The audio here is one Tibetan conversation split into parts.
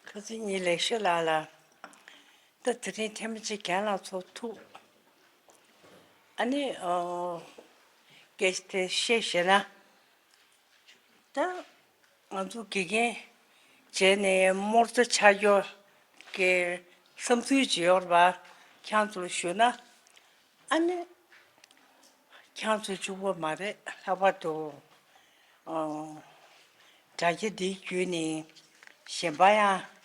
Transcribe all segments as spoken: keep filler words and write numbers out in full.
ཁ་སང་ཉིན་ལེགས་བཤད་ལགས་ལ། ད་དེ་རིང་ཐེངས་མ་གཅིག་རྒན་ལགས་ཚོ་ཐུག་ཨ་ནི་ཨོ། སྐད་ཆ་དེ་བཤད་ཤེས་ན། ད་ང་ཚོ་དགེ་རྒན་བྱས་ནས་རྨོར་རྩ་ཆགས་ཡོད་ཀྱི་བསམ་ཚུལ་ཅིག་ཡོད་རེད་པ། ཁྱེད་ཚོ་ལ་ཞུ་ན། ཨ་ནི་ཁྱེད་ཚོ་གཅིག་པོ་མ་རེད། ལྷག་པར་དུ་ཨོ། དྲ་རྒྱ་འདིའི་བརྒྱུད་ནས་གཞན་པ་ཡང་།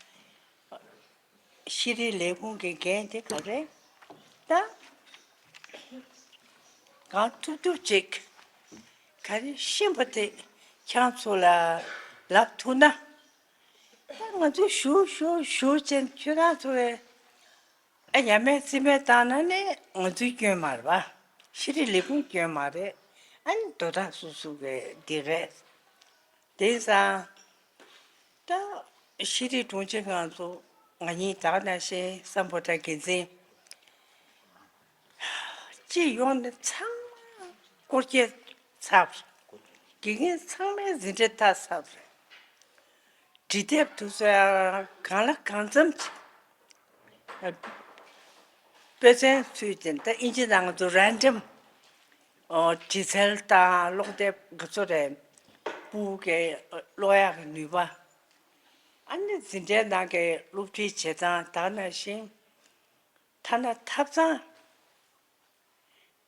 ཤེས་རིག་ལས་ཁུངས་ཀྱི་འགན་དེ་ག་རེ། ད་གང་ཐུབ་ཐུབ་ཅིག་ག་རེ་ཤེས་པ་དེ་ཁྱེད་ཚོ་ལ་ལབ་ཐུབ་ན། ད་ང་ཚོ་ཞུ་ཞུ་ཞུ་བྱས་ཁྱོད་རང་ཚོ་ཨ་ཡ་མེད་རྩིས་མེད་བཏང་ན་ནི་ང་ཚོའི་སྐྱོན་མ་རེད་པ། ཤེས་རིག་ལས་ཁུངས་སྐྱོན་མ་རེད། ཨ་ནི་དོ་བདག་སོ་སོ་གི་འདི་རེད། དེང་སང་ད་ཤེས་རིག་དྲུང་ཆེ་ང་ཚོ་ང་གཉིས་ད་ག་ནང་བཞིན་སམ་བྷོ་ཊ་འགན་འཛིན་སྤྱི་ཡོངས་ནས་ཚང་མ་སྐོར་སྐྱོད་ཚར། དགེ་རྒན་ཚང་མའི་འཛིན་གྲྭ་ལྟ་ཚར། འབྲི་དེབ་དེ་ཚོ་ཡང་གང་ལ་གང་འཚམ་ཅིག་དཔེ་མཚོན་ཚུལ་དེ་ད་ཨིན་ཇི་ནང་ང་ཚོ་རན་ཌམ་ཨོ། འབྲི་རྩལ་དང་ཀློག་དེབ་ག་ཚོད་རེད། ཕྲུ་གུའི་ཀློག་ཡག་གི་ནུས་པ། ཨ་ནི་འཛིན་གྲྭའི་ནང་གི་སློབ་ཁྲིད་བྱེད་སྟངས་ད་ག་ནང་བཞིན། ཐ་ན་ཐབ་ཚང་།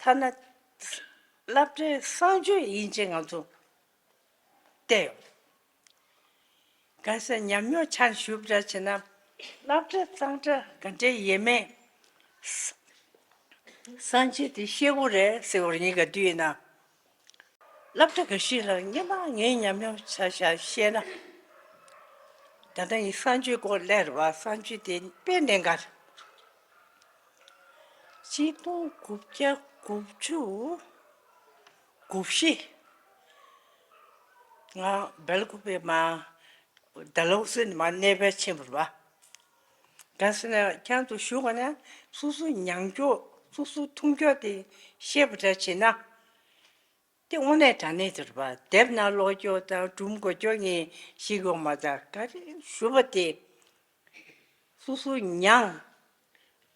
ཐ་ན་སློབ་གྲྭའི་གསང་སྤྱོད་ཡིན་ཅེས་ང་ཚོ་བལྟས་ཡོད། གལ་སྲིད་ཉམས་མྱོང་ཆ་ཞུ་བ་འདྲ་བྱས་ན། སློབ་གྲྭ་གཙང་སྦྲ་ག་འདྲ་ཡོད་མེད། གསང་སྤྱོད་དེ་ཤེས་དགོས་རེད་ཟེར་བ་ངས་ག་དུས་ཡིན་ན། སློབ་གྲྭ་འགའ་ཤས་ལ་སྔོན་མ་ངའི་ཉམས་མྱོང་ཆ་བཞག་བཤད་ན། ད་ལྟ་ངས་གསང་སྤྱོད་སྐོར་སླེབས་པ། གསང་སྤྱོད་དེ་དཔེ་གནད་འགག་རེད། གཅིག་སྟོང་དགུ་བརྒྱ་དགུ་བཅུ་གོ་བཞི། ང་སྦེལ་ཀོབ་པའི་མ་ཌལ་ཧོ་སི་ནས་མར་གནས་སྤོས་ཕྱིན་པ་རེད་པ། ག་ཟེར་ན་ཁྱེད་ཚོ་ཞུ་ག་ནས་སོ་སོ་མྱོང་འགྱོད་སོ་སོ་མཐོང་འགྱོད་དེ་བཤད་པ་འདྲ་བྱས་ན། དེ་དངོས་གནས་དྲང་གནས་དེ་རེད་པ། དེབ་ནང་ཀློག་རྒྱུ་དང་སྒྲུང་གོ་རྒྱུ་ངས་ཤེས་ཀྱི་ཡོད་མ་རེད། ག་རེ་ཞུ་བ་དེ། སོ་སོ་མྱོང་།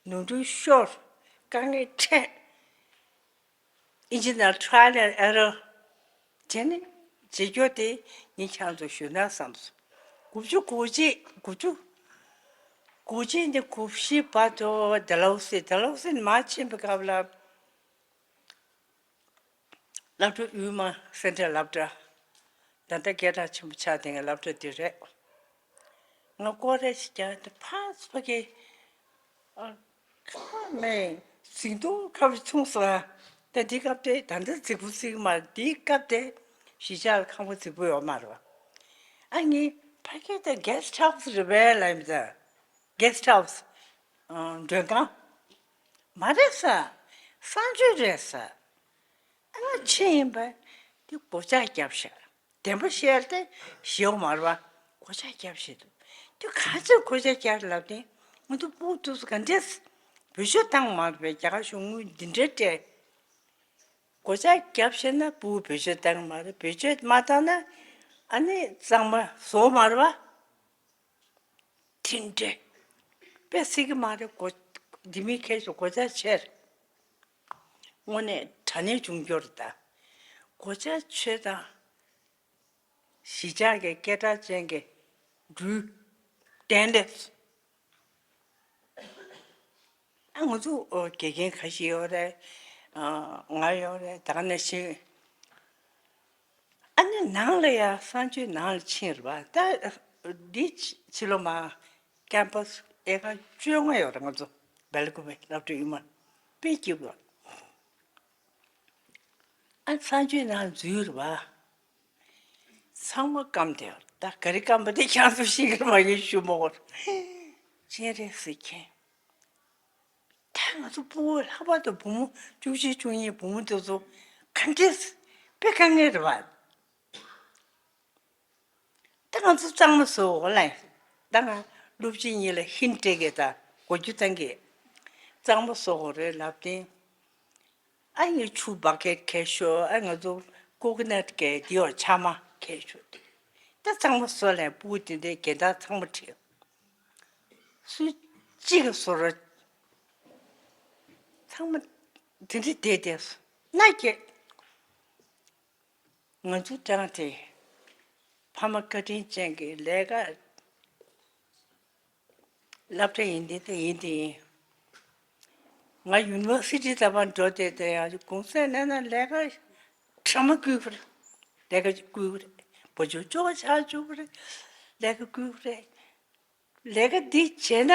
ནོར་འཁྲུལ་ཤོར། དཀའ་ངལ་འཕྲད། ཨིན་ཇི་ནང་trial and error བྱས་ནས་བྱེད་རྒྱུ་དེ་ངས་ཁྱེད་ཚོ་ཞུ་ན་བསམས་སོང་། དགུ་བཅུ་གོ་གཅིག་དགུ་བཅུ་གོ་གཅིག་ནས་གོ་བཞི་བར་དུ་ཌལ་ཧོ་སི། ཌལ་ཧོ་སི་ནས་མར་ཕྱིན་པའི་སྐབས་ལ། སློབ་གྲྭ་དབུས་མ་སེན་ཊར་སློབ་གྲྭ། ད་ལྟ་སྐད་གྲགས་ཆེན་པོ་ཆགས་བསྡད་མཁན་སློབ་གྲྭ་འདི་རེད། ང་སྐོར་ར་ཞིག་རྒྱག་དུས་ཕར་ཕ་གི། ཨ། ཁ་མེད་འཛིང་ཐུང་ཁ་བ་ཆུང་ས། ད་འདི་སྐབས་དེ་ད་འདི་རྫིག་པོ་རྫིག་མ་རེད། འདི་སྐབས་དེ་གཞིས་ཆགས་ལ་ཁང་པ་རྫིག་པོ་ཡོད་མ་རེད་པ། ཨ་ནི་ཕ་གི་ད་གེ་སི་ཊི་ཧའུ་སི་རེད་པས་ལབ་ཡིན་ད། གེ་སི་ཊི་ཧའུ་སི། ཨ། མགྲོན་ཁང་། མ་རེད་ས། གསང་སྤྱོད་རེད་ས། ཨ་ང་ཕྱི་ཡིན་པ། དེ་སྒོ་ལྕགས་བརྒྱབ་ཤག་བདེན་པ་བཤད་དེ་ཞེའུ་མར་བ་སྒོ་ལྕགས་བརྒྱབ་བཞིན་འདུག་དེ་ག་ཚོད་སྒོ་ལྕགས་བརྒྱབ་ལབ་དེ། ང་ཚོ་སྤུ་གུ་དེ་ཚོ་ག་འདྲས་བེད་སྤྱོད་བཏང་མ་རེད་པས། རྒྱ་གར་གཞུང་ངོས་འདི་འདྲས་སྤྲད། སྒོ་ལྕགས་བརྒྱབ་བཞིན་ན་སྤུ་གུ་བེད་སྤྱོད་བཏང་མ་རེད། བེད་སྤྱོད་མ་བཏང་ན་ཨ་ནི་གཙང་མ་བཟོ་མ་རེད་པ། དེ་འདྲས་དཔེ་སྲིད་ཀྱི་མ་རེད། སྒོ་འདི་མི་ཁེ་ཤོ་སྒོ་ལྕགས་ཆེར། དངོས་གནས་དྲང་གནས་བྱུང་རྒྱུ་རེད་ད། སྒོ་ལྕགས་ཆོད་དང་། གཞིས་ཆགས་ཀྱི་སྐད་གྲགས་ཅན་གྱི་འགྲུལ་བསྟན་ལས། ཨ། ང་ཚོ་ཨོ་དགེ་རྒན་ཁ་ཤས་ཡོད་རེད། ཨ། ང་ཡོད་རེད། ད་ག་ནང་བཞིན། ཨ་ནི་ནང་ལ་ཡ་གསང་སྤྱོད་ནང་ལ་ཕྱིན་རེད་པ། ད་འདི་ཕྱི་ལོགས་མ་ཀེམ་པ་སི་ཨེ་ཀར་བཅོ་ལྔ་ཡོད་རེད། ང་ཚོ་སྦེལ་ཀོབ་པའི་སློབ་གྲྭ་དབུས་མ་དཔེ་སྐྱིད་པོ། ཨ། གསང་སྤྱོད་ནང་འཛུལ་རེད་པ། ཚང་མ་སྐམ་བསྡད་ཡོད། ད་ག་རེ་སྐམ་པ་དེ་ཁྱེད་ཚོ་ཤེས་ཀྱི་རེད་པ། ངས་ཞུ་མ་དགོས། སྤྱན་རས་གཟིགས་མཁྱེན། ད་ང་ཚོ་སྤུ་གུ་ལྷག་པར་དུ་བུ་མོ་བཅུ་གཅིག་བཅུ་གཉིས་བུ་མོ་དེ་ཚོ་ག་འདྲས་དཔེ་དཀའ་ངལ་རེད་པ། ད་ང་ཚོ་གཙང་མ་བཟོ་དགོས་ལབ། ད་ང་སློབ་སྤྱི་གཉིས་ལ་ཧིན་སྤྲད་གི་ད་གོ་རྒྱུ་བཏང་གི། གཙང་མ་བཟོ་དགོས་རེད་ལབ་དེ། ཨ་ནི་ཆུ་བྷ་ཀེད་ཁྱེར་ཤོག་ཨ། ང་ཚོ་ཀོ་ཀོ་ནཊ་གི་འདི་ཡོད་ཆང་མ་ཁྱེར་ཤོག་དེ་ད་གཙང་མ་བཟོ་ལབ། སྤུ་གུ་དེ་འདྲའི་རྒན་བདག་ཚང་མ་ཁྲིད། སུ་གཅིག་གི་བཟོ་འདྲ་ཚང་མ་དེ་འདྲ་བསྡད་བསྡད་སོང་ན་ཀྱེ། ང་ཚོ་ཀྲང་དེ་ཕ་མ་བཀའ་དྲིན་ཅན་གྱི་ལས་ཀ་སློབ་གྲྭ་ཡིན་དེ་དེ་ཡིན་དེ་ཡིན། ང་ཡུ་ནི་ཝར་སི་ཊི་ད་བར་འགྲོ་བསྡད་དེ་ཡང་གུང་སེང་ནས་ན་ལས་ཀ་ཁྲ་མ་བསྐུལ་བ་རེད། ལས་ཀ་བསྐུལ་བ་རེད། བུ་ཆུང་ཅོག་ཆག་བཅུག་པ་རེད། ལས་ཀ་བསྐུལ་བ་རེད། ལས་ཀ་འདི་བྱས་ན།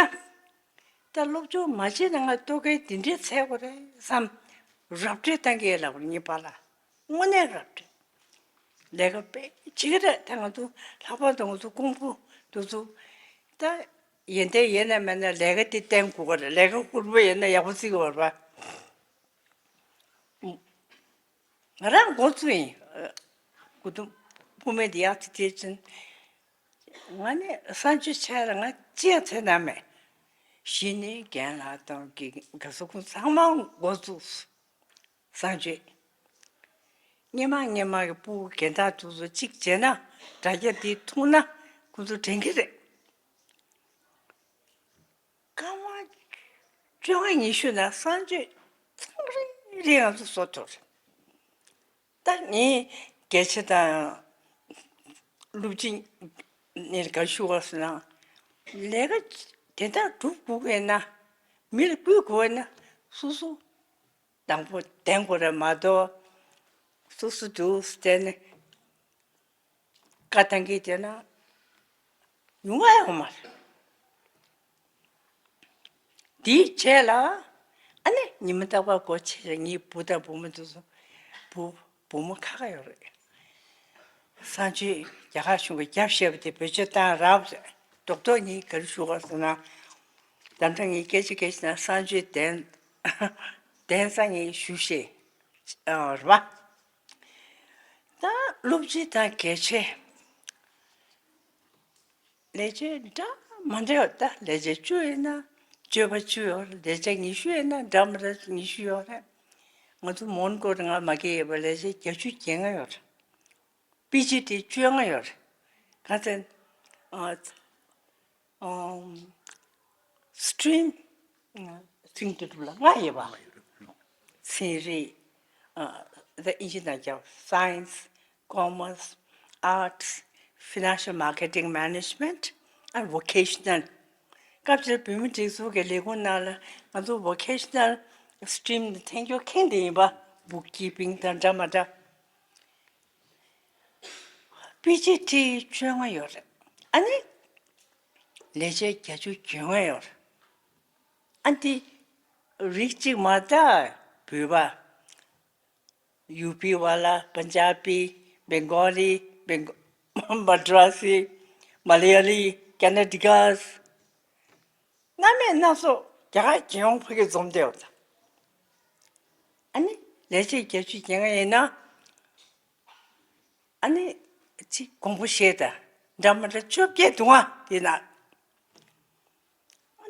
ད་སློབ་སྦྱོང་མ་བྱས་ན་ང་ལྟོ་གོས་འདི་འདྲས་འཚོལ་དགོས་རེད་བསམ། རབ་ཏུ་བཏང་གི་ཡོད་ལབ་པ་ངའི་པཱ་ལགས། དངོས་གནས་རབ་ཏུ། ལས་ཀ་དཔེ་བྱེད་ཀྱི་རེད། ད་ང་ཚོ་ལྷག་པར་དུ་ང་ཚོ་ཀུང་ཧྥུ་འདི་ཚོ། ད་ཡོན་ཏན་ཡོད་ན་མེད་ན་ལས་ཀ་དེ་བསྟེན་དགོས་ཀྱི་རེད། ལས་ཀ་ཧུར་པོ་ཡོད་ན་ཡག་པོ་བརྩི་གི་ཡོད་རེད་པ། ང་རང་འགོ་བཙུགས་ཡིན། སྐུ་གདུང་དཔུང་མེད་དེ་ཡག་ཅིག་བྱེད་ཅིང་། ང་ནི་གསར་འགྱུར་ཆ་ལ་ང་ཅི་ཡང་བྱེད་ན་མེད། གཞི་ནས་རྒན་ལགས་དང་གི་དགའ་བསུ་ཁོང་ཚང་མ་འགོ་བཙུགས། གསར་འགྱུར། སྔོན་མ་སྔོན་མ་གི་ཕྲུ་གུ་རྒན་བདག་དེ་ཚོ་གཅིག་བྱས་ན་དྲ་རྒྱ་འདི་མཐོང་ན་ཁོང་ཚོ་དྲན་གི་རེད། སྐར་མ་བཅོ་ལྔ་ཉི་ཤུ་ན་གསར་འགྱུར་ཚང་རིང་རིང་ང་ཚོ་བཟོ་ཐུབ་རེད། ད་ངས་རྒྱལ་ཆེ་དང་སློབ་སྤྱི་ནས་ག་ཞུ་བ་ཟེར་ན། ལས་ཀ་དེ་འདྲ་སྒྲུབ་དགོས་ཀྱི་ན། མི་ལ་བསྐུལ་དགོས་ན་སོ་སོ་དང་པོ་བསྟེན་དགོས་རེད་མ་གཏོགས། སོ་སོ་འདུག་བསྟེན་ནས། བཀའ་བཏང་གི་དེ་ན་ཉུང་ང་ཡོང་མ་རེད། དེའི་རྗེས་ལ་ཨ་ནི་ཉི་མ་རྟག་པར་སྒོ་ཕྱེ་རེད། ངའི་བུ་དང་བུ་མོ་དེ་ཚོ་བུ་བུ་མོ་ཁ་ཁ་ཡོད་རེད། གསར་འགྱུར་རྒྱ་གར་གཞུང་གི་རྒྱབ་བཤད་པ་དེ་བེད་སྤྱོད་བཏང་རབས་རེད། རྡོག་རྡོག་ཉིད་ག་རེ་ཞུ་དགོས་ཟེར་ན། ད་ལྟ་ངས་སྐད་ཆ་སྐད་ཆ་ན་གསར་འགྱུར་གདན་གདན་ས་ངས་ཞུ་ཤེས་རེད་པ། ད་སློབ་སྤྱི་དང་དགེ་ཆེ། ལས་བྱེད་འདྲ་མི་འདྲ་ཡོད། ད་ལས་བྱེད་བཅུ་ཡིན་ན་སྤྱོད་པ་བཅུ་ཡོད་རེད། ལས་བྱེད་ཉི་ཤུ་ཡིན་ན་འདྲ་མི་འདྲ་ཉི་ཤུ་ཡོད་རེད། ང་ཚོ་མོན་གྷོ་ང་མ་སྐྱེས་ཡོད་པ་ལས་བྱེད་བརྒྱད་ཅུ་གྱ་ལྔ་ཡོད་རེད། པི་ཇི་ཊི་བཅོ་ལྔ་ཡོད་རེད། ག་ཚད། ཨམ། སི་ཊི་རིམ། ཚན་དེ་དྲུག་ལ་ལྔ་ཡོད་པ། ཚན་རིག་ཨ། ད་ཨིན་ཇི་ནང་རྒྱབ། Science, Commerce, Arts, Financial Marketing Management and Vocational. སྐབས་དེར་བོད་མིའི་སྒྲིག་འཛུགས་ཀྱི་ལས་ཁུངས་ནང་ལ་ང་ཚོ་Vocational Stream ནི་ཐོན་རྒྱུ་ཁེངས་དེ་ཡིན་པ། Bookkeeping དང་འདྲ་མ་འདྲ། པི་ཇི་ཊི་བཅོ་ལྔ་ཡོད་རེད། ཨ་ནི། ལས་བྱེད་བརྒྱད་ཅུ་གྱ་ལྔ་ཡོད་རེད། ཨ་འདི། རིགས་གཅིག་མ་གཏོགས་བོད་པ། ཡུ་པི་ཝ་ལ། པན་ཇ་པི། བེང་གོ་ལི། བེང་གོ། མ་ཌ་ར་སི། མ་ལ་ཡ་ལི། ཀ་ན་ཊི་ཀ། སྣ་མིན་སྣ་ཚོགས་རྒྱ་གར་རྒྱལ་ཡོངས་ཕ་གིར་འཛོམས་བསྡད་ཡོད་ད། ཨ་ནི་ལས་བྱེད་བརྒྱད་ཅུ་གྱ་ལྔ་ཡིན་ན། ཨ་ནི་ཅིག་དགོངས་པ་བཞེས་དང་འདྲ་མི་འདྲ་བཅོ་བརྒྱད་འདུག་ཨ་དེ་ན།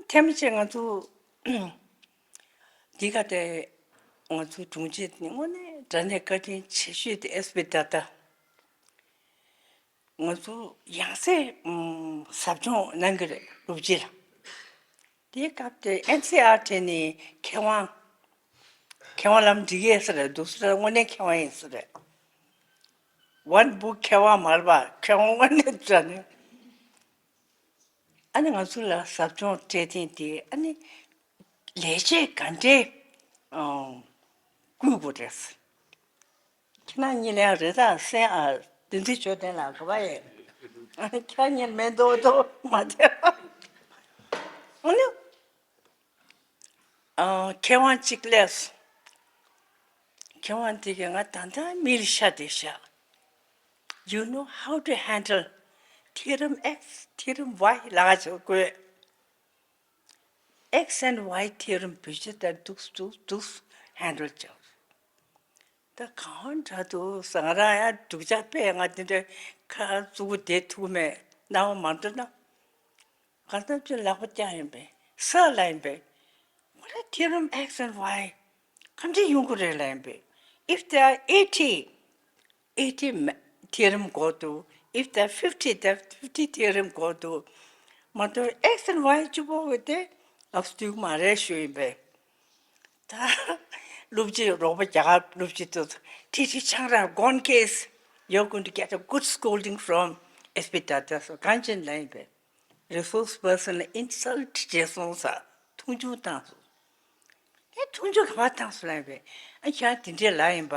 ཐེངས་མ་གཅིག་ང་ཚོ་འདི་ག་དེ་ང་ཚོ་དྲུང་ཆེ་དངོས་གནས་དྲང་གནས་བཀའ་དྲིན་ཆེ་ཤོས་དེ་ཨེས་པི་ད་ལྟ། ང་ཚོ་ཡང་སེ་ཨམ། ཟབ་སྦྱོང་གནང་གི་རེད་སློབ་སྤྱི་ལ། དེའི་སྐབས་དེ་ཨེན་སི་ཨར་ཊི་ནས་མཁས་དབང་། མཁས་དབང་ལམ་འགྲིག་ཡས་ས་རེད་འདུག་ས་རེད། དངོས་གནས་མཁས་དབང་ཡིན་ས་རེད། One book མཁས་དབང་མ་རེད་པ། མཁས་དབང་དངོས་གནས་དྲང་གནས། ཨ་ནི་ང་ཚོ་ལ་ཟབ་སྦྱོང་སྤྲད་ཐེངས་དེ་ཨ་ནི་ལས་བྱེད་ག་འདྲས་ཨང་བསྐུལ་དགོས་རེད། ཁྱེད་རང་གཉིས་ལན་རེ་དང་སེང་ཨ། བདུན་ཚིགས་ཇོ་བསྟན་ལགས་ག་པར་ཡོད། ཨ་ནི་ཁྱེད་རང་གཉིས་མེད་མདོག་མདོག་མ་བྱེད། ཨ་ནི། ཨ། མཁས་དབང་གཅིག་སླེབས་སོང་། མཁས་དབང་དེ་གིས་ང་ད་ལྟ་མིག་ལ་ཤར་བསྡད་ཤག You know how to handle theorem X, theorem Y ལབ་ཅིག་དགོས། X and Y theorem བེད་སྤྱོད་བཏང་འདུག་འདུག་འདུག་ཧན་ཌལ་བྱས། ད་གང་འདྲ་འདུག་ཟེར། ང་རང་ཡང་སྡུག་ཅག་པས་ང་དེ་འདྲ་ཁ་བཙུམ་བསྡད་ཐུབ་མེད། སྣང་བ་མ་འགྲོ་ན། གང་ལྟར་ཅིག་ལག་པ་བརྐྱངས་ཡིན་པས་ས་ལ་ཡིན་པས། What are theorem X and Y? ག་འདྲ་ཡོང་གི་རེད་ལབ་ཡིན་པས། If there are eighty, eighty theorem དགོས་འདུག If there are fifty, there are fifty theorem དགོས་འདུག་མ་གཏོགས་X and Y གཅིག་པོ་གི་དེ་ལབ་སུ་འདུག་མ་རེད་ཞུ་ཡིན་པས། ད་སློབ་སྤྱི་རོགས་པ་རྒྱ་གར་སློབ་སྤྱི་ཚོ་ཁྲི་ཁྲི་ཆང་ར་གོན་ཀེས། You're going to get a good scolding from S P Dutta. གང་ཅི་ལབ་ཡིན་པས། Resource person ལ་insult བྱས་སོང་ཟེར་མཐོང་ཆུང་བཏང་སོང་། ཨེ་མཐོང་ཆུང་ག་པར་བཏང་སོང་ལབ་ཡིན་པས། ཨ་ཁྱེད་དེ་འདྲས་ལབ་ཡིན་པ།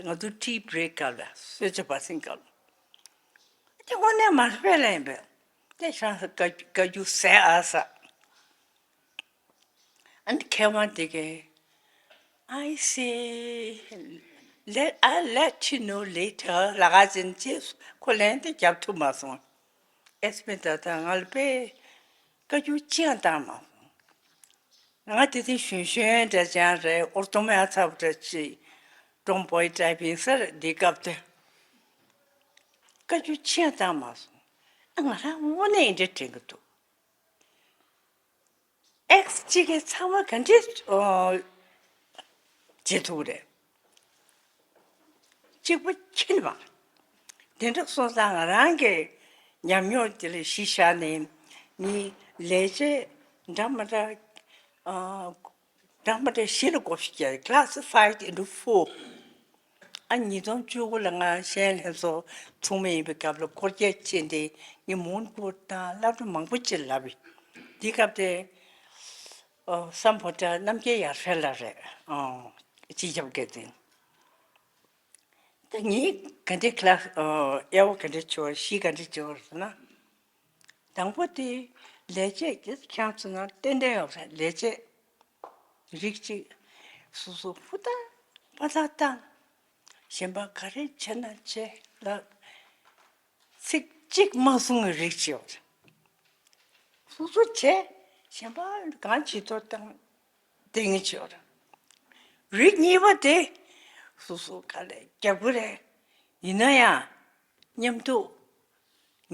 ང་ཚོ་tea break སྐབས་ལ་གསོལ་ཇ་བ་སིང་སྐབས་ལ། དེ་དངོས་གནས་མ་རེད་པས་ལབ་ཡིན་པས། དེ་ཤང་ས་བཀའ་བཀའ་རྒྱུ་ཟས་ཨ་ས། ཨ་ནི་མཁས་དབང་དེ་གས། I see. Let, I'll let you know later. ལབ་ཀ་ཅན་ཅེས་ཁོ་ལན་དེ་རྒྱབ་ཐུབ་མ་སོང་། S P Dutta ང་ལ་དཔེ་བཀའ་བཀྱོན་ཅི་ཡང་བཏང་མ་སོང་། ང་དེ་དུས་གཞོན་གཞོན་འདྲ་ཅན་རེད། ཨོར་ཏོ་མ་ཚ་པོ་འདྲ་ཅིག་ཀྲོང་པོའི་ཏྲའི་ཕིང་སར་འདི་སྐབས་དེ། བཀའ་བཀྱོན་ཅི་ཡང་བཏང་མ་སོང་། ཨ་ང་རང་དངོས་གནས་འདི་འདྲ་དྲན་གི་འདུག X གཅིག་གིས་ཚང་མ་ག་འདྲས་ཨོ་བྱེད་ཐུབ་རེད། གཅིག་པ་ཁྱིམ་པ། དེ་འདྲ་སོང་ཙང་ང་རང་གི་ཉམས་མྱོང་དེ་ལ་གཞི་བཞག་ནས་ངའི་ལས་བྱེད་འདྲ་མ་འདྲ་ཨ་འདྲ་མ་འདྲ་བཞི་ལ་བགོ་བཤའ་བརྒྱབ། Classified into four. ཨ་ཉིས་སྟོང་བཅུ་དགུ་ལ་ང་གཞན་ལྷན་ཚོགས་ཚོགས་མི་ཡིན་པའི་སྐབས་ལ་སྐོར་རྒྱག་ཕྱིན་ཏེ་ངས་མོན་གྷོ་དང་སློབ་གྲྭ་མང་པོ་ཅིག་ལབ་ཡིན། འདི་སྐབས་དེ་ཨོ་སམ་བྷོ་ཊ་རྣམ་རྒྱལ་ཡར་འཕེལ་ལགས་རེད། ཨོ་སྤྱི་ཁྱབ་འགན་འཛིན། ད་ངས་ག་འདྲའི་ཁ་ལག་ཨོ་དབྱེ་བ་ག་འདྲ་བྱེད་པ་ཤེས། ག་འདྲ་བྱེད་པ་ཟེར་ན། དང་པོ་དེ་ལས་བྱེད་ཀྱི་ཁྱེད་ཚོ་ནང་ཏན་ཏན་ཡོད་རེད། ལས་བྱེད་རིགས་གཅིག་སོ་སོ་ཧུར་ཐག་པ་ཐག་བཏང་། གཞན་པ་ག་རེ་བྱེད་ན་བྱེད་ལ་ཚིག་གཅིག་མ་གསུང་བའི་རིགས་གཅིག་ཡོད་རེད། སོ་སོ་བྱས། གཞན་པ་གང་བྱེད་ཐུབ་བཏང་། དེ་ངས་བྱེད་པ་རེད། རིགས་གཉིས་པ་དེ་སོ་སོ་དཀའ་ལས་རྒྱག་གི་རེད། ཡིན་ན་ཡང་མཉམ་དུ་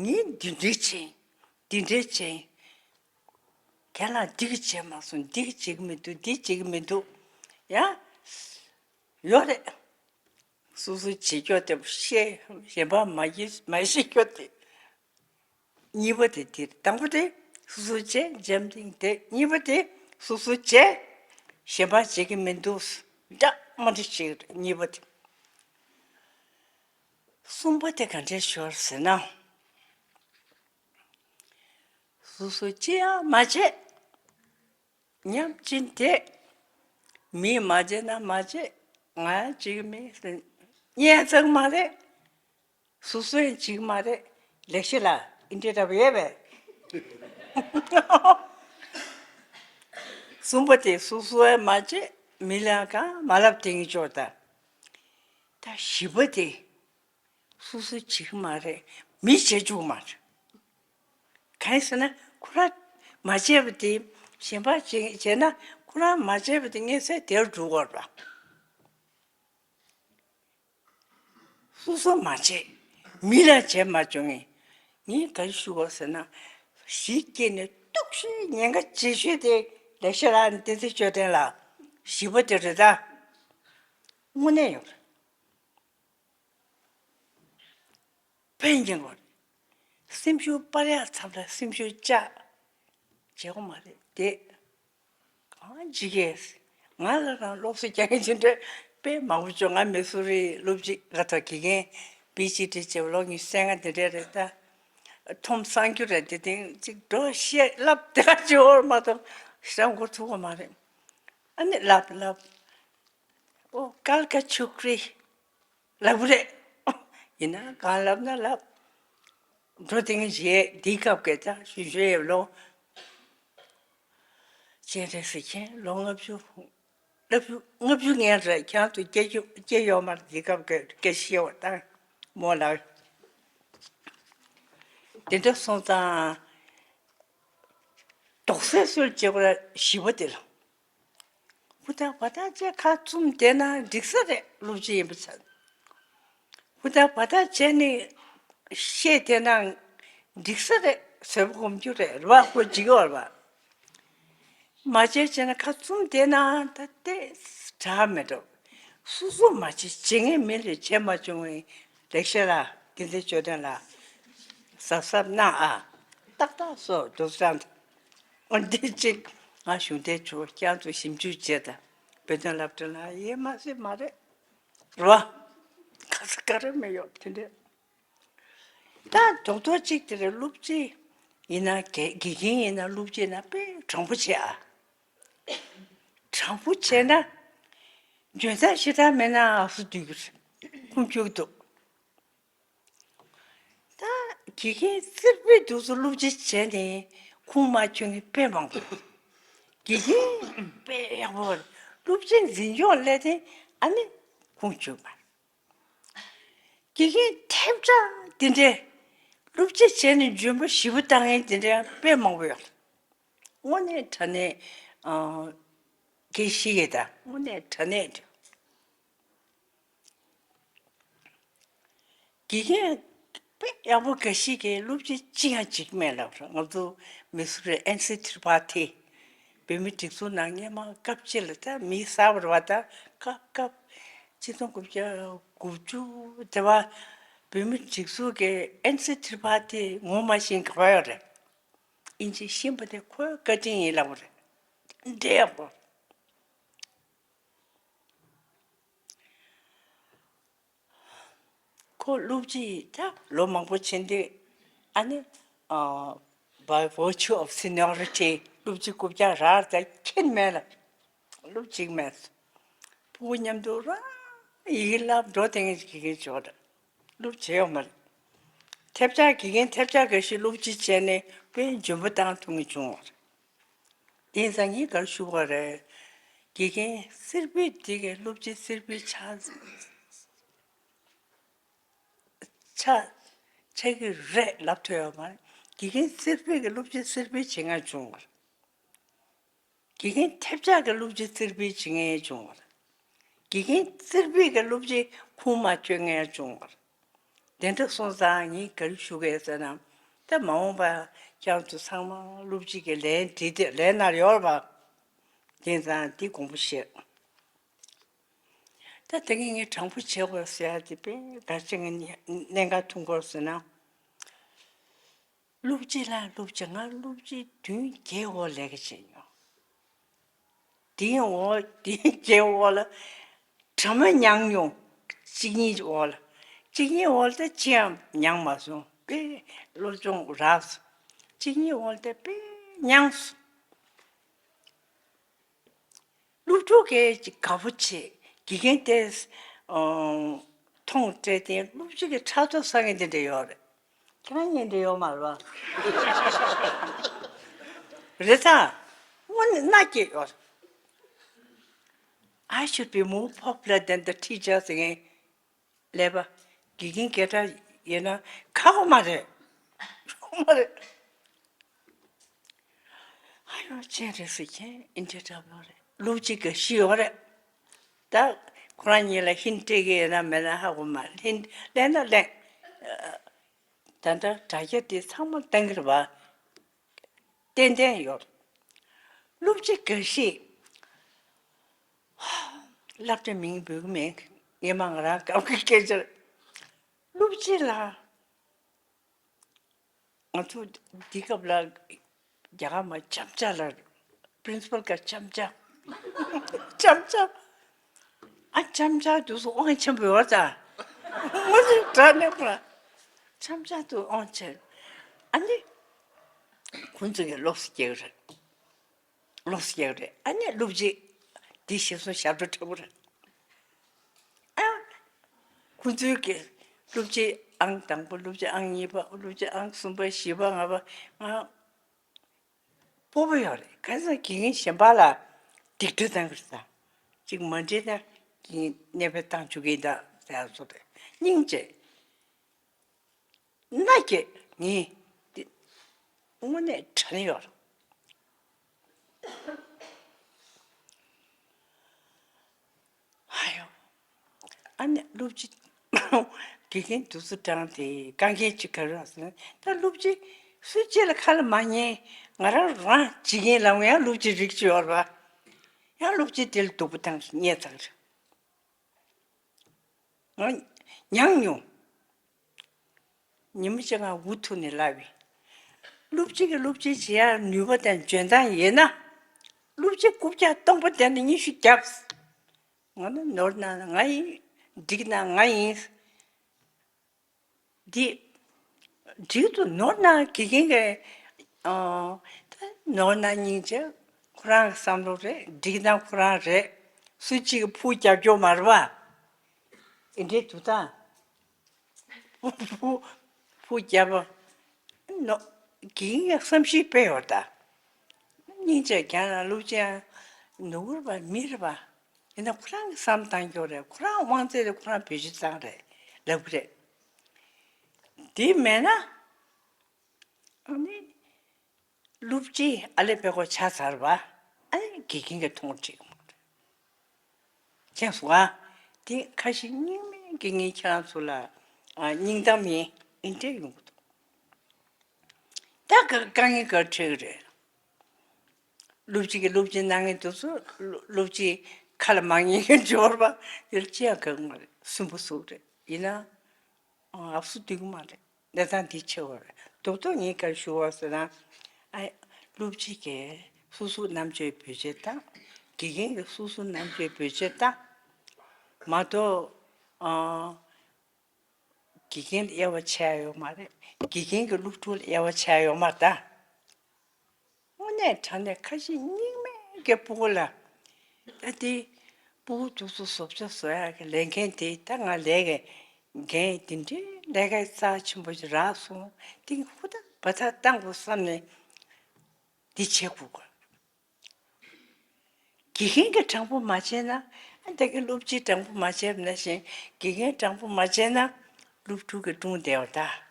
ངས་འདི་འདྲས་བྱས། འདི་འདྲས་བྱས། ཁྱེད་ལ་འདི་གི་བྱས་མ་སོང་། འདི་གི་བྱེད་ཀྱི་མི་འདུག་འདི་བྱེད་ཀྱི་མི་འདུག་ཡ། ཡོད་རེད། སོ་སོ་བྱེད་ཀྱོག་དེ་བཤད། གཞན་པ་མ་བཤད་མ་བཤད་ཀྱོག་དེ། གཉིས་པ་དེ་དེ་དང་པོ་དེ་སོ་སོ་བྱས་འཇམ་ཐིང་དེ། གཉིས་པ་དེ་སོ་སོ་བྱས་གཞན་པ་བྱེད་ཀྱི་མི་འདུག་འདྲ་མ་འདྲ་བྱེད་གཉིས་པ་དེ། གསུམ་པ་དེ་ག་འདྲས་ཤོར་ཟེར་ན། སོ་སོ་ཅི་ཡང་མ་བྱས། ཉམས་ཅི་འདེད། མིས་མ་བྱས་ན་མ་བྱས། ང་ཡང་བྱེད་ཀྱི་མེད་ཟེར། ཉན་ཚང་མ་རེད། སོ་སོ་ཡང་བྱེད་ཀྱི་མ་རེད། ལེགས་བཤད་ལ་ཨིན་དྲི་རབ་ཡོད་པས། གསུམ་པ་དེ་སོ་སོ་ཡང་མ་བྱས། མི་ལ་གང་མ་ལབ་དེ་ངས་ཅོར་ད། ད་བཞི་པ་དེ། སོ་སོས་བྱེད་ཀྱི་མ་རེད། མིས་བྱེད་བཅུག་མ་རེད། གང་ཡིན་ཟེར་ན་ཁོ་རང་མ་བྱས་པ་དེ་གཞན་པ་བྱེད་བྱས་ན་ཁོ་རང་མ་བྱས་པ་དེ་ངས་ཟེར་དེར་འགྲོ་དགོས་རེད་པ། སོ་སོ་མ་བྱས། མི་ལ་བྱས་མ་བཅུག་ངས། ངས་ག་རེ་ཞུ་དགོས་ཟེར་ན། གཞི་སྐྱེས་ནས་གཏུག་ཤོས་ཉེན་ཁ་ཆེ་ཤོས་དེ་ལེགས་བཤད་ལགས་བསྟན་འཛིན་ཆོས་ལྡན་ལགས་བཞི་པ་དེ་རེད་ད། དངོས་གནས་ཡོད་རེད། ཕན་ཀྱང་གོ། སེམས་ཤུགས་སྤར་ཡག་ཚབ་ལ་སེམས་ཤུགས་བཅག་བྱེད་དགོས་མ་རེད་དེ། གང་ཅི་གས། ང་ལ་རང་སློབ་གསོ་རྒྱག་མཁན་དེ་འདྲ་དཔེ་མང་པོ་བྱུང་། ང་མི་སུ་རི་སློབ་སྤྱི་ལ་ཐོག་དགེ་རྒན་པི་ཨེཆ་ཌི་བྱས་པ་ལོ་ཉི་ཤུ་རྩ་ལྔ་དེ་འདྲ་རེད་ད། ཁྲོམ་གསར་འགྱུར་རེད་དེ། དེང་ཅིག་འགྲོ་བཤད་ལབ་དེ་ག་ཅི་འོར་མ་གཏོགས་ཞེ་དྲག་མགོ་ཚོད་ཀྱི་མ་རེད། ཨ་ནི་ལབ་ལབ། ཨོ་ཀལ་ཀ་ཆུ་ཀྲི། ལབ་རེད། ཡིན་ན་གང་ལབ་ན་ལབ། འགྲོ་དེང་རྗེས་འདིའི་སྐབས་ཀྱི་ད་ཞུ་ཞུ་ཡོད་ལོ། སྤྱན་རས་གཟིགས་མཁྱེན་ལོ་ལྔ་བཅུ། ལྔ་བཅུ་ལྔ་བཅུ་ངན་རེད། ཁྱང་དུ་སྐྱེ་རྒྱུ་སྐྱེ་ཡོད་མ་རེད། འདིའི་སྐབས་ཀྱི་སྐད་ཤེས་བ་ད་མོ་ལགས། དེ་འདྲ་སོང་ཙང་དོགས་སེལ་སྲོལ་བྱེད་པ་བཞི་པ་དེ་ལ། ཧུར་ཐག་བ་ཐག་བྱས་ཁ་བཙུམ་བསྡད་ན་འགྲིག་ས་རེད། སློབ་སྤྱི་ཡིན་པ་ཚ། ཧུར་ཐག་བ་ཐག་བྱས་ནས་བཤད་བསྡད་ན་འགྲིག་ས་རེད། བཟོད་པ་སྒོམ་རྒྱུ་རེད་རེད་བ། ཁོ་འཇིགས་ཡོད་རེད་བ། མ་བྱས་བྱས་ན་ཁ་བཙུམ་བསྡད་ན་ད་ལྟའི་དྲག་མེད་འགྲོ། སོ་སོ་མ་བྱས་བྱེད་མཁན་མི་ལས་བྱས་མ་བྱུང་བའི་ལེགས་བཤད་ལ་དགེ་འདུན་ཆོས་ལྡན་ལ་གཟབ་གཟབ་གནང་ཨ། ཏག་ཏག་སོ་རྡོ་སྲང་དང་། འོ་འདི་གཅིག་ང་གཞུང་འབྲེལ་ཆུ་རྐྱང་དུ་ཞིབ་འཇུག་བྱས་དང་བོད་དོན་སློབ་གྲྭ་ལ་ཡེ་མ་སྲིད་མ་རེད། རོ། ཁ་ས་ག་རེ་མི་ཡོད་དེ་འདྲས། ད་རྡོག་རྡོག་གཅིག་དེ་རེད། སློབ་སྤྱི་ཡིན་ན་དགེ་དགེ་རྒན་ཡིན་ན་སློབ་སྤྱི་ཡིན་ན་དཔེ་དྲང་པོ་བྱེད་ཨ། དྲང་པོ་བྱས་ན། འཇོན་ཐང་ཞེ་དྲག་མེད་ན་ཨ་སུ་སྡུག་གི་རེད། ཁུངས་འཁྱོལ་གྱི་འདུག་ད་དགེ་རྒན་རྩེར་ཕུད་དུས་སུ་སློབ་སྤྱི་བྱས་ནས་ཁུངས་མ་འཁྱོལ་མཁན་དཔེ་མང་པོ་འདུག་དགེ་རྒན་དཔེ་ཡག་པོ་རེད། སློབ་སྤྱི་འཛིན་སྐྱོང་སླེབས་ཏེ་ཨ་ནི་ཁུངས་འཁྱོལ་མ་རེད། དགེ་རྒན་ཐེབས་རྩ་འདི་འདྲའི་སློབ་སྤྱི་བྱས་ནས་འཇོན་པོ་ཞེ་པོ་བཏང་མཁན་འདི་འདྲའི་དཔེ་མང་པོ་ཡོད། དངོས་གནས་དྲང་གནས་ཨ་དགེ་བཤེས་ཀྱི་ད་དངོས་གནས་དྲང་གནས་འདྲ། དགེ་རྒན་དཔེ་ཡག་པོ་འགའ་ཞིག་གིས་སློབ་སྤྱི་ཅི་ཡང་བྱེད་ཀྱི་མེད་ལབ་རེད། ང་ཚོ་མི་སུ་རེད། ཨེན་སི་ཐི་རི་པ་ཐི་བོད་མི་སྒྲིག་འཛུགས་ནང་སྔོན་མ་སྐབས་གཅིག་ལ་ད་མི་གསར་པ་རེད་པ། ད་སྐབས་སྐབས་ཆིག་སྟོང་དགུ་བརྒྱ་དགུ་བཅུ་དེ་བ་བོད་མི་སྒྲིག་འཛུགས་ཀྱི་ཨེན་སི་ཐི་རི་པ་ཐི་ངོ་མ་ཤེས་མཁན་ག་པར་ཡོད་རེད། ཨིན་ཇི་ཤེས་པ་དེ་ཁོའི་བཀའ་དྲིན་ཡིན་ལབ་པ་རེད། འདྲེ་ཡག་པོ། ཁོ་སློབ་སྤྱི་ད་ལོ་མང་པོ་ཕྱིན་དུས་ཨ་ནི་ཨ་by virtue of seniority སློབ་སྤྱི་རྐུབ་བཀྱག་རག་ད་ཁྱེད་མེད་ལ། སློབ་སྤྱི་མེད། ཕྲུ་གུ་མཉམ་དུ་རང་ཡི་གེ་བསླབ་འགྲོ་དེ་ངས་དགེ་རྒན་ཆོག་རེད། སློབ་བྱེད་ཡོད་མ་རེད། ཐེབས་ཆག་དགེ་རྒན་ཐེབས་ཆག་འགའ་ཞིག་སློབ་སྤྱི་བྱས་ནས་དཔེ་འཇོན་པོ་བཏང་ཐུབ་ངེས་བྱུང་བ་རེད། དེང་སང་ངས་ག་རེ་ཞུ་བ་རེད། དགེ་རྒན་རྩེར་ཕུད་དེ་གའི་སློབ་སྤྱི་རྩེར་ཕུད་ཆགས་ཆགས་ཆགས་ཀྱི་རེད་ལབ་ཐུབ་ཡོད་མ་རེད། དགེ་རྒན་རྩེར་ཕུད་ཀྱི་སློབ་སྤྱི་རྩེར་ཕུད་བྱེད་མཁན་བྱུང་བ་རེད། དགེ་རྒན་ཐེབས་ཆག་གི་སློབ་སྤྱི་རྩེར་ཕུད་བྱེད་མཁན་བྱུང་བ་རེད། དགེ་རྒན་རྩེར་ཕུད་ཀྱི་སློབ་སྤྱི་ཁུངས་མ་འཁྱོལ་མཁན་བྱུང་བ་རེད། དེ་འདྲ་སོང་ཙང་ངས་ག་རེ་ཞུ་གི་ཡོད་ཟེར་ན། ད་མ་འོངས་པ་ཁྱེད་ཚོ་ཚང་མ་སློབ་སྤྱི་གི་ལན་བྲིས་ཏེ་ལན་ནར་ཡོད་རེད་པ། དེང་སང་འདི་དགོངས་པ་བཞེས། ད་དེ་གིན་ངས་དྲང་པོ་བྱེད་དགོས་ཟེར་ཡ་དེ་དཔེ་ག་ཅི་ངས་གནད་འགག་ཐུག་གོ་ཟེར་ན། སློབ་སྤྱི་ལ་སློབ་སྤྱི་ང་སློབ་སྤྱི་བདུན་བརྒྱད་འོག་ལས་ཀ་བྱས་མྱོང་། དེའི་འོག་དེའི་བརྒྱད་འོག་ལ་དྲ་མ་མྱངས་མྱོང་། གཅིག་གཉིས་འོག་ལ། གཅིག་གཉིས་འོག་ལ་ད་ཅི་ཡང་མྱངས་མ་སོང་། དཔེ་སློབ་སྦྱོང་རག་སོང་། གཅིག་གཉིས་འོག་ལ་ད་དཔེ་མྱངས་སོང་། སློབ་ཕྲུག་གིས་ཅིག་དགའ་པོ་བྱེད། དགེ་རྒན་དེས་ཨང་མཐོང་སྤྲད་དེ་སློབ་ཕྲུག་གི་ཕྲག་དོག་ཟ་མཁན་དེ་འདྲ་ཡོད་རེད། ཁྱེད་རང་གཉིས་འདྲ་ཡོད་མ་རེད་པ། རེད་ད། དངོས་གནས་མནའ་སྐྱེལ་ཡོད་རེད། I should be more popular than the teachers ཟེར་མཁན། ཀླད་པ། དགེ་རྒན་སྐད་གྲགས་ཡོད་ན་ཁག་པོ་མ་རེད། ཡོད་མ་རེད། ཨ་ཡོ་ཅན་རེད་ཟེར་མཁན་ཨིན་དྲ་འདྲ་པོ་རེད། སློབ་སྤྱི་འགའ་ཤས་ཡོད་རེད། ད་ཁོ་རང་གཉིས་ལ་ཧིན་སྤྲད་ཀྱི་ཡོད་ན་མེད་ན་ཧ་གོ་མ་ཧིན་ལེན་ན་ལེན། ད་ལྟ་དྲ་རྒྱ་དེ་ཚང་མ་བཏང་གི་རེད་པ། ཏན་ཏན་ཡོད། སློབ་སྤྱི་འགའ་ཤས། སློབ་གྲྭའི་མིང་འབོད་གི་མེད། ངས་མ་ང་རང་སྐབས་ཀྱི་སྐད་ཆ་རེད། སློབ་སྤྱི་ལ། ང་ཚོ་འདི་སྐབས་ལ་རྒྱ་གར་མ་ཆམ་ཆ་ལ་པི་རིན་སི་པལ་ག་ཆམ་ཆ། ཆམ་ཆ། ཨ་ཆམ་ཆ་དུས་སུ་དབང་ཆེན་པོ་ཡོད་ཙང་། ངོ་ཚ་དྲག་ནས་པ། ཆམ་ཆ་དུ་དབང་ཆེན། ཨ་ནི། ཁོང་ཚོ་གི་ལོགས་སུ་སྐྱེལ་རེད། ལོགས་སུ་སྐྱེལ་རེད། ཨ་ནི་སློབ་སྤྱི། འདི་ཞེ་སོང་ཞབས་བྲོ་འཁྲབ་པོ་རེད། ཨ། ཁོང་ཚོའི་གི་སློབ་སྤྱི་ཨང་དང་པོ། སློབ་སྤྱི་ཨང་གཉིས་པ། སློབ་སྤྱི་ཨང་གསུམ་པ། བཞི་པ། ལྔ་པ། ང་སྤོབས་པ་ཡོད་རེད། གང་ཟེར་དགེ་རྒན་གཞན་པ་ལ་སྡིགས་སྒྲིབ་བཏང་གི་རེད་ད། ཅིག་མ་འགྲིག་ན་དགེ་རྒན་གནས་སྤོས་བཏང་བཅུག་གི་ཡིན་ད་ཟེར་ཡ་བཟོ་རེད། སྙིང་རྗེ། མནའ་སྐྱེལ་ངས་འདི་དངོས་གནས་དྲན་ཡོད། ཨ་ཡོ། ཨ་ནི་སློབ་སྤྱི། དགེ་རྒན་དུ་སུ་དྲངས་ཏེ་དཀའ་ངལ་ཅིག་ག་རེ་རག་ཟེར་ན། ད་སློབ་སྤྱི་སུ་གཅིག་ལ་ཁ་ལ་མ་ཉན། ང་རང་རང་བྱེད་མཁན་ལ་ཡང་སློབ་སྤྱི་རིགས་ཅིག་ཡོད་རེད་པ། ཡང་སློབ་སྤྱི་དེ་ལ་སྡུག་པོ་བཏང་ཉེས་ཚར། ང་མྱངས་མྱོང་། ཉི་མ་གཅིག་ང་འུ་ཐུག་ནས་ལབ་པས། སློབ་སྤྱི་གིས་སློབ་སྤྱི་བྱེད་ཡ་ནུས་པ་དང་འཇོན་ཐང་ཡོད་ན། སློབ་སྤྱི་རྐུབ་བཀྱག་སྟོང་པ་དེ་ནས་ཉི་ཤུ་རྒྱབ། ང་ནི་ནོར་ན་ང་ཡིན། འགྲིག་ན་ང་ཡིན། འདི་འགྲིག་ཏུ་ནོར་ན་དགེ་རྒན་གྱི། ཨ། ད་ནོར་ན་སྙིང་རྗེ། ཁོ་རང་གི་བསམ་བློ་རེད། འགྲིག་ན་ཁོ་རང་རེད། སུ་གཅིག་གིས་ཕུ་རྒྱབ་སྐྱོར་མ་རེད་པ། འདི་འདྲའི་འདུག་ད། ཕུ་ཕུ་ཕུ་རྒྱབ་པ། ནོ། དགེ་རྒན་གྱི་བསམ་ཤེས་དཔེ་ཡོད་ད། སྙིང་རྗེ། རྒན་ལགས་སློབ་སྤྱི་ཡང་ནོར་བ་མི་རེད་པ། ཡིན་ན་ཁོ་རང་གི་བསམ་བཏང་རྒྱུ་རེད། ཁོ་རང་དབང་ཚད་དེ་ཁོ་རང་བེད་སྤྱོད་བཏང་རེད་ལབ་གི་རེད། དེ་མེད་ན། ཨ་ནི། སློབ་སྤྱི་ཨ་ལེ་པེ་ཀོ་ཆགས་ཚར་བ། ཨ་ནི་དགེ་རྒན་གྱིས་མཐོང་འགྲིག་གི་མ་རེད། མཁྱེན་སོང་ཨ། དེ་ཁ་ཞེ་གཉིས་མེད་དགེ་རྒན་ཁྱེད་རང་ཚོ་ལ། ཨ། སྙིང་གཏམ་ཡིན། ཨིན་འདྲས་ཡོང་གི་འདུག། ད་དཀའ་དཀའ་ངལ་ག་རེ་འཕྲད་ཀྱི་རེད། སློབ་སྤྱི་གིས་སློབ་སྤྱི་གནང་མཁན་དེ་ཚོ་སློབ་སློབ་སྤྱིའི་ཁ་ལ་མ་ཉན་མཁན་འབྱོར་བ་དེར་ཅི་ཡང་དགའ་གི་མ་རེད། སུན་པོ་ཟུག་རེད། ཡིན་ན། ཨ། ཨབ་སུ་འདུག་གི་མ་རེད། གནས་སྟངས་འདི་ཆེ་བ་རེད། རྡོག་རྡོག་ངས་ག་རེ་ཞུ་བ་ཟེར་ན། ཨ། སློབ་སྤྱི་གིས་སོ་སོའི་རྣམ་དཔྱོད་བེད་སྤྱོད་བཏང་། དགེ་རྒན་གྱིས་སོ་སོའི་རྣམ་དཔྱོད་བེད་སྤྱོད་བཏང་། མ་གཏོགས། ཨ། དགེ་རྒན་ལ་དབྱེ་བ་ཕྱེ་ཡ་ཡོད་མ་རེད། དགེ་རྒན་གྱིས་སློབ་ཕྲུག་ལ་དབྱེ་བ་ཕྱེ་ཡ་ཡོད་མ་རེད་ད། དངོས་གནས་དྲང་གནས་ཁ་ཞེ་གཉིས་མེད་ཀྱི་སྤུ་གུ་ལ། ད་དེ་སྤུ་གུ་དེ་ཚོ་བཟོ་བཅོས་བཟོ་ཡག་གི་ལས་འགན་དེ་ད་ང་ལས་ཀའི་འགན་དེ་འདྲའི་ལས་ཀའི་རྩ་ཆེན་པོ་ཞིག་རག་སོང་། དེ་ཧུར་ཐག་འབད་ཐག་བཏང་དགོས་བསམ་ནས་འདི་བྱེད་དགོས་གི། དགེ་རྒན་གྱིས་དྲང་པོ་མ་བྱས་ན། ད་གིན་སློབ་སྤྱིས་དྲང་པོ་མ་བྱས་པ་ནང་བཞིན་དགེ་རྒན་དྲང་པོ་མ་བྱས་ན། སློབ་ཕྲུག་གིས་སྒྲུང་བསྡད་པ་ད།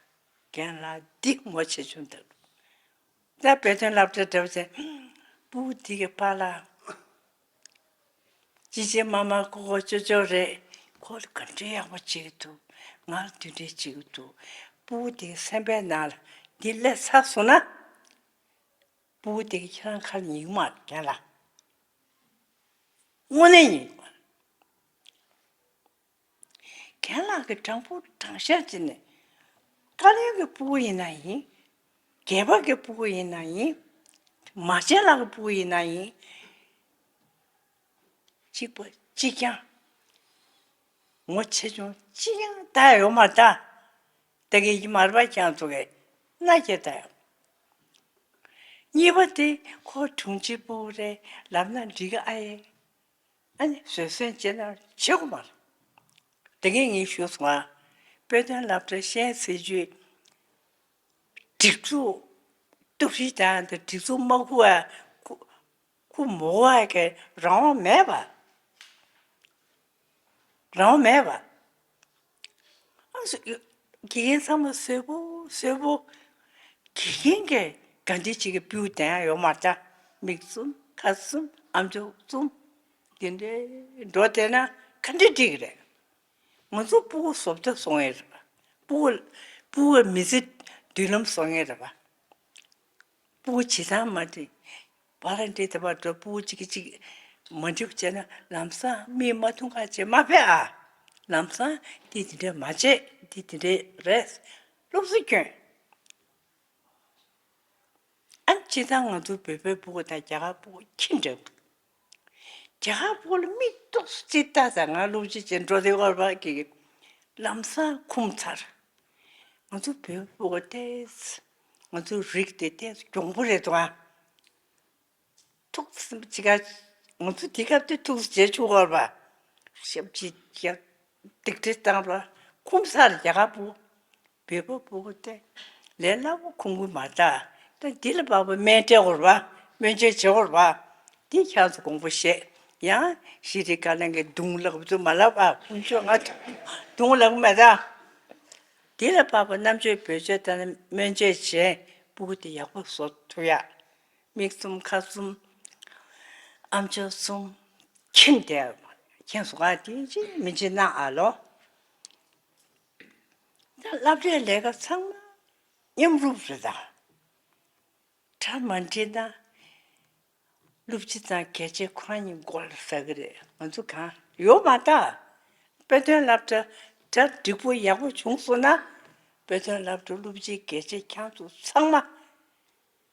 རྒན་ལགས་འདི་ངོ་ཆེ་ཆུང་འདུག། ད་དཔེ་སྟོན་སློབ་གྲྭ་འདྲ་བོ་ཟེར། སྤུ་གུ་འདི་གི་པཱ་ལགས། ཅི་ཅི་མ་མ་ཀོ་ཀོ་ཅོ་ཅོ་རེད། ཁོ་ལ་ག་འདྲའི་ཡག་པོ་བྱེད་ཀྱི་འདུག། ང་ལ་དེ་འདྲའི་བྱེད་ཀྱི་འདུག། སྤུ་གུ་དེ་གི་སེམས་པའི་ནང་ལ་འདི་སླེབས་ཚར་སོང་ན། སྤུ་གུ་དེ་གིས་ཁྱེད་རང་ཁ་ལ་ཉན་གི་མ་རེད། རྒན་ལགས། དངོས་གནས་ཉན་གི་མ་རེད། རྒན་ལགས་ཀྱིས་དྲང་པོ་དྲང་བཞག་བྱས་ནས། བཀའ་བློན་གྱི་སྤུ་གུ་ཡིན་ན་ཡིན། རྒྱལ་པོ་གི་སྤུ་གུ་ཡིན་ན་ཡིན། མ་བྱན་ལགས་ཀྱི་སྤུ་གུ་ཡིན་ན་ཡིན། གཅིག་པ་གཅིག་རྐྱང་། ངོ་ཆེ་ཆུང་གཅིག་རྐྱང་ལྟ་ཡོད་མ་རེད་ད། ལྟ་གི་ཡིན་མ་རེད་པ། ཁྱེད་ཚོ་གིས་མནའ་སྐྱེལ་ལྟ་ཡོད། གཉིས་པ་དེ་ཁོ་དྲུང་ཆེ་སྤུ་གུ་རེད། ལབ་ན་འགྲིག་གི་ཨ་ཡེ། ཨ་ནི་བཟོད་བསྲན་བྱས་ན་བྱེད་དགོས་མ་རེད། དེ་གས་ངས་ཞུས་སོང་ཨ། དཔེ་སྟོན་སློབ་གྲྭའི་གཞན་སྲིད་ཇུས། སྒྲིག་འཛུགས། གཏུག་སྒྲིལ་དང་དེ་སྒྲིག་འཛུགས་མ་ཁུར་བ། ཁུ་ཁུར་མ་དགོས་པ་གི་རང་དབང་མེད་པ། རང་དབང་མེད་པ། ཨ་སུ་དགེ་རྒན་ཚང་མ་བཟོད་པོ་བཟོད་པོ། དགེ་རྒན་གྱིས་ག་འདྲ་ཅིག་གི་སྤུས་ལྡན་ཡོད་མ་རེད། མིག་བཙུམ་ཁ་བཙུམ་ཨམ་ཅོག་བཙུམ། དེ་འདྲའི་འགྲོ་བསྡད་ན་ག་འདྲ་འགྲིག་གི་རེད། ང་ཚོ་སྤུ་གུ་བཟོ་ལྟ་བཟོ་མཁན་རེད་པ། སྤུ་གུ་སྤུ་གུའི་མི་ཚེ་མདུན་ལམ་བཟོ་མཁན་རེད་པ། སྤུ་གུ་བྱེད་སྟངས་མ་འགྲིག། བར་འགྲིག་དེ་བར་འགྲོ། སྤུ་གུ་གཅིག་གིས་གཅིག་མ་འགྲིག་པ་བྱས་ན་ལམ་སང་མིས་མ་མཐོང་ཁ་བྱེད་མ་ཕེབས་ཨ། ལམ་སང་དེ་དེ་འདྲས་མ་བྱེད། དེ་དེ་འདྲས་རེད། སློབ་གསོ་སྐྱོན། ཨ་ནི་སྤྱིར་བཏང་ང་ཚོ་བོད་པའི་སྤུ་གུ་དང་རྒྱ་གར་སྤུ་གུ་ཁྱི་འདྲ་པོ། རྒྱ་གར་སྤུ་གུ་ལ་མིག་ཏོག་ཙམ་ཅིག་ལྟ་ཙང་ང་སློབ་སྤྱི་བྱས་འགྲོ་དེ་བར་བར་གྱི་ལམ་སང་འཁུམས་ཚར། ང་ཚོ་བོད་པའི་སྤུ་གུ་ཏོག་ཙམ། ང་ཚོའི་རིགས་དེ་ཏོག་ཙམ་གྱོང་པོ་རེད་འདུག་ཨ། ཐུགས་སེམས་ཅིག་ག་ང་ཚོ་དེ་སྐབས་དེ་ཐུགས་རྗེ་ཆུང་བར་བ། ཞབས་ཕྱི་རྒྱ་སྡིག་སྒྲིལ་བཏང་བ་འཁུམས་ཚར། རྒྱ་གར་སྤུ་གུ། བོད་པ་སྤུ་གུ་དེ་ལས་སླ་པོ་འཁུམ་གི་མ་རེད། ད་འདི་ལ་བབ་པ་སྨན་སྤྲད་དགོས་རེད་པ། སྨན་བཅོས་བྱེད་དགོས་རེད་པ། འདི་ཁྱེད་ཚོ་དགོངས་པ་བཞེས། ཡང་ཤེས་རིག་བཀའ་བློན་གྱིས་རྡུང་ལག་པ་ཚོ་མ་ལབ་ཨ། དཀོན་མཆོག་ང་རྡུང་ལབ་གི་མེད་ད། འདི་ལ་བབ་པ་རྣམ་དཔྱོད་བེད་སྤྱོད་བཏང་ནས་སྨན་བཅོས་བྱས། སྤུ་གུ་དེ་ཡག་པོ་བཟོ་ཐུབ་ཡ། མིག་བཙུམ་ཁ་བཙུམ། ཨམ་ཅོག་བཙུམ། ཁྱིམ་དེ་ཁྱེད་སུ་ག་དེ་ཅི་མི་བྱེད་ན་ཨ་ལོ། ད་སློབ་གྲྭའི་ལས་ཀ་ཚང་མ་མཉམ་རུབ་རེད་ད། གྲ་མ་འགྲིག་ན་སློབ་སྤྱི་དང་དགེ་ཆེ་ཁོ་རང་གཉིས་མགོ་ལ་ཟ་གི་རེད། ང་ཚོ་གང་ཡོད་མ་ད། དཔེ་སྟོན་སློབ་གྲྭ་གྲ་འགྲིག་པོ་ཡག་པོ་བྱུང་སོང་ན། དཔེ་སྟོན་སློབ་གྲྭ་སློབ་སྤྱི་དགེ་ཆེ་ཁྱེད་ཚོ་ཚང་མ།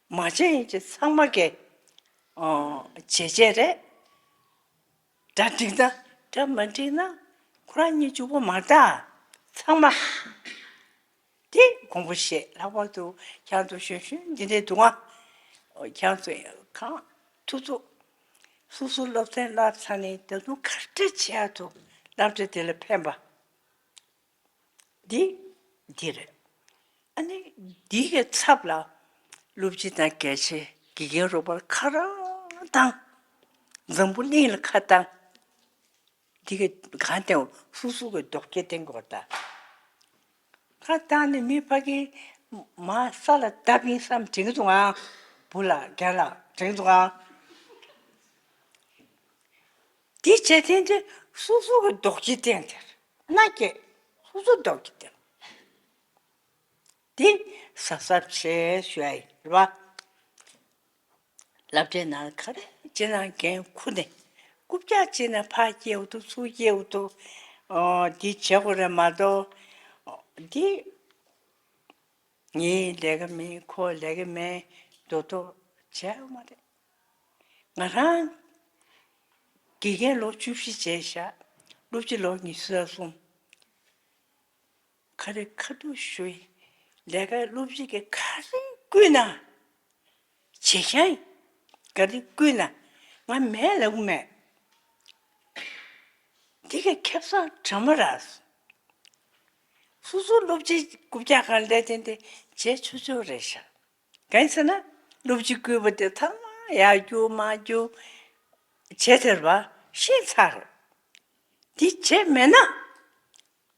མ་བྱས་ཡིན་ཅེས་ཚང་མ་གིས་བྱས་བྱས་རེད། སྒྲ་འགྲིག་ན་སྒྲ་མ་འགྲིག་ན་ཁོ་རང་གཉིས་གཅིག་པོ་མ་རེད་ད། ཚང་མ། དེ་དགོངས་པ་བཞེས། ལྷག་པར་དུ་ཁྱེད་ཚོ་གཞོན་གཞོན་འདི་འདྲའི་འདུག་ཨ། ཁྱེད་ཚོ་གང་ཐུབ་ཐུབ་སོ་སོ་སློབ་ཚན་བསླབ་ཚར་ནས་ད་དུང་ག་འདྲ་བྱེད་ཡག་འདུག་སློབ་གྲྭ་དེ་ལ་ཕན་པ། འདི་འདི་རེད། ཨ་ནི་འདི་གི་ཚབ་ལ་སློབ་སྤྱི་དང་དགེ་ཆེ་དགེ་རྒན་རོགས་པར་ཁ་རང་བཏང་། འཛམ་བུ་གླིང་ལ་ཁ་བཏང་། འདི་གི་གང་བསྟན་སོ་སོ་གི་རྡོག་རྒྱག་བསྟན་དགོས་པ་ད། ཁ་བཏང་ནས་མི་ཕ་གི་མ་ས་ལ་བརྡབས་ཡིན་བསམ་དྲན་གི་འདུག་ཨང་། བུ་ལ་རྒན་ལ་དྲན་གི་འདུག་ཨང་། འདི་བྱེད་ཐེངས་དེ་སོ་སོ་གི་རྡོག་རྒྱག་བསྟན་དེར་མནའ་སྐྱེལ། སོ་སོ་རྡོག་རྒྱག་བསྟན། འདི་གཟབ་གཟབ་བྱས་ཞུ་ཡ་ཡིན་རེད་བ། སློབ་གྲྭའི་ནང་ག་རེ་བྱེད་ན་འགན་ཁུར་ནས་རྐུབ་བཀྱག་བྱེད་ན་ཕར་སྐྱེལ་འུ་ཐུག་ཚུར་སྐྱེལ་འུ་ཐུག་འདི་བྱེད་དགོས་རེད་མ་གཏོགས། འདི་ངའི་ལས་ཀ་མིན་ཁོ་ལས་ཀ་མིན་འདོད་འདོད་བྱས་ཡོད་མ་རེད། ང་རང་དགེ་རྒན་ལོ་བཅུ་བཞི་བྱས་ཤག་སློབ་སྤྱི་ལོ་ཉི་ཤུ་རྩ་གསུམ། ག་རེ་ཁ་ཐུག་ཞུ་ཡི། ལས་ཀ་སློབ་སྤྱི་གིས་ག་རེ་བསྐུལ་ན་བྱེད་ཀྱང་། ག་རེ་བསྐུལ་ན་ང་མེད་ལབ་གི་མེད། འདི་ག་ཁེ་བཟང་དྲ་མ་རག་སོ་སོ་སློབ་སྤྱི་རྐུབ་བཀྱག་སྒང་སླེབས་དེ་འདི་བྱས་ཆོག་ཆོག་རེད་ཤག་གང་ཡིན་ཟེར་ན་སློབ་སྤྱི་བསྐུལ་བ་དེ་ཚང་མ་ཡར་རྒྱུག་མར་རྒྱུག་བྱས་ཟེར་བ་ཤེས་ཚར། འདི་བྱས་མེད་ན།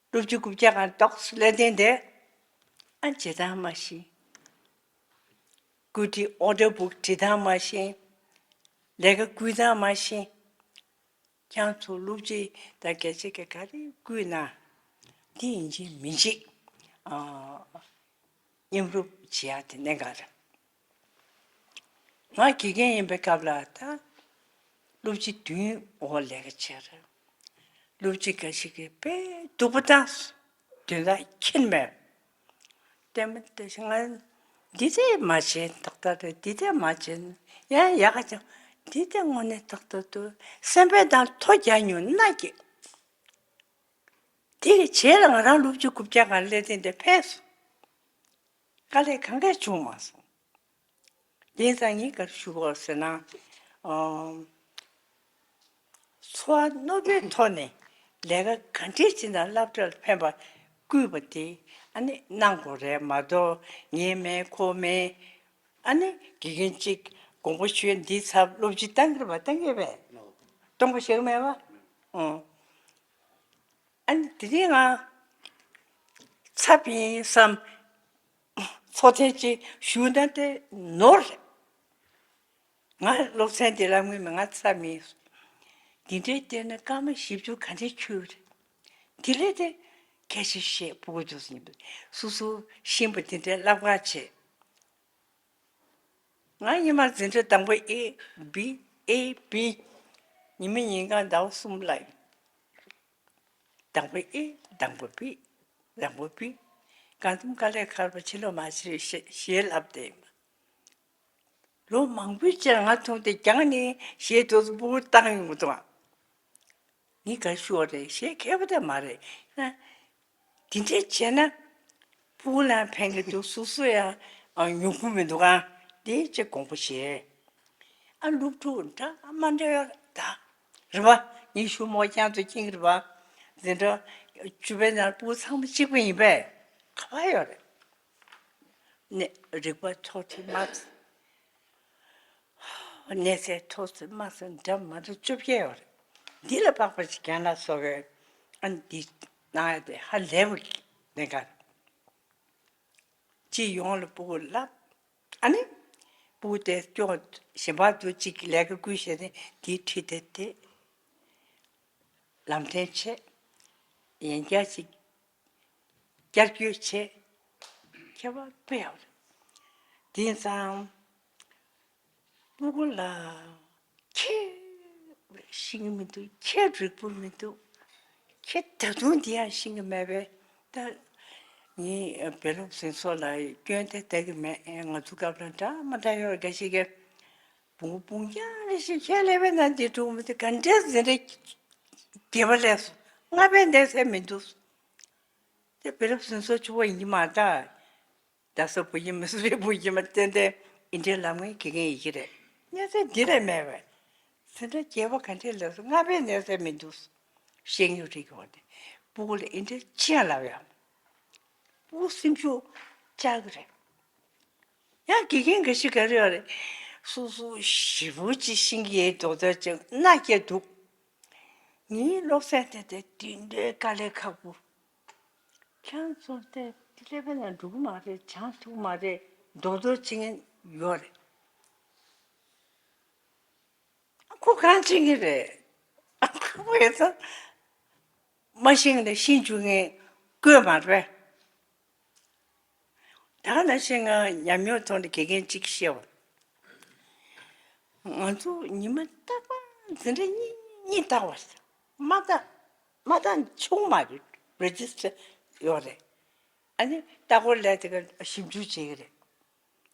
སློབ་སྤྱི་རྐུབ་བཀྱག་སྒང་ཏོག་ཙམ་སླེབས་དེ་འདི། ཨ་བྱེད་སྟངས་མ་ཤེས། བཀོད་སྒྲིག་ཨོ་ཌར་བུག་བྲིས་སྟངས་མ་ཤེས། ལས་ཀ་བསྐུལ་སྟངས་མ་ཤེས། ཁྱེད་ཚོ་སློབ་སྤྱི་དང་དགེ་ཆེ་གིས་ག་རེ་བསྐུལ་ན། འདི་ཡིན་གཅིག་མིན་གཅིག་ཨ། མཉམ་རུབ་བྱེད་ཡག་དེ་གནད་འགག་རེད། ང་དགེ་རྒན་ཡིན་པའི་སྐབས་ལ་ད་སློབ་སྤྱི་བདུན་འོག་ལས་ཀ་བྱས་རེད། སློབ་སྤྱི་འགའ་ཞིག་གིས་དཔེ་སྡུག་པོ་བཏང་། དོན་དག་ཁྱེར་མེད། ལྟད་མོ་ལྟ་ཞིག་ང་འདི་འདྲས་མ་བྱེད་ཏག་ཏག་རེད། འདི་འདྲས་མ་བྱེད་ཡང་ཡག་ག་ཅང་འདི་འདྲས་དངོས་གནས་ཏག་ཏག་འདུག་སེམས་པའི་ནང་ཐོ་རྒྱག་མྱོང་མནའ་སྐྱེལ། དེ་གི་རྗེས་ལ་ང་རང་སློབ་སྤྱི་རྐུབ་བཀྱག་སྒང་སླེབས་དེ་འདྲ་ཕེབས་སོང་། དཀའ་ལས་གང་གས་བྱུང་མ་སོང་། དེང་སང་ངས་ག་རེ་ཞུ་དགོས་ཟེར་ན། ཨ། འཚོ་བ་རྣོ་པོའི་ཐོག་ནས་ལས་ཀ་ག་འདྲས་བྱས་ན་སློབ་གྲྭ་ལ་ཕན་པ་བསྐུལ་བ་དེ་ཨ་ནི་གནང་དགོས་རེད་མ་གཏོགས་ངས་མིན་ཁོ་མིན། ཨ་ནི་དགེ་རྒན་གཅིག་དགོངས་པ་ཞུས་འདིའི་ཚབ་སློབ་སྤྱི་བཏང་གི་རེད་པ། བཏང་གི་རེད་པས། གཏོང་པ་ཞིག་མེད་པ། ཨོ། ཨ་ནི་དེ་རིང་ང་ཚབ་ཡིན་བསམ། འཚོ་རྟེན་ཅིག་ཞུ་ན་དེ་ནོར་རེད། ང་སློབ་ཚན་དེ་ལ་དངོས་མི་ང་ཚབ་མིན། འདི་འདྲའི་བལྟས་ན་སྐར་མ་བཞི་བཅུ་ག་འདྲའི་འཁྱོལ་རེད། དེ་ལས་དེ་སྐད་ཆ་བཤད་ཕྲུ་གུ་ཚོ་ཡིན་པ་སོ་སོ་ཤེས་པ་དེ་འདྲའི་བསླབ་ག་བྱེད། ང་ཉི་མ་འཛིན་གྲྭ་དང་པོ་ཨེ་བི་ཨེ་བི། ཉི་མ་ཉིན་གང་ཟླ་བ་གསུམ་ལ་ཡིན། དང་པོ་ཨེ། དང་པོ་བི། དང་པོ་བི། གང་འཚམ་དཀའ་ལས་ཁག་པོ་ཕྱི་ལོགས་མ་ཕྱིར་ཞེས་ཞེས་ལབ་བསྡད་ཡིན་པ། ལོ་མང་པོའི་རྗེས་ང་མཐོང་སྟེ་རྒྱང་ནས་ཞེས་དུས་སུ་སྤུ་གུ་བཏང་ཡོང་གི་འདུག་ཨ། ངས་ག་རེ་ཞུ་བ་རེད། ཞེས་མཁས་པོ་དེ་མ་རེད། དེ་འདྲས་བྱས་ན་སྤུ་གུ་ལ་ཕན་གྱི་འདུག་སོ་སོ་ཡང་ཨ་མྱོང་གི་མི་འདུག་ཨ། དེ་ཅིག་དགོངས་པ་བཞེས། ཨ་སློབ་ཕྲུག་འདྲ་མ་འདྲ་ཡོད་ད། རེད་པ། ངས་ཞུ་མོ་རྐྱང་དུ་ཁྱེད་རེད་པ། འཛིན་གྲྭ་བཅུ་པའི་ནང་སྤུ་གུ་ཚང་མ་གཅིག་པ་ཡིན་པས་ག་པར་ཡོད་རེད། ནས་རིག་པ་མཐོ་ཚད་དམའ་ཚད། གནས་ཚད་མཐོ་ཚད་དམའ་ཚད་འདྲ་མི་འདྲ་བཅོ་བརྒྱད་ཡོད་རེད། འདི་ལ་དཔག་པ་ཞིག་རྒན་ལགས་སོགས་ཀྱིས་ཨ་ནི་འདི་གནང་ཡ་དེ་ཧ་ལས་པ་གི་ལས་ཀ་རེད། སྤྱི་ཡོངས་ལ་སྤུ་གུ་བསླབ། ཨ་ནི་སྤུ་གུ་དེ་སྐྱོ་གཞན་པ་དུ་གཅིག་ལས་ཀ་བསྐུལ་བྱས་ནས་དེའི་ཁྲིད་དེ་དེ་ལམ་སྟོན་བྱེད། ཡན་རྒྱ་ཅིག་བསྐྱར་བཅོས་བྱེད། མཁས་པ་དཔེ་ཡག་རེད། དེང་སང་སྤུ་གུ་ལ་ཁྱེད་ཤེས་ཀྱི་མི་འདུག་ཁྱེད་རིག་པ་མི་འདུག་ཁྱེད་ད་དུང་འདི་ཡང་ཤེས་ཀྱི་མེད་པས་ད། ངས་བེ་ལུག་ཟིན་སོགས་ལ་སྐྱོན་དེ་ལྟ་གི་མེད། ང་ཚོ་སྐབས་ལ་འདྲ་མ་འདྲ་ཡོད་འགའ་ཞིག་གིས་བུང་བུང་རྐྱང་རེ་ཞིག་ཁྱེད་ལས་བས་ན་འདི་འགྲུག་མི་འདུག་ག་འདྲས་ཟིན་རེ་དགེ་བ་ལས་སོ་ལྔ་པའི་གནས་ཚད་མི་འདུག་དེ་བེ་ལུག་ཟིན་སོགས་ཆུ་བ་ཡིན་གྱི་མ་རེད། རྡ་ས་བུ་ཡིན་མི་སུ་རེད་བུ་ཡིན་མ་ཏན་ཏན་ཨིན་འདྲའི་ལམ་ངན་དགེ་རྒན་ཡིན་གྱི་རེད། གནས་ཚད་འདི་ལས་མེད་པས། ཟིན་གྲྭ་བརྒྱད་པ་ག་འདྲས་ལས་སོ་ལྔ་པའི་གནས་ཚད་མི་འདུག་ཤེས་ཡོན་རིག་གི་བ་དེ་སྤུ་གུ་ལ་ཨིན་འདྲའི་ཅི་ཡང་ལབ་ཡང་སྤུ་གུ་སེམས་ཤུགས་བཅག་གི་རེད། ཡང་དགེ་རྒན་འགའ་ཞིག་ག་རེ་ཡོད་རེད། སོ་སོ་ཞེ་པོ་ཅིག་ཤེས་ཀྱི་ཡོད་མདོག་མདོག་ཅིག་མནའ་སྐྱེལ་འདུག་ངའི་སློབ་ཚན་དེ་དེ་དེ་འདྲའི་དཀའ་ལས་ཁག་པོ། ཁྱེད་རང་ཚོ་དེ་དེ་ལས་པའི་ནང་འགྲོ་གི་མ་རེད། སྦྱང་ཐུབ་མ་རེད། མདོག་མདོག་བྱེད་མཁན་ཡོད་རེད། ཁོ་གང་བྱེད་ཀྱི་རེད། ཁོ་ཡོད་ཚད་མ་ཤེས་ནས་ཤེས་འཇུག་མཁན་བསྐོས་མ་རེད། ད་ག་ནང་བཞིན་ང་ཉམས་མྱོང་ཐོག་ནས་དགེ་རྒན་གཅིག་བཤད་པ། ང་ཚོ་ཉི་མ་རྟག་པར་འཛིན་གྲྭ་གཉིས་གཉིས་བལྟ་བ། མ་བལྟ་མ་བལྟ་ཆུང་མ་རེད། རེ་ཇི་སི་ཊར་ཡོད་རེད། ཨ་ནི་ལྟ་སྐོར་ལས་དེ་ག་ཞིབ་འཇུག་བྱེད་ཀྱི་རེད།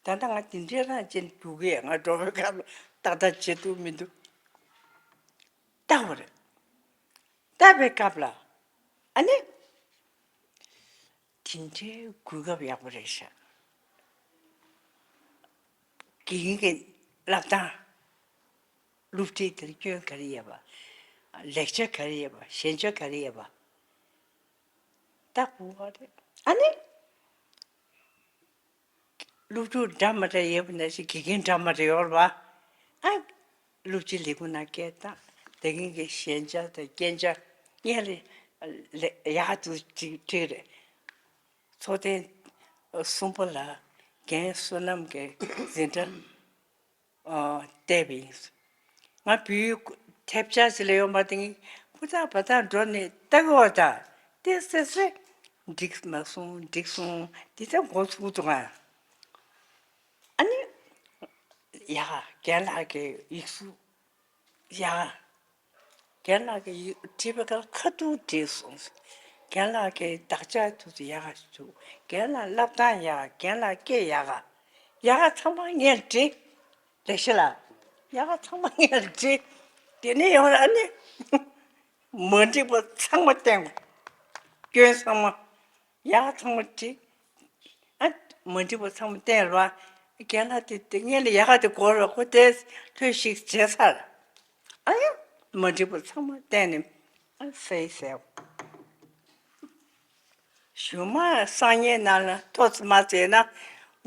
ད་ལྟ་ང་དེ་འདྲའི་རང་ཅན་རྒྱུག་གི་ང་འགྲོ་བའི་སྐབས་ལ་ཏག་ཏག་བྱེད་ཐུབ་མི་འདུག་ལྟ་བ་རེད། ལྟ་བའི་སྐབས་ལ་ཨ་ནི། དེ་འདྲའི་གོ་སྐབས་ཡག་པོ་རེད་ཤག་དགེ་རྒན་གྱི་བསླབ་སྟངས། སློབ་ཁྲིད་དེར་སྐྱོན་ག་རེ་ཡོད་པ། ལེགས་ཆ་ག་རེ་ཡོད་པ། ཞན་ཆ་ག་རེ་ཡོད་པ། ད་གོ་བ་རེད། ཨ་ནི། སློབ་ཕྲུག་འདྲ་མི་འདྲ་ཡོད་པ་ནང་བཞིན་དགེ་རྒན་འདྲ་མི་འདྲ་ཡོད་རེད་པ། ཨ། སློབ་སྤྱི་ལས་ཁུངས་ནང་སྐད་བཏང་། དེ་རིང་གི་ཞན་ཆ་དང་རྐྱེན་ཆ་སྔོན་ལ་ལས་ཡག་ཏུ་ཅིག་བྲིས་རེད། ཚོགས་ཐེངས་གསུམ་པ་ལ་རྒན་བསོད་ནམས་ཀྱིས་འཛིན་གྲྭ་བལྟས་པ་ཡིན། ང་བོད་ཡིག་ཐེབས་ཆག་ཅིག་ལ་ཡོད་མ་དེ་ངས་ཧུར་ཐག་བ་ཐག་འགྲོ་ནས་ལྟ་གི་འོ་ད་ལྟས་ཚེ་ཚེ་འགྲིག་མ་སོང་འགྲིག་སོང་འདི་ལྟ་འགོ་ཚུགས་འདུག་ང་། ཨ་ནི། ཡ། རྒན་ལགས་ཀྱི་ཡིག་གཟུགས་ཡ། རྒན་ལགས་ཀྱི་ཡིག་བྲིས་པའི་སྐབས་ཁ་ཐུག་བྲིས་སོང་། རྒན་ལགས་ཀྱི་དག་ཆ་ཐུག་ཚུལ་ཡག་ག་བྱུང་། རྒན་ལགས་བསླབ་སྟངས་ཡག་རྒན་ལགས་སྐད་ཡག་ག་ཡག་ག་ཚང་མ་ངས་བྲིས། ལེགས་བཤད་ལགས། ཡག་ག་ཚང་མ་ངས་བྲིས། དེ་ནས་ཡོང་ར་ཨ་ནི། མ་འགྲིག་པ་ཚང་མ་བསྟན་དགོས། སྐྱོན་ཚང་མ། ཡག་ཚང་མ་བྲིས། ཨ། མ་འགྲིག་པ་ཚང་མ་བསྟན་ར། རྒན་ལགས་དེ་དེ་སྔོན་ལ་ཡག་དེ་གོ་ར་ཁོ་དེ་ལྷོད་ཞིག་བྱས་ཚར། ཨ་ཡ། མ་འགྲིག་པ་ཚང་མ་བསྟན་ནས་ཨ་སེ་སེ། གཞུག་མ་སང་ཉིན་ནང་ལ་ཐོ་ཚི་མ་བྱས་ན་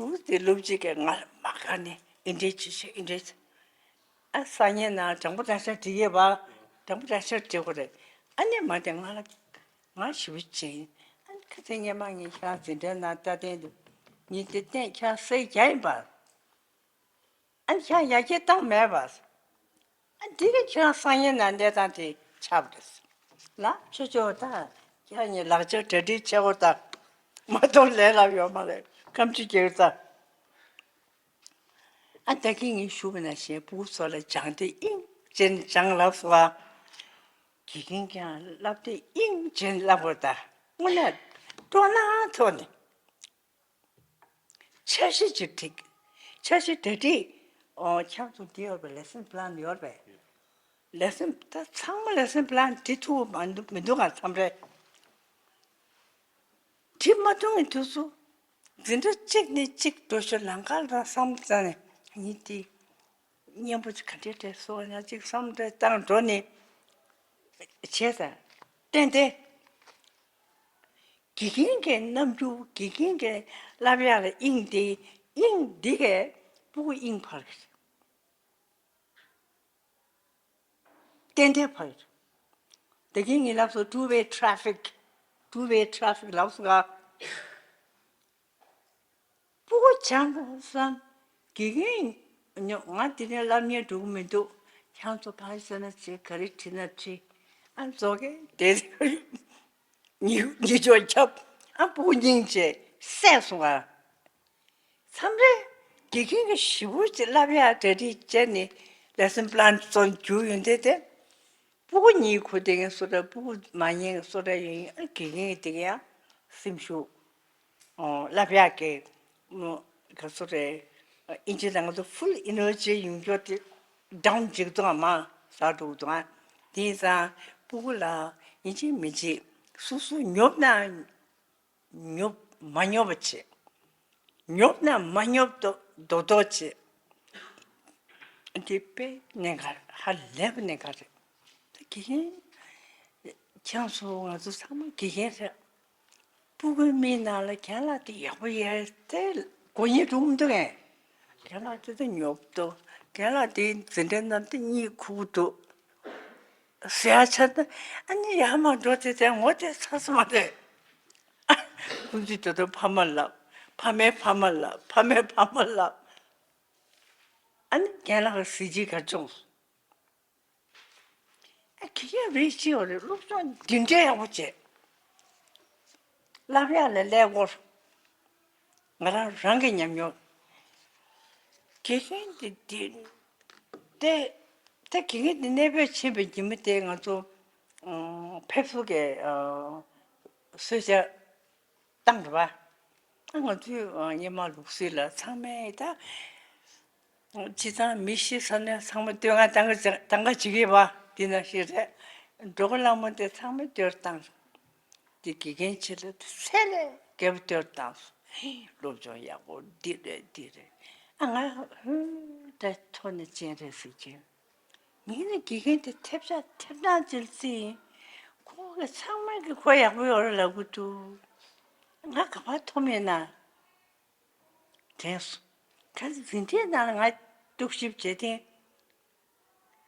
འུ་དེ་སློབ་སྤྱི་གིས་ང་ལ་མ་དགའ་ནས་འདི་འདྲས་བྱེད་ཤིག་འདི་འདྲས་བྱེད། ཨ་སང་ཉིན་ནང་དྲང་པོ་དྲང་བཞག་འགྲིག་ཡོད་པ། དྲང་པོ་དྲང་བཞག་འགྲིག་གི་རེད། ཨ་ནི་མ་དེ་ང་ལ། ང་ཞེ་པོ་ཅིག་ཨ་ནི་ཁ་སང་སྔོན་མ་ངས་ཁྱེད་རང་འཛིན་གྲྭའི་ནང་ལྟ་བསྟན་དུས་ངས་དེ་བསྟན་ཁྱེད་རང་སེ་རྒྱག་ཡིན་པ། ཨ་ནི་ཁྱེད་རང་ཡར་རྒྱས་བཏང་མེད་པ། ཨ་འདི་ག་ཁྱེད་རང་སང་ཉིན་ནང་བསྡད་སྟངས་དེ་ཆགས་པ་རེད། ལགས་ཆོས་ཆོས་ད་ཁྱེད་རང་གཉིས་ལག་ཆ་གྲ་སྒྲིག་བྱེད་དགོས་ད། མ་གཏོགས་ལས་སླ་པོ་ཡོད་མ་རེད། སྐམ་ཆུ་རྒྱག་ད། ཨ་ད་གིན་ངས་ཞུས་པ་ནང་བཞིན་སྤུ་གུ་ཚོ་ལ་སྦྱང་དེ་དབྱིངས་ཅན་སྦྱང་ལབ་སོང་ཨ། དགེ་རྒན་ཀྱང་བསླབ་དེ་དབྱིངས་ཅན་བསླབ་དགོས་ད། དངོས་གནས་སྤྲོ་སྣང་ཐོག་ནས་འཆར་གཞི་ཅིག་བསྒྲིགས། འཆར་གཞི་གྲ་སྒྲིག་ཨོ་ཁྱེད་ཚོ་འདི་ཡོད་པས་ལེ་སན་པི་ལན་ཡོད་པས། ལེ་སན་ད་ཚང་མ་ལེ་སན་པི་ལན་འབྲི་ཐུབ་མ་འདུག་མི་འདུག་ག་མཚམས་རེ། འབྲི་མ་ཐུབ་ནས་དུས་སུ། འཛིན་གྲྭ་གཅིག་ནས་གཅིག་འགྲོ་ཞོར་ལམ་ཁ་ལ་བསམ་བློ་བཏང་ནས་ངས་འདི་སྙན་པོ་ག་འདྲས་འདྲས་སོང་ན་ཅིག་བསམ་བློ་བཏང་འགྲོ་ནས་བྱས་ཙང་ཏན་ཏན་དགེ་རྒན་གྱི་རྣམ་འགྱུར་དགེ་རྒན་གྱི་བསླབ་ཡག་ལ་དབྱིངས་དེ་དབྱིངས་འདི་གས་སྤུ་གུ་དབྱིངས་འཕར་གི་རེད། ཏན་ཏན་ཕ་ཡུལ། དེ་གིན་ངས་ལབ་སོང་two way traffic, two way traffic ལབ་སོང་ག་སྤུ་གུ་སྦྱང་དགོས་བསམ། དགེ་རྒན་ཉོ་ང་དེ་ནས་ལབ་ཉན་འགྲོ་གི་མི་འདུག་ཁྱང་ཚོ་ཕ་ཡུལ་ཟེར་ན་ཟེར་ག་རེ་བྲིས་ན་བྲིས། ཨ་མཛོ་གས་དེ་ཉི་ཉི་ཅོག་ཁྱབ། ཨ་སྤུ་གུ་སྙིང་རྗེ་བསད་སོང་ག་མཚམས་རེ་དགེ་རྒན་གྱིས་ཞེ་པོ་ཅིག་བསླབ་ཡག་གྲ་སྒྲིག་བྱས་ནས་ལེ་སན་པི་ལན་བཟོ་རྒྱུ་ཡོད་འདི་དེ། སྤུ་གུ་གཉིས་ཁུ་དེ་ངས་བཟོ་འདྲ་སྤུ་གུ་མ་ཉན་བཟོ་འདྲ་ཡོད་ཡིན་ཨ་དགེ་རྒན་གྱིས་དེ་ག་ཡང་སེམས་ཤུགས། བསླབ་ཡག་གི་ག་ཚོད་རེད། ཨིན་ཇི་ནང་ཚོ་full energy ཡོང་རྒྱུ་དེ་down བྱེད་ཀྱི་འདུག་ཨ། མ་ཟ་འགྲོ་གི་འདུག་ཨ། དེ་ཡིན་ཙང་ཕྲུ་གུ་ལ་ཡིན་གཅིག་མིན་གཅིག་སོ་སོ་ཉོབ་ན་ཉོབ་མ་ཉོབ་པ་བྱེད། ཉོབ་ན་མ་ཉོབ་ཏོ་རྡོག་རྡོག་བྱེད། དེ་དཔེ་གནད་འགག་ཧ་ལས་པ་གནད་འགག་རེད། ད་དགེ་རྒན་ཁྱེད་ཚོ་ང་ཚོ་ཚང་མ་དགེ་རྒན་རེད། ཕྲུ་གུའི་མིག་ནང་ལ་རྒན་ལགས་དེ་ཡག་པོ་ཡོད་དེ་གོ་ཉེ་འགྲོ་མི་འདུག་གས། རྒན་ལགས་དེ་ད་ཉོབ་ཏོ། རྒན་ལགས་དེ་འཛིན་གྲྭའི་ནང་དེ་གཉིད་ཁུག་འདུག་ཟེར་ཡ་ཆ་ན་ཨ་ནི་ཡར་མར་འགྲོ་དེ་དེ་ངོ་དེ་ཚ་ས་མ་རེད། ཁོང་ཚོས་ད་དུང་ཕ་མར་ལབ། ཕ་མའི་ཕ་མར་ལབ། ཕ་མའི་ཕ་མར་ལབ། ཨ་ནི་རྒན་ལགས་གཟི་བརྗིད་ག་བྱུང་། ཨ་དགེ་རྒན་རེ་ཅིག་ཡོད་རེད། སློབ་སྦྱོང་འདི་འདྲའི་ཡག་པོ་བྱས། བསླབ་ཡག་ལ་ཀླད་ཀོར། ང་རང་རང་གི་ཉམས་མྱོང་། དགེ་རྒན་དེ་དེ་དེ་ད་དགེ་རྒན་དེ་གནས་སྤོས་ཕྱིན་པའི་ཉིན་མོ་དེ་ང་ཚོ་ཨ་ཕེབས་བསུ་གི་ཨ་གསོལ་ཇ་བཏང་རེད་པ། ང་ཚོའི་སྔོན་མ་ལུགས་སྲོལ་ལ་ཚང་མས་ད་སྤྱིར་བཏང་མི་ཤི་ས་ནས་ཚང་མ་བསྟོད་བསྔགས་གཏང་གི་གཏང་ག་བྱེད་ཀྱི་ཡོད་པ་འདི་ནང་བཞིན་རེད། འགྲོ་གི་ལ་མོ་དེ་ཚང་མས་བསྟོད་བཏང་། དེ་དགེ་རྒན་ཆེ་ལ་དེ་ཚད་ལས་བརྒལ་བ་བསྟོད་བཏང་སོང་། ཧེ་སློབ་སྦྱོང་ཡག་པོ་འདི་རེད་འདི་རེད། ཨ་ང་ཧུ་ད་ཐོག་ནས་ཅན་རེད་ཟེར་གྱིན། ངས་ནི་དགེ་རྒན་དེ་ཐེབས་ཆག་ཐེབས་སྣང་ཅིག་བརྩིས་ཡིན། ཁོ་གི་ཚང་མས་ཀྱི་ཁོ་ཡག་པོ་ཡོད་རེད་ལབ་གི་འདུག་ང་ག་པར་མཐོང་མེད་ན། དྲན་སོང་། ག་ཚོད་འཛིན་གྲྭའི་ནང་ལ་ང་རྟོག་ཞིབ་བྱས་ཏེ།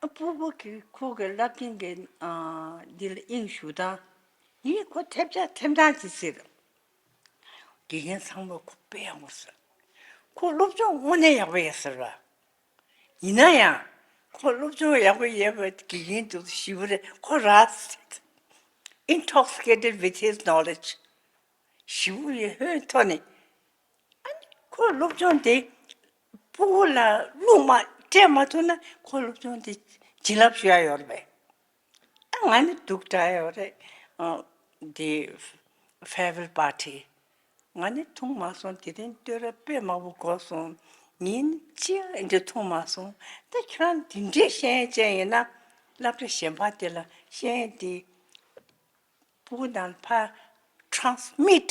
ཨ་ཕྲུ་གུ་གི་ཁོ་གི་བསླབ་ཐེངས་ཀྱི་ཨ་འདི་ལ་དབྱིངས་ཞུགས་དང་། ཡིན་ཁོ་ཐེབས་ཆག་ཐེབས་སྣང་ཅིག་བརྩིས་རེད། དགེ་རྒན་ཚང་མས་ཁོ་དཔེ་ཡག་པོ་ཟེར། ཁོ་སློབ་སྦྱོང་དངོས་གནས་ཡག་པོ་ཡོད་ཟེར་བ། ཡིན་ན་ཡང་། ཁོ་སློབ་སྦྱོང་ཡག་པོ་ཡོད་པའི་དགེ་རྒན་དེ་ཚོ་ཞེ་པོ་རེད། ཁོ་ར་intoxicated with his knowledge ཞེ་པོ་ཡོད་ཧོན་ཐོག་ནས། ཨ་ནི་ཁོ་སློབ་སྦྱོང་དེ་ཕྲུ་གུ་ལ་བླུགས་མ་སྤྲད་མ་ཐུབ་ན་ཁོ་སློབ་སྦྱོང་དེ་བྱིན་རླབས་ཞུ་ཡ་ཡོད་རེད་པས། ཨ་ང་ནི་སྡུག་དྲགས་ཡོད་རེད། ཨ་འདི་farewell party ང་ནི་མཐོང་མ་སོང་། དེ་རིང་བསྟོད་ར་དཔེ་མང་པོ་གོ་སོང་། ཉིན་གཅིག་འདི་མཐོང་མ་སོང་། ད་ཁྱེད་རང་འདི་འདྲའི་ཤེས་ཡོན་ཅན་ཡིན་ན་སློབ་གྲྭ་གཞན་པ་དེ་ལ་ཤེས་ཡོན་དེ་ཕྲུ་གུ་དང་ཕར་transmit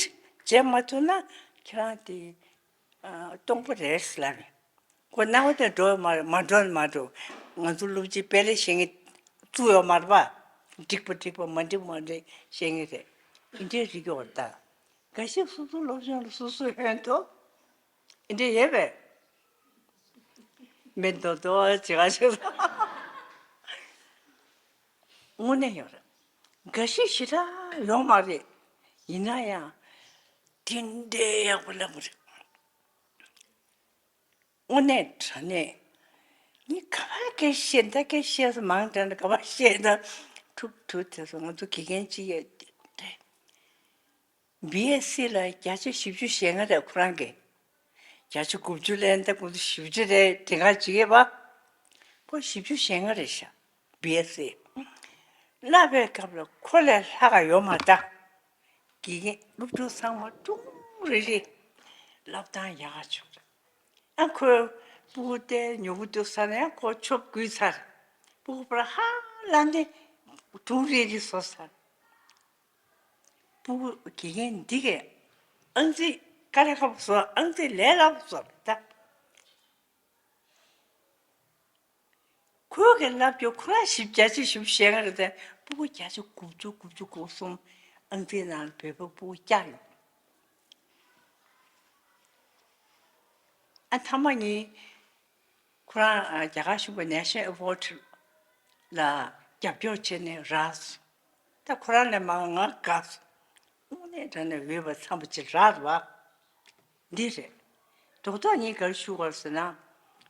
བྱེད་མ་ཐུབ་ན་ཁྱེད་རང་དེ་ཨ་སྟོང་པ་རེད་ལབ་ནས། ཁོ་སྣང་བ་དེ་འགྲོ་མ་མ་འགྲོ་མ་འགྲོ། ང་ཚོ་སློབ་སྤྱི་དཔེ་ལེགས་བཤད་མཁན་བཙུགས་ཡོད་མ་རེད་པ། འགྲིག་པ་འགྲིག་པ་མ་འགྲིག་མ་འགྲིག་བཤད་མཁན་རེད། འདི་འདྲའི་རིགས་ཡོད་རེད་ད། འགའ་ཞིག་སོ་སོ་སློབ་སྦྱོང་ལ་སོ་སོས་ཕན་ཐོགས། འདི་འདྲ་ཡོད་པས། མི་མདོག་མདོག་བྱེད་ག་ཞིག་དངོས་གནས་ཡོད་རེད། འགའ་ཞིག་ཞེ་དྲག་ཡོད་མ་རེད། ཡིན་ན་ཡང་། དེ་འདྲའི་ཡག་པོ་ལབ་པ་རེད། དངོས་གནས་དྲང་གནས། ངས་ག་པར་སྐད་བཤད་ད་སྐད་བཤད་ས་མང་དྲགས་ན་ག་པར་བཤད་ད། ཁྲུག་ཁྲུག་དེ་ཚོ་ང་ཚོ་དགེ་རྒན་གཅིག་ཡོད་དེ། བི་ཨེ་སི་ལ་བརྒྱ་ཆ་བཞི་བཅུ་ཞེ་ལྔ་རེད་ཁོ་རང་གི། བརྒྱ་ཆ་དགུ་བཅུ་ལེན་ད་ཁོ་ཚོ་བཞི་བཅུ་རེད་དེ་ག་ཅིག་ཡོད་པ། ཁོ་བཞི་བཅུ་ཞེ་ལྔ་རེད་ཤག་བི་ཨེ་སི། བསླབ་པའི་སྐབས་ལ་ཁོ་ལས་ལྷག་ག་ཡོད་མ་རེད། དགེ་རྒན་སློབ་ཕྲུག་ཚང་མ་ཀྲུང་རེ་རེ་བསླབ་སྟངས་ཡག་ག་བྱུང་རེད། ཨ་ཁོས་སྤུ་གུ་དེ་ཉོ་གི་འདུག་ས་ནས་ཁོ་ཆོབ་བསྐུལ་ཚར། སྤུ་གུ་པར་ཧ་ལམ་ནས་ཀྲུང་རེ་རེ་བཟོ་ཚར། སྤུ་གུ་དགེ་རྒན་འདི་གས་ཨང་རྩིས་དཀའ་ལས་ཁག་པོ་བཟོ། ཨང་རྩིས་ལས་སླ་པོ་བཟོ་རེད་ད། ཁོས་གི་ལབ་རྒྱུ་ཁོ་རང་བཞི་བརྒྱ་ཆ་བཞི་བཅུ་ཞེ་ལྔ་རེད་དེ། སྤུ་གུ་བརྒྱ་ཆ་དགུ་བཅུ་དགུ་བཅུ་གོ་གསུམ་ཨང་རྩིས་ནང་ལ་བོད་པ་སྤུ་གུ་བསྐྱར་ཡོང་། ཨ་མཐའ་མ་ཉིན་ཁོ་རང་ཨ་རྒྱ་གར་གཞུང་གི་National Award ལ་རྒྱབ་སྐྱོར་བྱས་ནས་རག་སོང་། ད་ཁོ་རང་ལས་མང་ང་དགའ་སོང་། དངོས་གནས་དྲང་གནས་འོས་པ་འཚམ་པོ་ཅིག་རག་རེད་བ། འདི་རེད། རྡོག་རྡོག་ཉིད་ག་རེ་ཞུ་དགོས་ཟེར་ན།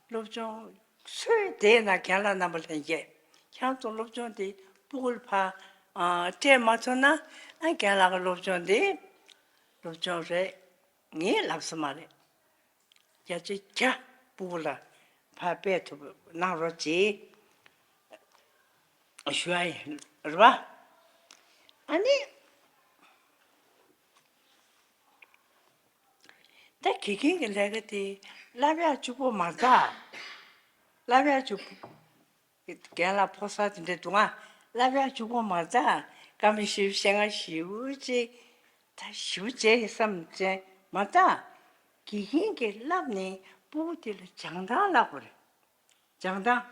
སློབ་སྦྱོང་ཚོས་དེའི་ནང་རྒན་ལགས་རྣམ་པ་ལྷན་རྒྱས་ཁྱེད་ཚོ་སློབ་སྦྱོང་དེ་སྤུ་གུ་ལ་ཕར་ཨ་སྤྲད་མ་ཐུབ་ན་ཨ་རྒན་ལགས་ཀྱི་སློབ་སྦྱོང་དེ་སློབ་སྦྱོང་རེད། ངས་ལབ་ས་མ་རེད། བརྒྱ་ཆ་བརྒྱ་སྤུ་གུ་ལ་ཕར་སྤྲད་ཐུབ་པ་གནང་རོགས་གྱིས་ཞུ་ཡ་ཡིན་རེད་བ། ཨ་ནི། ད་དགེ་རྒན་གྱི་ལས་ཀ་དེ་བསླབ་ཡག་གཅིག་པོ་མ་རེད་ད། བསླབ་ཡག་གཅིག་པོ། རྒན་ལགས་ཕོ་གསར་དེ་འདྲ་འདུག་ཨ། བསླབ་ཡག་གཅིག་པོ་མ་རེད་ད། བཀའ་མོལ་ཞིབ་བཤད་ང་ཞིབ་ཅིག་ད་ཞིབ་བྱས་ཡིན་བསམ་བྱས་མ་རེད་ད། དགེ་རྒན་གྱིས་བསླབ་ནས་སྤུ་གུ་དེ་ལ་སྦྱང་སྟངས་བསླབ་དགོས་རེད། སྦྱང་སྟངས།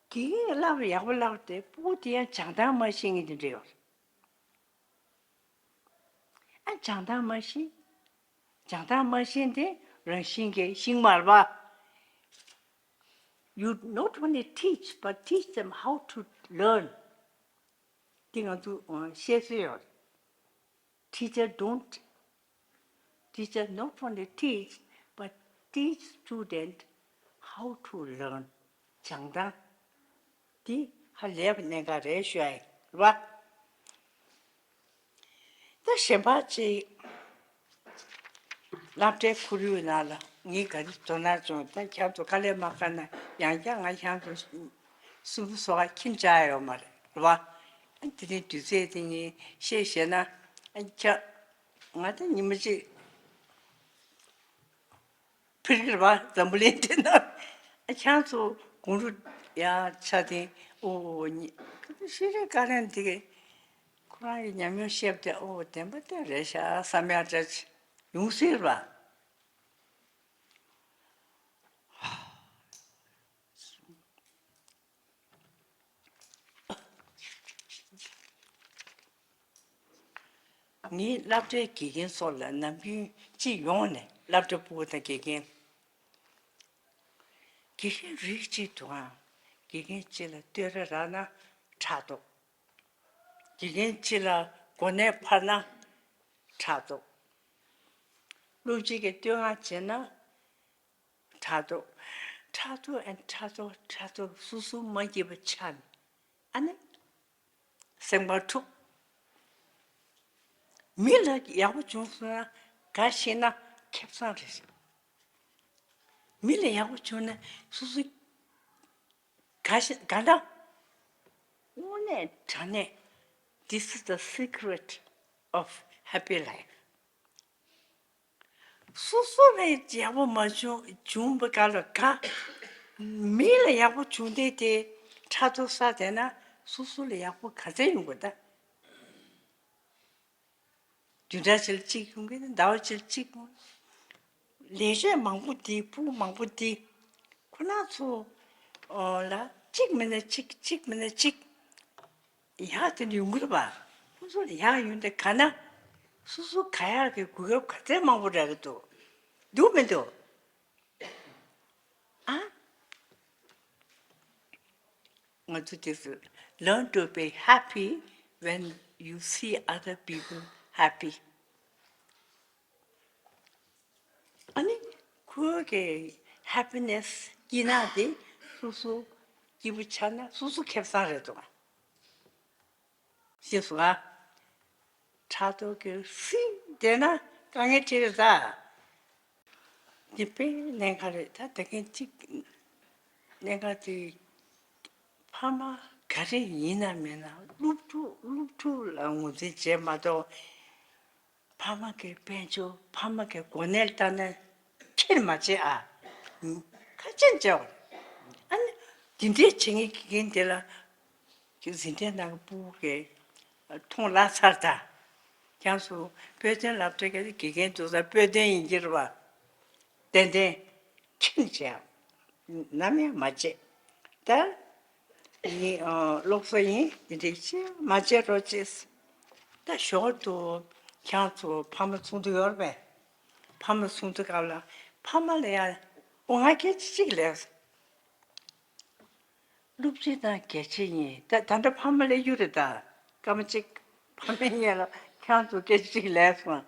དགེ་རྒན་གྱིས་བསླབ་ཡག་པོ་བསླབ་སྟེ་སྤུ་གུ་དེ་ཡང་སྦྱང་སྟངས་མ་ཤེས་མཁན་དེ་འདྲ་ཡོད་རེད། ཨ། སྦྱང་སྟངས་མ་ཤེས། སྦྱང་སྟངས་མ་ཤེས་དེ་རང་བཞིན་གྱིས་ཤེས་མ་རེད་པ། You not only teach but teach them how to learn. འདི་ང་ཚོ་ཨ་བཤད་སྲོལ་ཡོད། Teacher don't, teacher not only teach but teach student how to learn. སྦྱང་སྟངས་འདི་ཧ་ལས་པ་གནད་འགག་རེད་ཞུ་ཡ་ཡིན་རེད་པ། ད་གཞན་པ་ཅིག་སློབ་གྲྭའི་ཁོར་ཡུག་ནང་ལ་ངས་ག་རེ་དོ་སྣང་བྱུང་། ད་ཁྱེད་ཚོ་དཀའ་ལས་མ་ཁག་ན་ཡང་བསྐྱར་ང་ཁྱེད་ཚོ་སུན་པོ་བཟོ་ག་ཁྱིམ་བཅར་ཡོད་མ་རེད་རེད་པ། དེ་རིང་དུས་ཚོད་དེ་ངས་བཤད་བཤད་ན་ཁྱེད་ང་ད་ཉི་མ་གཅིག་ཕེབས་ཀྱི་རེད་པ། འཛམ་བུ་གླིང་འདི་ན་ཁྱེད་ཚོ་དགུང་ལོ་ཡར་ཆགས་དེ་ཨོ་ཉི་ཤེས་རིག་བཀའ་བློན་འདི་གི་ཁོ་རང་གི་ཉམས་མྱོང་བཤད་པ་དེ་ཨོ་བདེན་པ་དེ་རེད་ཤག་བསམ་ཡག་འདྲ་ཅིག་ཡོང་སྲིད་པ། ངའི་སློབ་གྲྭའི་དགེ་རྒན་ཚོ་ལ་ནམ་རྒྱུན་སྤྱི་ཡོངས་ནས་སློབ་གྲྭ་ཕྲུ་གུ་དང་དགེ་རྒན། དགེ་རྒན་རིགས་གཅིག་འདུག་ཨང་། དགེ་རྒན་གཅིག་ལ་བསྟོད་ར་རག་ན་དྲག་འདུག་དགེ་རྒན་གཅིག་ལ་གོ་གནས་འཕར་ན་དྲག་འདུག་སློབ་སྤྱི་གིས་བསྟོད་བསྔགས་བྱས་ན་དྲག་འདུག་དྲག་འདུག་ཨན་དྲག་འདུག་དྲག་འདུག་སོ་སོ་མ་སྐྱིད་པ་ཆགས་ནས་ཨ་ནི། སེམས་པ་འཁྲུག་མི་ལ་ཡག་པོ་བྱུང་སོང་ན་དགའ་ཤེས་ན་ཁེ་བཟང་རེད། མི་ལ་ཡག་པོ་བྱུང་ན་སོ་སོ་དགའ་ཤེས་དགའ་འདྲ། དངོས་གནས་དྲང་གནས། This is the secret of happy life. སོ་སོ་ལ་ཡག་པོ་མ་བྱུང་བྱུང་བ་ག་ལ་དགའ། མི་ལ་ཡག་པོ་བྱུང་དེ་དེ་ཕྲག་དོག་ཟ་བསྡད་ན་སོ་སོ་ལ་ཡག་པོ་ག་ཚད་ཡོང་དགོས་ད། བདུན་ཕྲག་གཅིག་ལ་གཅིག་ཡོང་གི་ཟླ་བ་གཅིག་ལ་གཅིག་ཡོང་། ལས་བྱེད་མང་པོ་འདི་ཕྲུ་གུ་མང་པོ་འདི་ཁོ་རང་ཚོ་ལ་གཅིག་མིན་ན་གཅིག་གཅིག་མིན་ན་གཅིག་ཡག་དེ་འདྲ་ཡོང་གི་རེད་པ། ཁོ་ཚོ་ལ་ཡག་ཡོང་དེ་ག་ན་སོ་སོ་ག་ཡག་གི་གོ་སྐབས་ག་ཚད་མང་པོ་རག་གི་འདུག་འདུག་མི་འདུག་ཨ། ང་ཚོ་དེ་ཚོ་learn to be happy when you see other people happy. ཨ་ནི་ཁོའི་གི་happiness སྐྱིད་སྣང་དེ་སོ་སོ་སྐྱིད་པོ་ཆགས་ན་སོ་སོ་ཁེ་བཟང་རེད་འདུག་ཤེས་སོང་ང་། ཕྲག་དོག་གི་སིང་བསྡད་ན་དཀའ་ངལ་འཕྲད་རེད་ད། འདི་དཔེ་གནད་འགག་རེད་ད། ད་གིན་གཅིག་གནད་འགག་དེ་ཕ་མ་ག་རེ་ཡིན་ན་མིན་ན་སློབ་ཕྲུག་སློབ་ཕྲུག་ལ་ངོས་འཛིན་བྱེད་མ་གཏོགས། ཕ་མ་གི་དཔལ་འབྱོར་ཕ་མ་གི་གོ་གནས་ལྟར་ན་ཁྱེར་མ་བྱེད་ཨ། ཁ་ཆེན་བྱ་བ། ཨ་ནི་འདི་འདྲའི་བྱེད་མཁན་དགེ་རྒན་དེ་ལ་འཛིན་གྲྭའི་ནང་གི་ཕྲུ་གུ་གིས་མཐོང་ལག་ཚར་ད། ཁྱེད་ཚོ་དཔེ་སྟོན་སློབ་གྲྭའི་དགེ་རྒན་དེ་ཚོ་དཔེ་སྟོན་ཡིན་གྱི་རེད་པ། ཏན་ཏན་ཁྱེར་བྱེད་ཨ། ནམ་ཡང་མ་བརྗེད། ད་ཡིན་ཨ། སློབ་གསོ་ཡིན་འདི་འདྲའི་ཅི་མ་བརྗེད་རོགས་བྱེད། ད་ཞོར་དུ་ཁྱེད་ཚོ་ཕ་མ་ཚོགས་འདུ་ཡོད་རེད་པས། ཕ་མ་ཚོགས་འདུ་སྐབས་ལ་ཕ་མ་ལ་ཡང་ཨོ་ང་སྐད་ཆ་གཅིག་ལས། སློབ་སྤྱི་དང་དགེ་ཆེ་གཉིས་ད་ད་ལྟ་ཕ་མ་སླེབས་རྒྱུ་རེད་ད། སྐར་མ་གཅིག་ཕ་མའི་སྔོན་ལ་ཁྱེད་ཚོ་སྐད་ཆ་གཅིག་ལས་སོང་།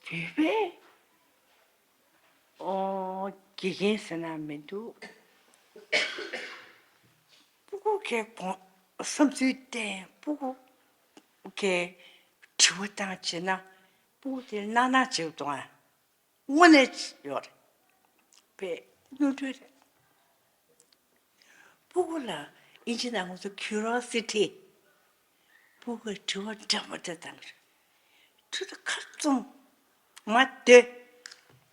བོད་པའི་ཨོ་དགེ་རྒན་ཟེར་ན་མི་འདུག་སྤུ་གུ་གི་དགོངས་བསམ་ཚུལ་བསྟན། སྤུ་གུ་གི་དྲི་བ་བཏང་བྱས་ན་སྤུ་གུ་དེ་སྣང་སྣང་བྱེད་དང་དངོས་གནས་ཡོད་རེད། བས་ནོར་འཁྲུལ་རེད། སྤུ་གུ་ལ་ཨིན་ཇི་ནང་ང་ཚོ་curiosity། སྤུ་གུས་དྲི་བ་འདྲ་མི་འདྲ་བཏང་གི་རེད། ཁྲུ་དང་ཁ་བཙུམ། མ་སྡོད།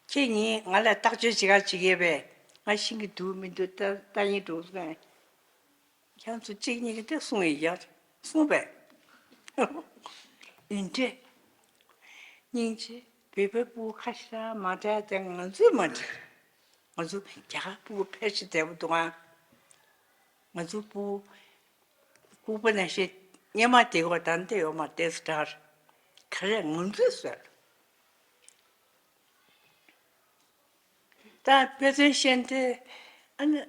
ཁྱེད་གཉིས་ང་ལ་ཐག་གཅོད་བྱེད་ག་བྱེད་ཀྱི་ཡོད་པས། ང་ཤེས་ཀྱི་འདུག་མི་འདུག་ལྟ་ལྟ་ཉན་འགྲོ་སོང་། ཁྱེད་ཚོ་གཅིག་གཉིས་ཀྱིས་དེ་གསུང་ཡི་ཡ། གསུངས་པས། ཡིན་འདྲ། སྙིང་རྗེ། བོད་པའི་སྤུ་གུ་ཁ་ཤས་མ་འདྲ་དེ་ང་ཚོས་མ་འདྲ། ང་ཚོ་རྒྱ་གར་སྤུ་གུ་ཕལ་ཆེར་བསྡད་པ་འདུག་ཨ། ང་ཚོ་སྤུ་གུ། ལྐུགས་པ་ནང་བཞིན་སྔོན་མ་བསྡད་ཡོད་པ་དང་འདི་ཡོད་མ་རེད་ཟེར། ག་རེ་ང་ཚོས་ཟེར། ད་དཔེ་མཚོན་བཤད་འདི། ཨ་ནི།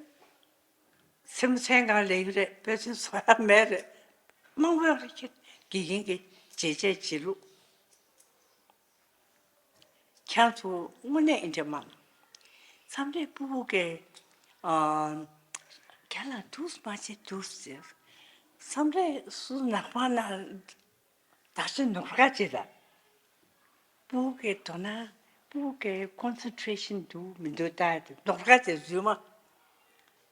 སེམས་ཚན་གང་ལེགས་རེད། དཔེ་མཚོན་བཟོ་ཡ་མེད་རེད། མང་པོ་རེད། ཁྱེད་དགེ་རྒན་གྱི་བྱས་རྗེས་བྱེད་ལུགས། ཁྱེད་ཚོ་དངོས་གནས་ཨེ་འདྲ་མ། མཚམས་རེ་སྤུ་གུ་གིས། ཨ། རྒན་ལགས་འདུག་སེ་མ་བྱེད་འདུག་སེ་ཟེར། མཚམས་རེ་སུ་ནག་པང་ན་བདག་ཅག་ནོར་ག་བྱེད་ད། སྤུ་གུ་གི་དོ་སྣང་། སྤུ་གུ་གི་ཀོན་སེན་ཊི་རེ་ཤན་འདུག་མི་འདུག་ལྟ་ཡ་དེ་ནོར་ག་བྱེད་རྫུན་མ།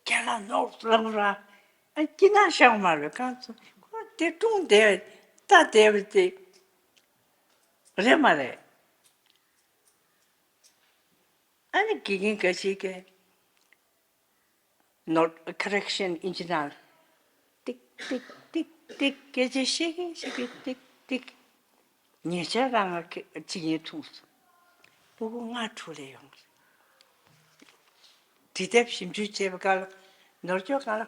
རྒན་ལགས་ནོར་ལབ་ར། ཨ། སྐྱིད་སྣང་ཤར་མ་རེད། གང་ཚོ་ཁོ་དེ་ཀྲུང་དེ་ལྟ་བསྡད་པ་དེ་རེད་མ་རེད། ཨ་ནི་དགེ་རྒན་འགའ་ཞིག་གིས་ནོར་ཀོ་རེག་ཤན་ཨིན་ཇི་ནང་ལ་ཏིག་ཏིག་ཏིག་ཏིག་སྐད་ཆ་བཤད་ཀྱིན་བཤད་ཀྱིན་ཏིག་ཏིག་ཉེ་ཆར་རང་ང་གཅིག་ཡིན་ཐུག་སོང་། སྤུ་གུ་ལྔ་དྲུག་སླེབས་ཡོང་། འབྲི་དེབ་ཞིབ་འཇུག་བྱེད་པའི་སྐབས་ལ་ནོར་སྐྱོན་གང་ལ།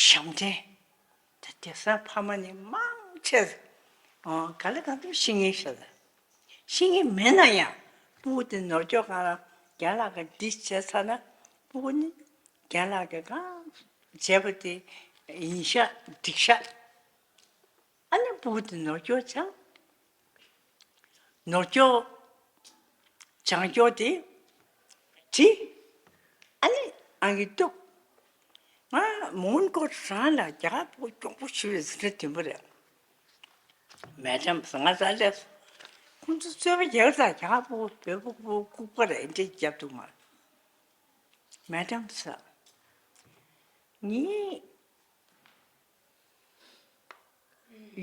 ཞབས་འདྲེན། ད་དེང་སང་ཕ་མ་ནི་མང་ཆེ། ཨོ། ག་ལེ་གང་ཐུབ་ཤེས་ངེས་ཤ་ལ། ཤེས་ངེས་མེད་ན་ཡང་སྤུ་གུ་དེ་ནོར་སྐྱོན་གང་ལ། རྒན་ལགས་ཀྱིས་འདི་བྱས་ཚར་ན་སྤུ་གུ་ནི་རྒན་ལགས་ཀྱིས་གང་བྱས་པ་དེ་ཡིན་ཤག་འགྲིག་ཤག་ཨ་ནི་སྤུ་གུ་དེ་ནོར་སྐྱོན་སྦྱང་། ནོར་སྐྱོན་སྦྱང་སྐྱོན་དེ་བྲིས། ཨ་ནི་ཨང་ཀི་གཏུབ། ང་མོན་གྷོ་རང་ལ་རྒྱ་གར་སྤུ་གུ་གྱོང་པོ་ཞེ་པོའི་འཛིན་གྲྭ་བདུན་པ་རེད། མེ་ཌམ་ང་ས་ལས་ཁོང་ཚོ་རྩོད་པ་རྒྱག་ས། རྒྱ་གར་སྤུ་གུ་བོད་པ་སྤུ་གུ་ལྐུགས་པ་རེད། འདི་རྒྱབ་འདུག་མ། མེ་ཌམ་ཟེར། ངས།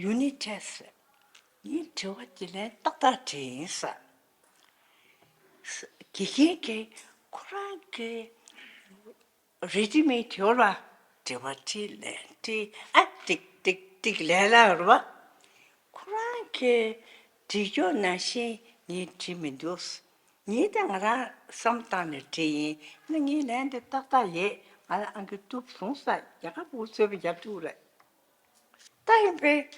ཡུ་ནིཊ་ཊེ་སི་ཊི། ངས་དྲི་བ་དེ་ལན་ཏག་ཏག་དྲིས་ཡིན་ས། དགེ་རྒན་གྱིས་ཁོ་རང་གི་རེ་ཌི་མེ་ཌི་ཡོད་ར། དྲི་བ་དྲིས་ལན་དྲིས། ཨ། ཏིག་ཏིག་ཏིག་ལན་ལ་རུ་བ། ཁོ་རང་གིས་བྲིས་སྐྱོར་ནང་བཞིན་ངས་བྲིས་མི་འདུག་ངས་ད་ང་རང་བསམ་བཏང་ནས་བྲིས་ཡིན། ན་ངའི་ལན་དེ་ཏག་ཏག་ཡོད། ང་ལ་ཨང་ཀི་གཏུབ་སོང་ས། རྒྱ་གར་སྤུ་གུ་རྩོད་པ་རྒྱབ་འདུག་རེད། ད་ཡིན་པས་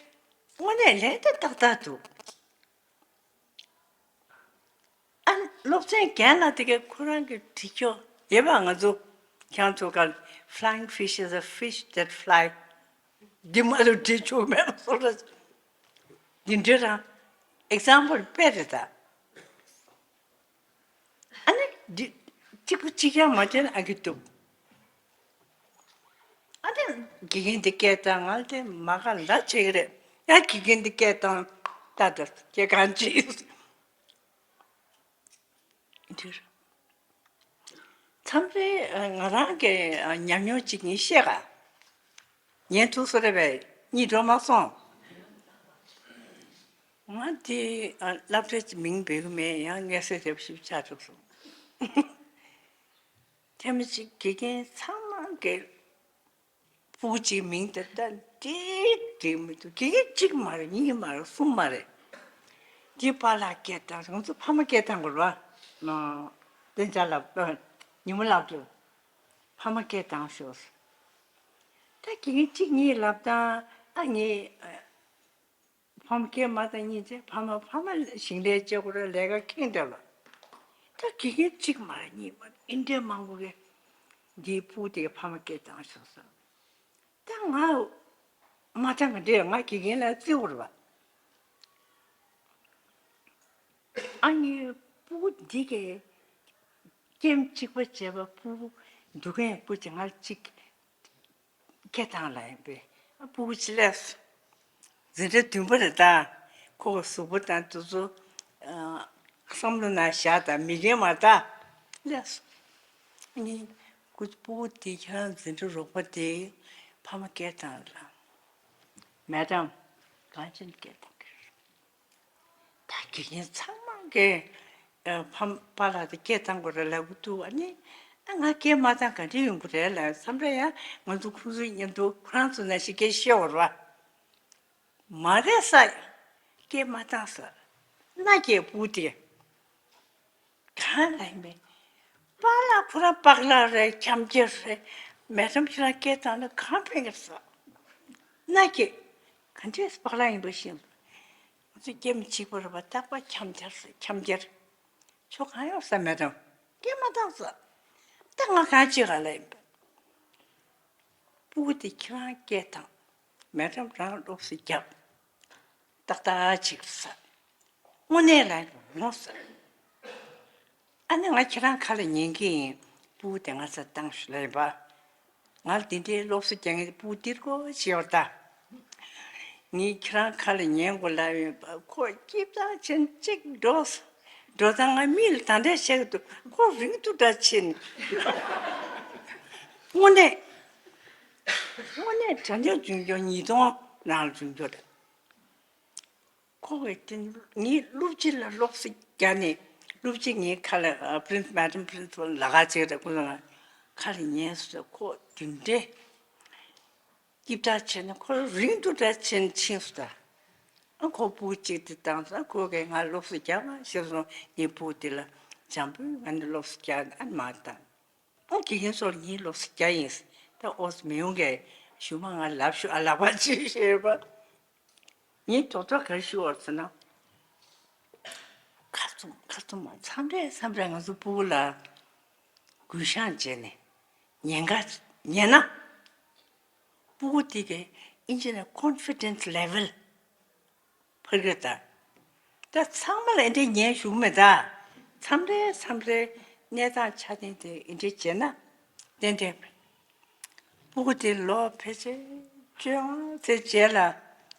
དངོས་གནས་ལན་དེ་ཏག་ཏག་འདུག་ཨ། སློབ་ཚན་རྒན་ལགས་དེ་གས་ཁོ་རང་གི་བྲིས་སྐྱོར་ཡོད་པ། ང་ཚོ་ཁྱེད་ཚོ་ག་Flying fish is a fish that fly། འདི་མ་གཏོགས་བྲིས་ཆོག་མེད་པ་སོགས་ལ། འདི་འདྲ་རང་ཨེག་ཛམ་པལ་དཔེ་རེད་ད། ཨ་ནི་འདི་གཅིག་པུ་གཅིག་ཀྱང་མ་བྲིས་ན་ཨ་གི་འདུག་ཨ་ནི་དགེ་རྒན་འདི་སྐད་བཏང་། ང་དེ་མ་ག་འདྲ་བྱེད་ཀྱི་རེད། ཡ། དགེ་རྒན་འདི་སྐད་བཏང་། ད་ད་སྐད་གང་བྱེད། འདིར། མཚམས་རེ་ང་རང་གི་ཉམས་མྱོང་གཅིག་ངས་བཤད་ག་ཉན་ཐུབ་སོ་རེད་པས། གཉིད་འགྲོ་མ་སོང་། ང་དེ་སློབ་གྲྭའི་མིང་འབོད་གི་མེད། ཡང་ངལ་གསོ་རེ་བ་ཞིག་ཆགས་ཐུབ་སོང་། ཐེངས་མ་གཅིག་དགེ་རྒན་ཚང་མ་གི་སྤུ་གུ་གཅིག་མིང་དེ་ལྟ་འགྲིག་འགྲིག་མི་འདུག་དགེ་རྒན་གཅིག་མ་རེད། གཉིས་མ་རེད། གསུམ་མ་རེད། འདི་པཱ་ལགས་སྐད་བཏང་། ང་ཚོ་ཕ་མ་སྐད་བཏང་དགོས་རེད་པ། བདེ་འཇགས་ལགས། ཉི་མ་ལགས་ཀྱིས་ཕ་མ་སྐད་བཏང་ཤོག་ད་དགེ་རྒན་གཅིག་གཉིས་ལབ་དང་། ཨ། ངས་ཕ་མ་སྐད་མ་བཏང་། གཉིས་བྱས། ཕ་མ་ཕ་མ་ཞིང་ལས་བྱེད་དགོས་རེད། ལས་ཀ་ཁེངས་འདྲ་ལ། ད་དགེ་རྒན་གཅིག་མ་རེད། གཉིས་མ་རེད། ཨེ་འདྲའི་མང་པོ་གིས་འདིའི་སྤུ་གུ་དེ་གའི་ཕ་མ་སྐད་བཏང་ཤོག་ཟེར། ད་ང་མ་བཏང་ག་འདྲ། ང་དགེ་རྒན་ལ་བརྩི་དགོས་རེད་པ། ཨ་ནི་སྤུ་གུ་འདི་གའི་ཀེམ་གཅིག་པ་བྱས་པ། སྤུ་གུ་འདུག་མཁན་སྤུ་གུ་ང་གཅིག་སྐད་བཏང་ལ་ཡིན་པས། ཨ། སྤུ་གུ་གཅིག་སླེབས་སོང་། འཛིན་གྲྭ་བདུན་པ་རེད་ད། ཁོ་གཟུགས་པོ་དང་དེ་ཚོ། ཨ། བསམ་བློ་ནང་བཞག་དང་། མི་རྒན་མ་ད་སླེབས་སོང་། ཨ་ནི་སྤུ་གུ་དེ། ཁྱེད་རང་འཛིན་གྲྭ་རོགས་པ་དེ་ཕ་མ་སྐད་བཏང་ལ། མེ་ཌམ། གང་ཅིན་སྐད་གཏོང་གི་རེད། ད་དགེ་རྒན་ཚང་མ་གིས་ཨ་ཕམ་པཱ་ལགས་དེ་སྐད་བཏང་དགོས་རེད་ལབ་གི་འདུག་ཨ་ནི་ཨ་ང་སྐད་མ་བཏང་ག་འདྲ་ཡོང་གི་རེད་ལབ་བསམ་རེད་ཡ། ང་ཚོ་ཁོང་ཚོའི་མཉམ་དུ་ཁོ་རང་ཚོ་ནང་བཞིན་སྐད་བཤད་འོར་བ། མ་རེད་ས། སྐད་མ་བཏང་ས། མནའ་སྐྱེལ་བུ་དེ། གང་ལ་ཡིན་པས། པཱ་ལགས་ཁོ་རང་པགས་ལགས་རེད། འཁྱམ་རྒྱལ་རེད། མེ་ཌམ་ཁྱེད་རང་སྐད་བཏང་ན་གང་ཕན་གི་རེད་ས། མནའ་སྐྱེལ། ག་འདྲས་པགས་ལགས་ཡིན་པ་ཤེས་སོང་། ང་ཚོ་སྐད་མི་གཅིག་པ་རེད་པ། རྟག་པར་འཁྱམ་རྒྱལ་རེད། འཁྱམ་རྒྱལ། ཁྱོད་གང་ཡོད་ས། མེ་ཌམ་སྐད་མ་བཏང་ས། ད་ང་གང་བྱེད་ག་ལ་ཡིན་པས། སྤུ་གུ་དེ་ཁྱེད་རང་སྐད་བཏང་། མེ་ཌམ་རང་སློབ་གསོ་རྒྱབ། ཏག་ཏག་ཅིག་ཟ། དངོས་གནས་ལ་ངོ་ཟ། ཨ་ནི་ང་ཁྱེད་རང་ཁ་ལ་ཉན་གི་ཡིན། སྤུ་གུ་དེ་ང་ཚ་བཏང་ཞུ་ལ་ཡིན་པ། ང་ལ་དེ་འདྲའི་སློབ་གསོ་རྒྱག་མཁན་སྤུ་གུ་དེར་གོ་ཞེས་པར་ལྟ། ངས་ཁྱེད་རང་ཁ་ལ་ཉན་དགོས་ལབ་ཡོད་པ། ཁོ་སྐྱིད་པ་ཆེན་གཅིག་འགྲོ། འགྲོ་ད་ང་མི་ལ་ད་འདྲ་བཤད་གི་འདུག་ཁོ་རིང་དུ་འདྲ་ཕྱིན། དངོས་གནས། དངོས་གནས་དྲ་འདྲ་འཇུག་རྒྱུ་ཉིས་སྟོང་ནང་ལ་འཇུག་རྒྱུ་རེད། ཁོ་གིས་དེ་ངའི་སློབ་སྤྱི་ལ་སློབ་གསོ་རྒྱག་ནས། སློབ་སྤྱི་ངའི་ཁ་ལ་ཨ་པྲིན་སི་མེ་ཌམ་པྲིན་སི་པལ་ལ་ཁ་ཅིག་རེད། ཁོ་ཚོ་ང་ཁ་ལ་ཉན་སོང་། ཁོ་དེ་འདྲའི་སྐྱིད་པ་བྱས་ནས་ཁོ་རིང་དུ་འདྲ་ཕྱིན་ཕྱིན་སོང་། ད་ཨ་ཁོ་སྤུ་གུ་གཅིག་དེ་བཏང་སོང་། ཁོ་གིས་ང་སློབ་གསོ་རྒྱག་མ་ཤེས་སོང་། ངའི་སྤུ་གུ་དེ་ལ་འཇམ་པོས་ང་ནི་སློབ་གསོ་རྒྱག་ཨ་མ་བཏང་། ཨ་དགེ་རྒན་ཚོ་ལ་ངའི་སློབ་གསོ་རྒྱག་ཡིན། ད་ཨོ་ཙི་མི་ཡོང་གས་གཞུག་མ་ང་ལབ་ཤོག་ཨ་ལག་པ་ཅིག་ཤེས་པ། ངས་རྡོག་རྡོག་ག་རེ་ཞུ་བར་ཟེར་ན། ཁ་བཙུམ་ཁ་བཙུམ་མ་མཚམས་རེ་མཚམས་རེ་ང་ཚོ་སྤུ་གུ་ལ་གུས་ཞབས་བྱས་ནས་ཉན་ག་ཉན་ན། སྤུ་གུ་དེ་གའི་ཨིན་ཇི་ནས་ཀོན་ཕི་ཌེན་སི་ལེ་ཝལ་འཕར་གི་ད། ད་ཚང་མ་ལ་ཨེ་འདྲས་ཉན་ཞུ་གི་མེད་ད། མཚམས་རེ་མཚམས་རེ་གནས་སྟངས་ཆ་ལྡན་དེ་ཨེ་འདྲས་བྱས་ན་ཏན་ཏན། སྤུ་གུ་དེ་ལོ་ཕལ་ཆེར་བཅོ་ལྔ་ཙམ་རྗེས་ལ་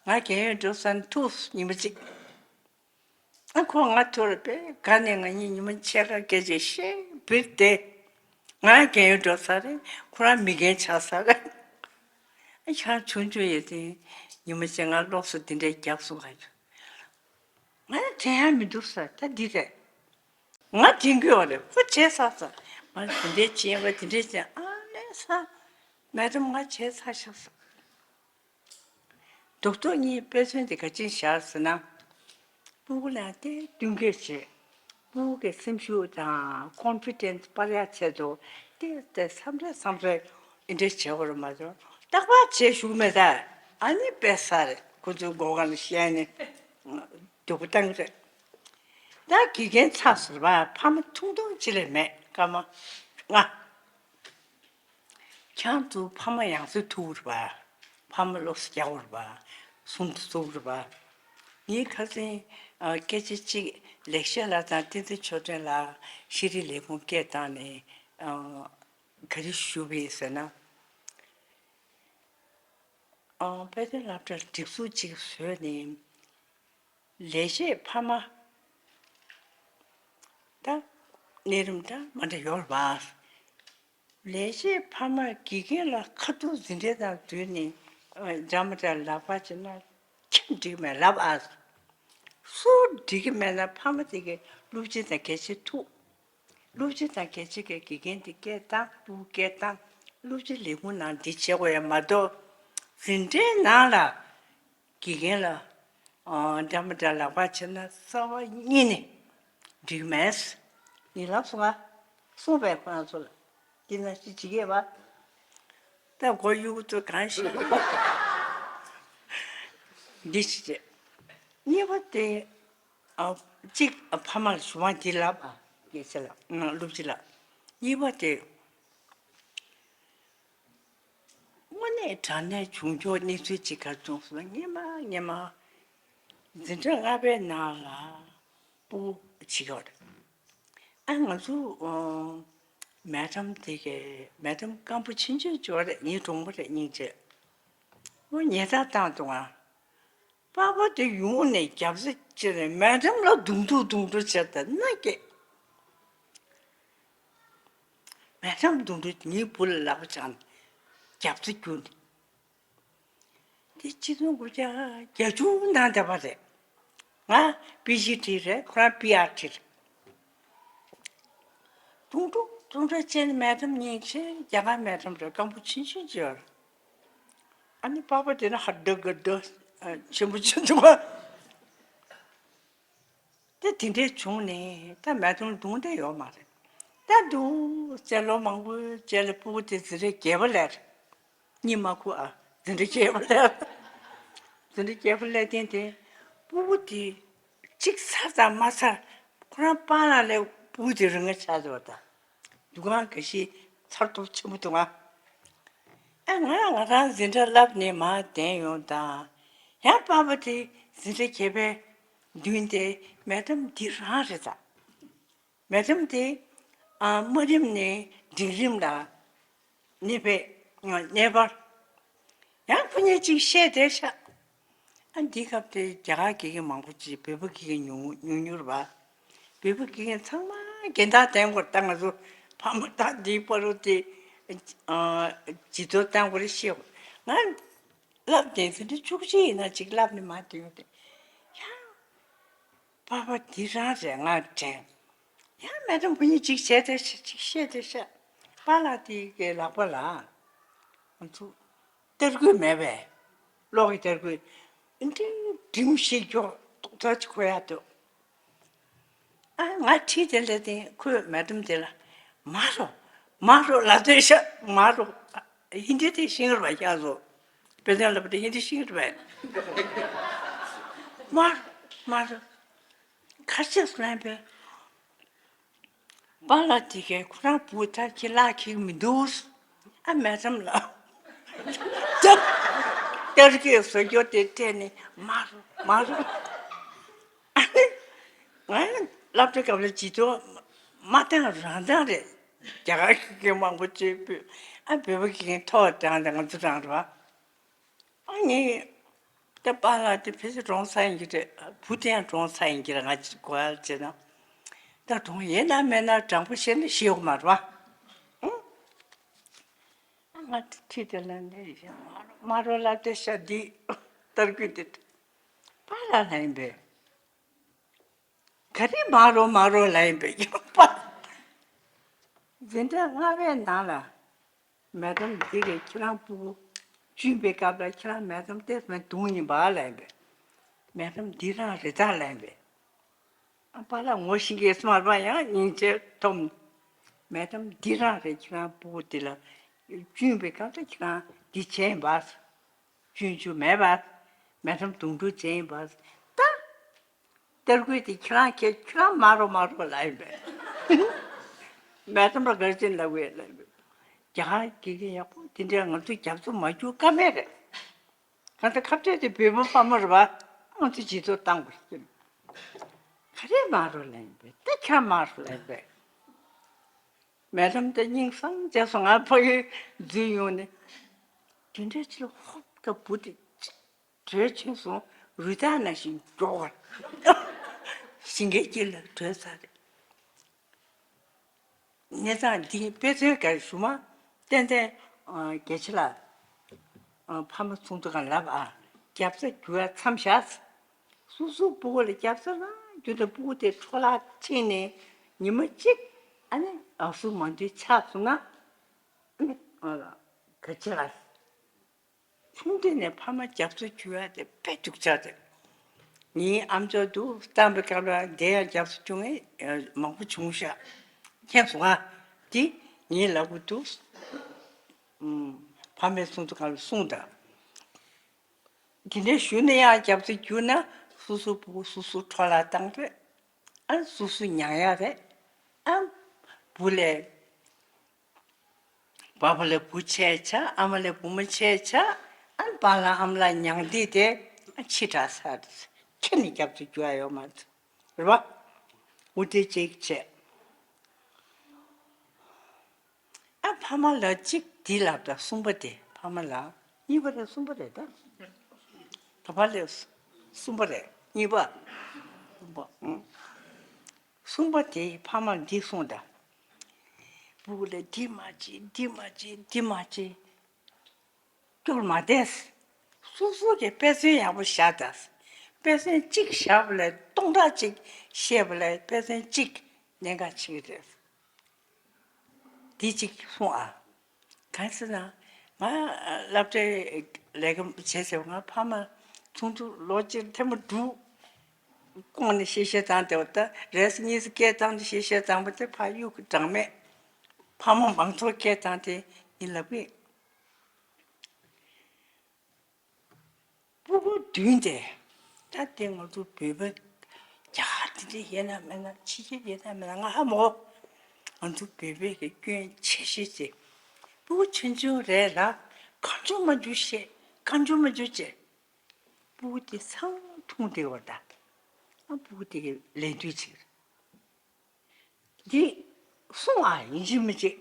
ང་རྒན་ཡོལ་འགྲོ་ས་ནས་ཐུག་ཉི་མ་གཅིག་ཨ་ཁོ་ང་ཐུག་རེད་པས། ག་ནས་ང་གཉིས་ཉི་མ་ཕྱེད་ཀ་སྐད་ཆ་བཤད་བིར་ཏེ། ང་རྒན་ཡོལ་འགྲོ་ས་རེད། ཁོ་རང་མི་རྒན་ཆགས་ས་རེད། ཨ་ཁྱེད་རང་ཆུང་ཆུང་ཡོད་དུས་ཉི་མ་གཅིག་ང་སློབ་གསོ་འདི་འདྲས་རྒྱབ་སོང་ག་ཡོད། ང་ལ་དྲན་ཡ་མི་འདུག་ས། ད་འདི་རེད། ང་དྲན་གྱི་ཡོད་རེད། ཁོ་བྱས་ཚར་ས། ང་དེ་འདྲས་བྱས་པ་དེ་འདྲས་བྱས་ཨ་ལས་ས། མེ་ཌམ་ང་བྱས་ཚར་ཤག་ས། རྡོག་རྡོག་གཉིས་དཔེ་མཚོན་དེ་ག་ཅིག་བཞག་ཟེར་ན། སྤུ་གུ་ལ་དེ་མཐུན་རྐྱེན་བྱེད། སྤུ་གུ་གི་སེམས་ཤུགས་དང་ཀོན་ཕི་ཌེན་སི་སྤར་ཡག་ཆེད་དུ་དེ་དེ་མཚམས་རེ་མཚམས་རེ་འདི་འདྲས་བྱེད་དགོས་རེད་མ་གཏོགས་རྟག་པར་བྱེད་ཞུ་གི་མེད་ད། ཨ་ནི་དཔེ་ས་རེད། ཁོ་ཚོའི་མགོ་སྒང་ལ་བཤད་ནས་སྡུག་པོ་བཏང་གི་རེད། ད་དགེ་རྒན་ཚ་ཟུར་པ་ཕ་མ་ཐུང་ཐུང་ཅི་ལས་མེད་སྐར་མ་ལྔ། ཁྱང་དུ་ཕ་མ་ཡང་སེ་ཐུག་རེད་པ། ཕ་མ་སློབ་གསོ་རྒྱག་རེད་པ། གསུང་དུ་ཚུགས་རེད་པ། ངས་ཁ་སང་ཨ་སྐད་ཆ་གཅིག་ལེགས་བཤད་ལགས་དང་བསྟན་འཛིན་ཆོས་སྒྲོན་ལགས་ཤེས་རིག་ལས་ཁུངས་སྐད་བཏང་ནས་ཨ་ག་རེ་ཞུ་བ་ཡིན་ཟེར་ན། ཨ་དཔལ་ལྡན་སློབ་གྲྭར་སྒྲིག་འཛུགས་གཅིག་བཟོས་ནས། ལས་བྱེད་ཕ་མ་ད་གནས་རིམ་འདྲ་མ་འདྲ་ཡོད་རེད་པ། ལས་བྱེད་ཕ་མ་དགེ་རྒན་ལ་ཁ་ཐུག་འཛིན་གྲྭའི་ནང་འཛུལ་ནས་འདྲ་མི་འདྲ་ལབ་པ་བྱས་ན་ཁྱིམ་འགྲིག་མེད་ལབ་ཨ། སུ་འགྲིག་གི་མེད་ན་ཕ་མ་དེ་གའི་སློབ་སྤྱི་དང་གལ་ཆེ་ཐུག་སློབ་སྤྱི་དང་གལ་ཆེ་གའི་དགེ་རྒན་དེ་སྐད་བཏང་སྤུ་གུ་སྐད་བཏང་། སློབ་སྤྱི་ལས་ཁུངས་ནང་འདི་བྱེད་དགོས་ཡ་མ་གཏོགས་འཛིན་གྲྭའི་ནང་ལ། དགེ་རྒན་ལ་ཨ་འདྲ་མི་འདྲ་ལབ་པ་བྱས་ན་རྩ་བ་ཉིད་ནས་འགྲིག་མེད། ངས་ལབ་སོང་ང་། གསུངས་པས་ཁོ་རང་ཚོ་ལ། འདི་ན་ཅི་བྱེད་ཀྱི་ཡོད་པ། ད་མགོ་གཡུག་ཚོ་གང་ཞིག་འདི་ཅི་བྱེད། གཉིས་པ་དེ་ཨ་གཅིག་ཨ་ཕ་མ་ལ་ཞུ་བ་འདི་ལབ་ཨ། སྐད་ཆ་ལ་སློབ་སྤྱི་ལ། གཉིས་པ་དེ། དངོས་གནས་དྲང་གནས་བྱུང་ཆོག་གནས་ཚུལ་ཅིག་ག་བྱུང་སོང་། སྔོན་མ་སྔོན་མ་འཛིན་གྲྭ་ལྔ་པའི་ནང་ལ་སྤུ་གུ་གཅིག་ཡོད་རེད། ཨ་ང་ཚོ་ཨ་མེ་ཌམ་དེ་གའི་མེ་ཌམ་སྐམ་པོ་ཆུང་ཆུང་ཅིག་ཡོད་རེད། ངའི་གྲོགས་པོ་རེད་སྙིང་རྗེ། ཨོ་ཉེས་རྡུང་བཏང་འདུག་ཨ། པ་ཕ་དེ་ཡོང་ནས་རྒྱབ་རྩ་བྱས་ནས་མེ་ཌམ་ལ་རྡུང་རྡུང་རྡུང་རྡུང་བྱས་ད་མནའ་སྐྱེལ། མེ་ཌམ་རྡུང་རྡུང་ངའི་བུ་ལ་ལག་པ་བརྐྱངས་ནས་རྒྱབ་རྩ་བསྒྱུར་ནས། དེ་ཆིག་སྟོང་དགུ་བརྒྱ་བརྒྱད་ཅུ་ནང་བསྡད་པ་རེད། ང་པི་ཇི་བྲིས་རེད། ཁོ་རང་པི་ཨར་བྲིས་རེད། ཐུང་ཐུང་ཐུང་ཐུང་བྱས་ནས་མེ་ཏམ་གཉིས་བྱས། རྒྱ་གར་མེ་ཏམ་རེད། སྐམ་པོ་ཆུང་ཆུང་ཅིག་ཡོད་རེད། ཨ་ནི་པ་ཕ་དེ་ན་ཧ་ཌ་ག་ཌ་ཆེན་པོ་ཆེན་འདུག་ག་དེ་དེ་འདྲས་བྱུང་ནས་ད་མེ་ཏམ་བརྡུང་བསྡད་ཡོད་མ་རེད། ད་འདུག་སེ་ལོ་མང་པོའི་རྗེས་ལ་སྤུ་གུ་དེ་འཛིན་གྲྭ་བརྒྱད་པ་སླེབས་རེད། གཉིད་མ་ཁུག་ཨ། འཛིན་གྲྭ་བརྒྱད་པ་སླེབས། འཛིན་གྲྭ་བརྒྱད་པ་སླེབས་དུས་དེ་སྤུ་གུ་དེ་གཅིག་ཚར་དང་མ་ཚར། ཁོ་རང་པཱ་ལགས་ལས་སྤུ་གུ་དེ་རིང་ང་ཆགས་འགྲོ་ད། འདུ་ཁང་འགའ་ཤས་ཚར་ཐུབ་ཆེན་པོ་འདུག་ཨ། ཨ་ང་ང་རང་འཛིན་གྲྭ་བསླབ་ནས་མར་བསྡད་ཡོང་དང་། ཡང་པ་ཕ་དེ་འཛིན་གྲྭ་བརྒྱད་པའི་མདུན་དེ་མེ་ཏམ་འདི་རང་རེད་ད། མེ་ཏམ་དེ་ཨ་དམའ་རིམ་ནས་འབྲིང་རིམ་ལ་གནས་པའི་གནས་པར། ཡང་ཁོ་གཉིས་གཅིག་བཤད་བསྡད་ཤག་ཨ་འདི་སྐབས་དེ་རྒྱ་གར་དགེ་རྒན་མང་པོ་ཅིག་བོད་པ་དགེ་རྒན་ཉུང་ཉུང་ཉུང་རེད་པ། བོད་པ་དགེ་རྒན་ཚང་མ་རྒན་བདག་བསྟེན་དགོས་རེད། ད་ང་ཚོ་ཕ་མ་དང་འདིའི་བར་དུ་དེ་ཨ་བརྗེ་ཐོ་བཏང་དགོས་རེད་བཤད་དགོས། ང་བསླབ་བསྡད་ཚེ་འདི་བཅུ་གཅིག་ཡིན་ན་ཅིག་བསླབ་ནས་མར་བསྡད་ཡོང་དེ། ཡང་པ་ཕ་འདི་རང་རེད་ང་དྲན། ཡང་མེ་ཏམ་བུ་གཉིས་གཅིག་བྱས་ཏེ་ཤ་གཅིག་བཤད་དེ་ཤ། པཱ་ལགས་དེ་གའི་ལག་པ་ལ་ང་ཚོ་ཏར་སྐུད་མེད་པས། གློག་གི་ཏར་སྐུད། འདི་འགྲིམ་ཤེས་མགྱོགས་ཏོག་ཙམ་ཅིག་གོ་ཡག་འདུག་ཨ་ང་ཁྲིད་དེ་ལ་བརྟེན་ཁོས་མེ་ཏམ་དེ་ལ་མར་རོ། མར་རོ་ལབ་དེ་ཤ། མར་རོ། ཧིན་དི་དེ་ཤེས་ཀྱི་རེད་པ། ཤག་བཟོ་དཔེ་དོན་ལབ་པ་དེ་ཧིན་དི་ཤེས་ཀྱི་རེད་པས། མར་རོ་མར་རོ། ག་རེ་བྱས་སོང་ལབ་པས། པཱ་ལགས་དེ་གས་ཁོ་རང་བུ་ད་ཁྱི་ལག་ཁྱི་མི་འདུག་ཨ་མེ་ཏམ་ལ་ཏར་ཏར་སྐུད་བཟོ་རྒྱུ་དེ་སྤྲད་ནས་མར་རོ་མར་རོ། ཨ་ནི་ང་སློབ་གྲྭའི་སྐབས་ལ་བརྗེ་ཐོ་མ་བཏང་རང་བཏང་རེད། རྒྱ་གར་གི་མང་པོ་ཅིག་བོད། ཨ་བོད་པ་གི་ཐོག་བཏང་དེ་ང་ཚོ་རང་རེད་པ། ཨ་ནི་ད་པཱ་ལགས་དེ་ཕལ་ཆེར་གྲོངས་ཚར་ཡིན་གྱི་རེད། བུ་དེ་ཡང་གྲོངས་ཚར་ཡིན་གྱི་རེད། ང་ཅིག་གོ་ཡག་བྱས་ན། ད་གྲོངས་ཡིན་ན་མེད་ན་དྲང་པོ་བཤད་ན་ཤེས་ཡོད་མ་རེད་པ། ཨང་། ཨ་ང་དེ་ཁྲིད་དེ་ལ་འདི་བཞིན་མ་རོ་མ་རོ་ལབ་དེ་ཤ་འདི་ཏར་སྐུད་དེ་པཱ་ལགས་ལ་ཡིན་པས། ག་རེ་མ་རོ་མ་རོ་ལབ་ཡིན་པས་ཡོད་པ། འཛིན་གྲྭ་ལྔ་པའི་ནང་ལ་མེ་ཏམ་འདི་རེད། ཁྱེད་རང་སྤུ་གུ་གཅུན་པའི་སྐབས་ལ་ཁྱེད་རང་མེ་ཏམ་ཏེ་མེ་བརྡུངས་ཡིན་པ་ལབ་ཡིན་པས། མེ་ཏམ་འདི་རང་རེད་ད་ལབ་ཡིན་པས། ཨ་པཱ་ལགས་ངོ་ཤེས་ཀྱི་སྨ་རེད་པ། ཡང་སྙིང་རྗེ་ཐོབ། མེ་ཏམ་འདི་རང་རེད། ཁྱེད་རང་སྤུ་གུ་འདི་ལ་གཅུན་པའི་སྐབས་ལ་ཁྱེད་རང་འདི་བྱས་ཡིན་པ། གཅུན་རྒྱུ་མེད་པ། མེ་ཏམ་བརྡུང་རྒྱུ་བྱས་ཡིན་པ། ད་ཏར་སྐུད་དེ་ཁྱེད་རང་ཁྱེད་ཁྱེད་རང་མ་རོ་མ་རོ་ལབ་ཡིན་པས། མེ་ཏམ་ལ་ག་རེ་བྱས་ལབ་དགོས་ལབ་ཡིན་པས། རྒྱ་གར་དགེ་རྒན་ཡག་པོ་དེ་འདྲས་ང་ཚོ་རྒྱབ་སྐྱོར་མ་རྒྱུག་ཀ་མེད་རེད། གང་ལྟར་ཁ་གཏད་དེ་བོད་པ་ཕ་མ་རེད་པ། ང་ཚོ་བརྗེ་ཐོ་བཏང་དགོས་ཀྱི་རེད། ག་རེ་མ་རོ་ལབ་ཡིན་པས། ད་ཁྱེད་མ་རོ་ལབ་ཡིན་པས། མེ་ཏམ་དེ་སྙིང་སངས་རྒྱས་སོང་། ང་ཕ་གི་འཛུལ་ཡོང་ནས་དེ་འདྲའི་ཕྱི་ལ་ཧོབ་ཀ་བུ་དེ་བྲོས་ཕྱིན་སོང་། རུས་ཐག་ནང་བཞིན་འགྲོ་བར་ཞིང་ཁའི་དཀྱིལ་ལ་བྲོས་ཚར་རེད། གནས་སྟངས་འདི་དཔེ་མཚོན་ག་རེ་ཞུ་མ། ཏན་ཏན་ཨ་རྒྱལ་ཆེ་ལགས་ཨ་ཕ་མ་ཚོགས་འདུ་སྒང་ལབ་ཨ། རྒྱབ་རྩ་རྒྱུག་ཡ་མཚམས་བཞག་སོ་སོའི་སྤུ་གུ་ལ་རྒྱབ་རྩ་རང་རྒྱུག་དང་སྤུ་གུ་དེ་འཕྲོ་བརླག་ཕྱིན་ནས་ཉི་མ་གཅིག་ཨ་ནི་ཨ་སུ་མ་འདུས་ཆགས་སོང་ན་ཨ་ནི་ཨ་ག་ཅི་ལ། ཆུང་དུས་ནས་ཕ་མ་རྒྱབ་རྩ་རྒྱུག་ཡ་དེ་དཔེ་སྡུག་ཅག་རེད། ངའི་ཨམ་ཅོག་ཏུ་བཏང་པའི་སྐབས་ལ་དེ་ཡང་རྒྱབ་རྩ་རྒྱུག་མཁན་མང་པོ་བྱུང་ཤག་མཁྱེན་སོང་ཨ། དེ་ངའི་ལག་པ་དུ་ཕ་མའི་ཚོགས་འདུ་སྒང་ལ་གསུངས་དང་། དེ་འདྲའི་ཞུ་ནས་ཡང་རྒྱབ་རྩ་རྒྱུག་ན་སོ་སོ་སྤུ་གུ་སོ་སོ་འཕྲོ་བརླག་བཏང་རེད། ཨ་སོ་སོ་མྱངས་ཡ་རེད། ཨ་བུ་ལས་བ་ཕ་ལས་བུ་ཆེ་ཆགས། ཨ་མ་ལས་བུ་མོ་ཆེ་ཆགས། ཨ་པཱ་ལགས་ཨ་མ་ལགས་མྱང་འདས་དེ་ཨ་ཕྱི་དྲགས་ཚར་རེད། ཁྱེད་ནི་རྒྱབ་རྩ་རྒྱུག་ཡ་ཡོད་མ་རེད། རེད་པ། འོ་དེ་གཅིག་བྱས། ཨ་ཕ་མ་ལ་གཅིག་འདི་ལབ་དང་གསུམ་པ་དེ་ཕ་མ་ལ་གཉིས་པ་རེད། གསུམ་པ་རེད་ད། ད་ཕ་ལས་གསུམ་པ་རེད། གཉིས་པ། གསུམ་པ། ཨང་། གསུམ་པ་དེ་ཕ་མ་འདི་གསུངས་དང་། སྤུ་གུ་ལ་འདི་མ་བྱེད། འདི་མ་བྱེད། འདི་མ་བྱེད། སྐྱོར་མ་བསྡད། སོ་སོ་གི་དཔེ་མཚོན་ཡག་པོ་བཞག་དང་། དཔེ་མཚོན་གཅིག་བཞག་པ་ལས་སྟོང་ཕྲག་གཅིག་བཤད་པ་ལས་དཔེ་མཚོན་གཅིག་གནད་འགག་ཆེ་གི་རེད། འདི་གཅིག་གསུང་ཨ། གང་ཟེར་ན། ང་སློབ་གྲྭའི་ལས་ཀ་བྱས་ཟེར་བ། ང་ཕ་མ་ཚོགས་འདུ་ལོ་གཅིག་ཐེངས་མ་དྲུག་བསྐོང་ནས་གཤེ་གཤེ་བཏང་སྟེ། འོ་ད་རེས་གཉིས་སུ་སྐད་བཏང་སྟེ་གཤེ་གཤེ་བཏང་པ་དེ་ཕ་གཡུག་གི་གྲངས་མེད། ཕ་མ་མང་ཚོགས་སྐད་བཏང་སྟེ་ཡིན་ལབ་གི། སྤུ་གུ་བདུན་དེ། ད་དེ་ང་ཚོ་བོད་པ་རྒྱ་གར་དེ་འདྲ་ཡིན་ན་མིན་ན། ཕྱི་རྒྱལ་ཡིན་ན་མིན་ན། ང་ཧ་མ་གོ། ང་ཚོ་བོད་པའི་གི་སྐྱོན་ཆེ་ཤོས་དེ། སྤུ་གུ་ཆུང་ཆུང་རེད་ལ། གང་བྱུང་མང་བྱུང་བཤད། གང་བྱུང་མང་བྱུང་བྱས། སྤུ་གུ་དེ་ཚང་མ་འཐུང་བསྡད་པ་ད། ཨ། སྤུ་གུ་དེ་གི་ལད་ཟློས་བྱེད། འདི་གསུང་ཨ། ཡིན་གཅིག་མིན་གཅིག་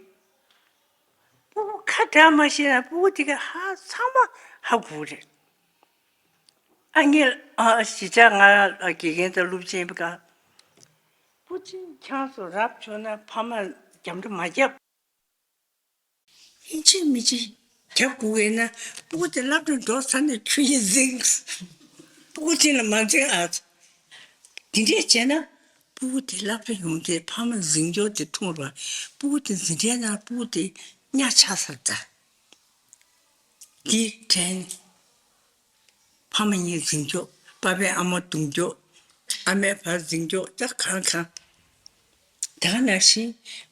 སྤུ་གུ་ཁ་བྲལ་མ་ཤེས་ན་སྤུ་གུ་དེ་ག་ཧ་ཚང་མ་ཧ་གོ་རེད། ཨ་ངས་ཨ་གཞིས་ཆགས་ང་དགེ་རྒན་དང་སློབ་ཆེན་པ་ག་སྤུ་ཆེན་ཆང་སོ་རབ་བྱུང་ན་ཕ་མ་རྒྱབ་འདྲ་མ་རྒྱབ། ཡིན་གཅིག་མིན་གཅིག་རྒྱབ་དགོས་ཀྱི་ན། སྤུ་གུ་དེ་སློབ་གྲྭར་འགྲོ་ཚར་ནས་ཁྱོད་ཀྱིས་འཛིང་། སྤུ་གུ་དེ་ལ་མ་འཛིང་ཨ། དེ་འདྲས་བྱས་ན་སྤུ་གུ་དེ་སློབ་གྲྭ་ཡོང་དུས་ཕ་མ་འཛིང་སྐྱོར་དེ་ཐུང་ར། སྤུ་གུ་དེ་འཛིན་གྲྭའི་ནང་སྤུ་གུ་དེ་གཉའ་ཆག་ཚར་ད། དེ་དྲན། ཕ་མ་གཉིས་འཛིང་སྐྱོར། པ་ཕས་ཨ་མ་རྡུང་སྐྱོར། ཨ་མས་ཕར་འཛིང་སྐྱོར། ད་གང་གང་། ད་ག་ནང་བཞིན་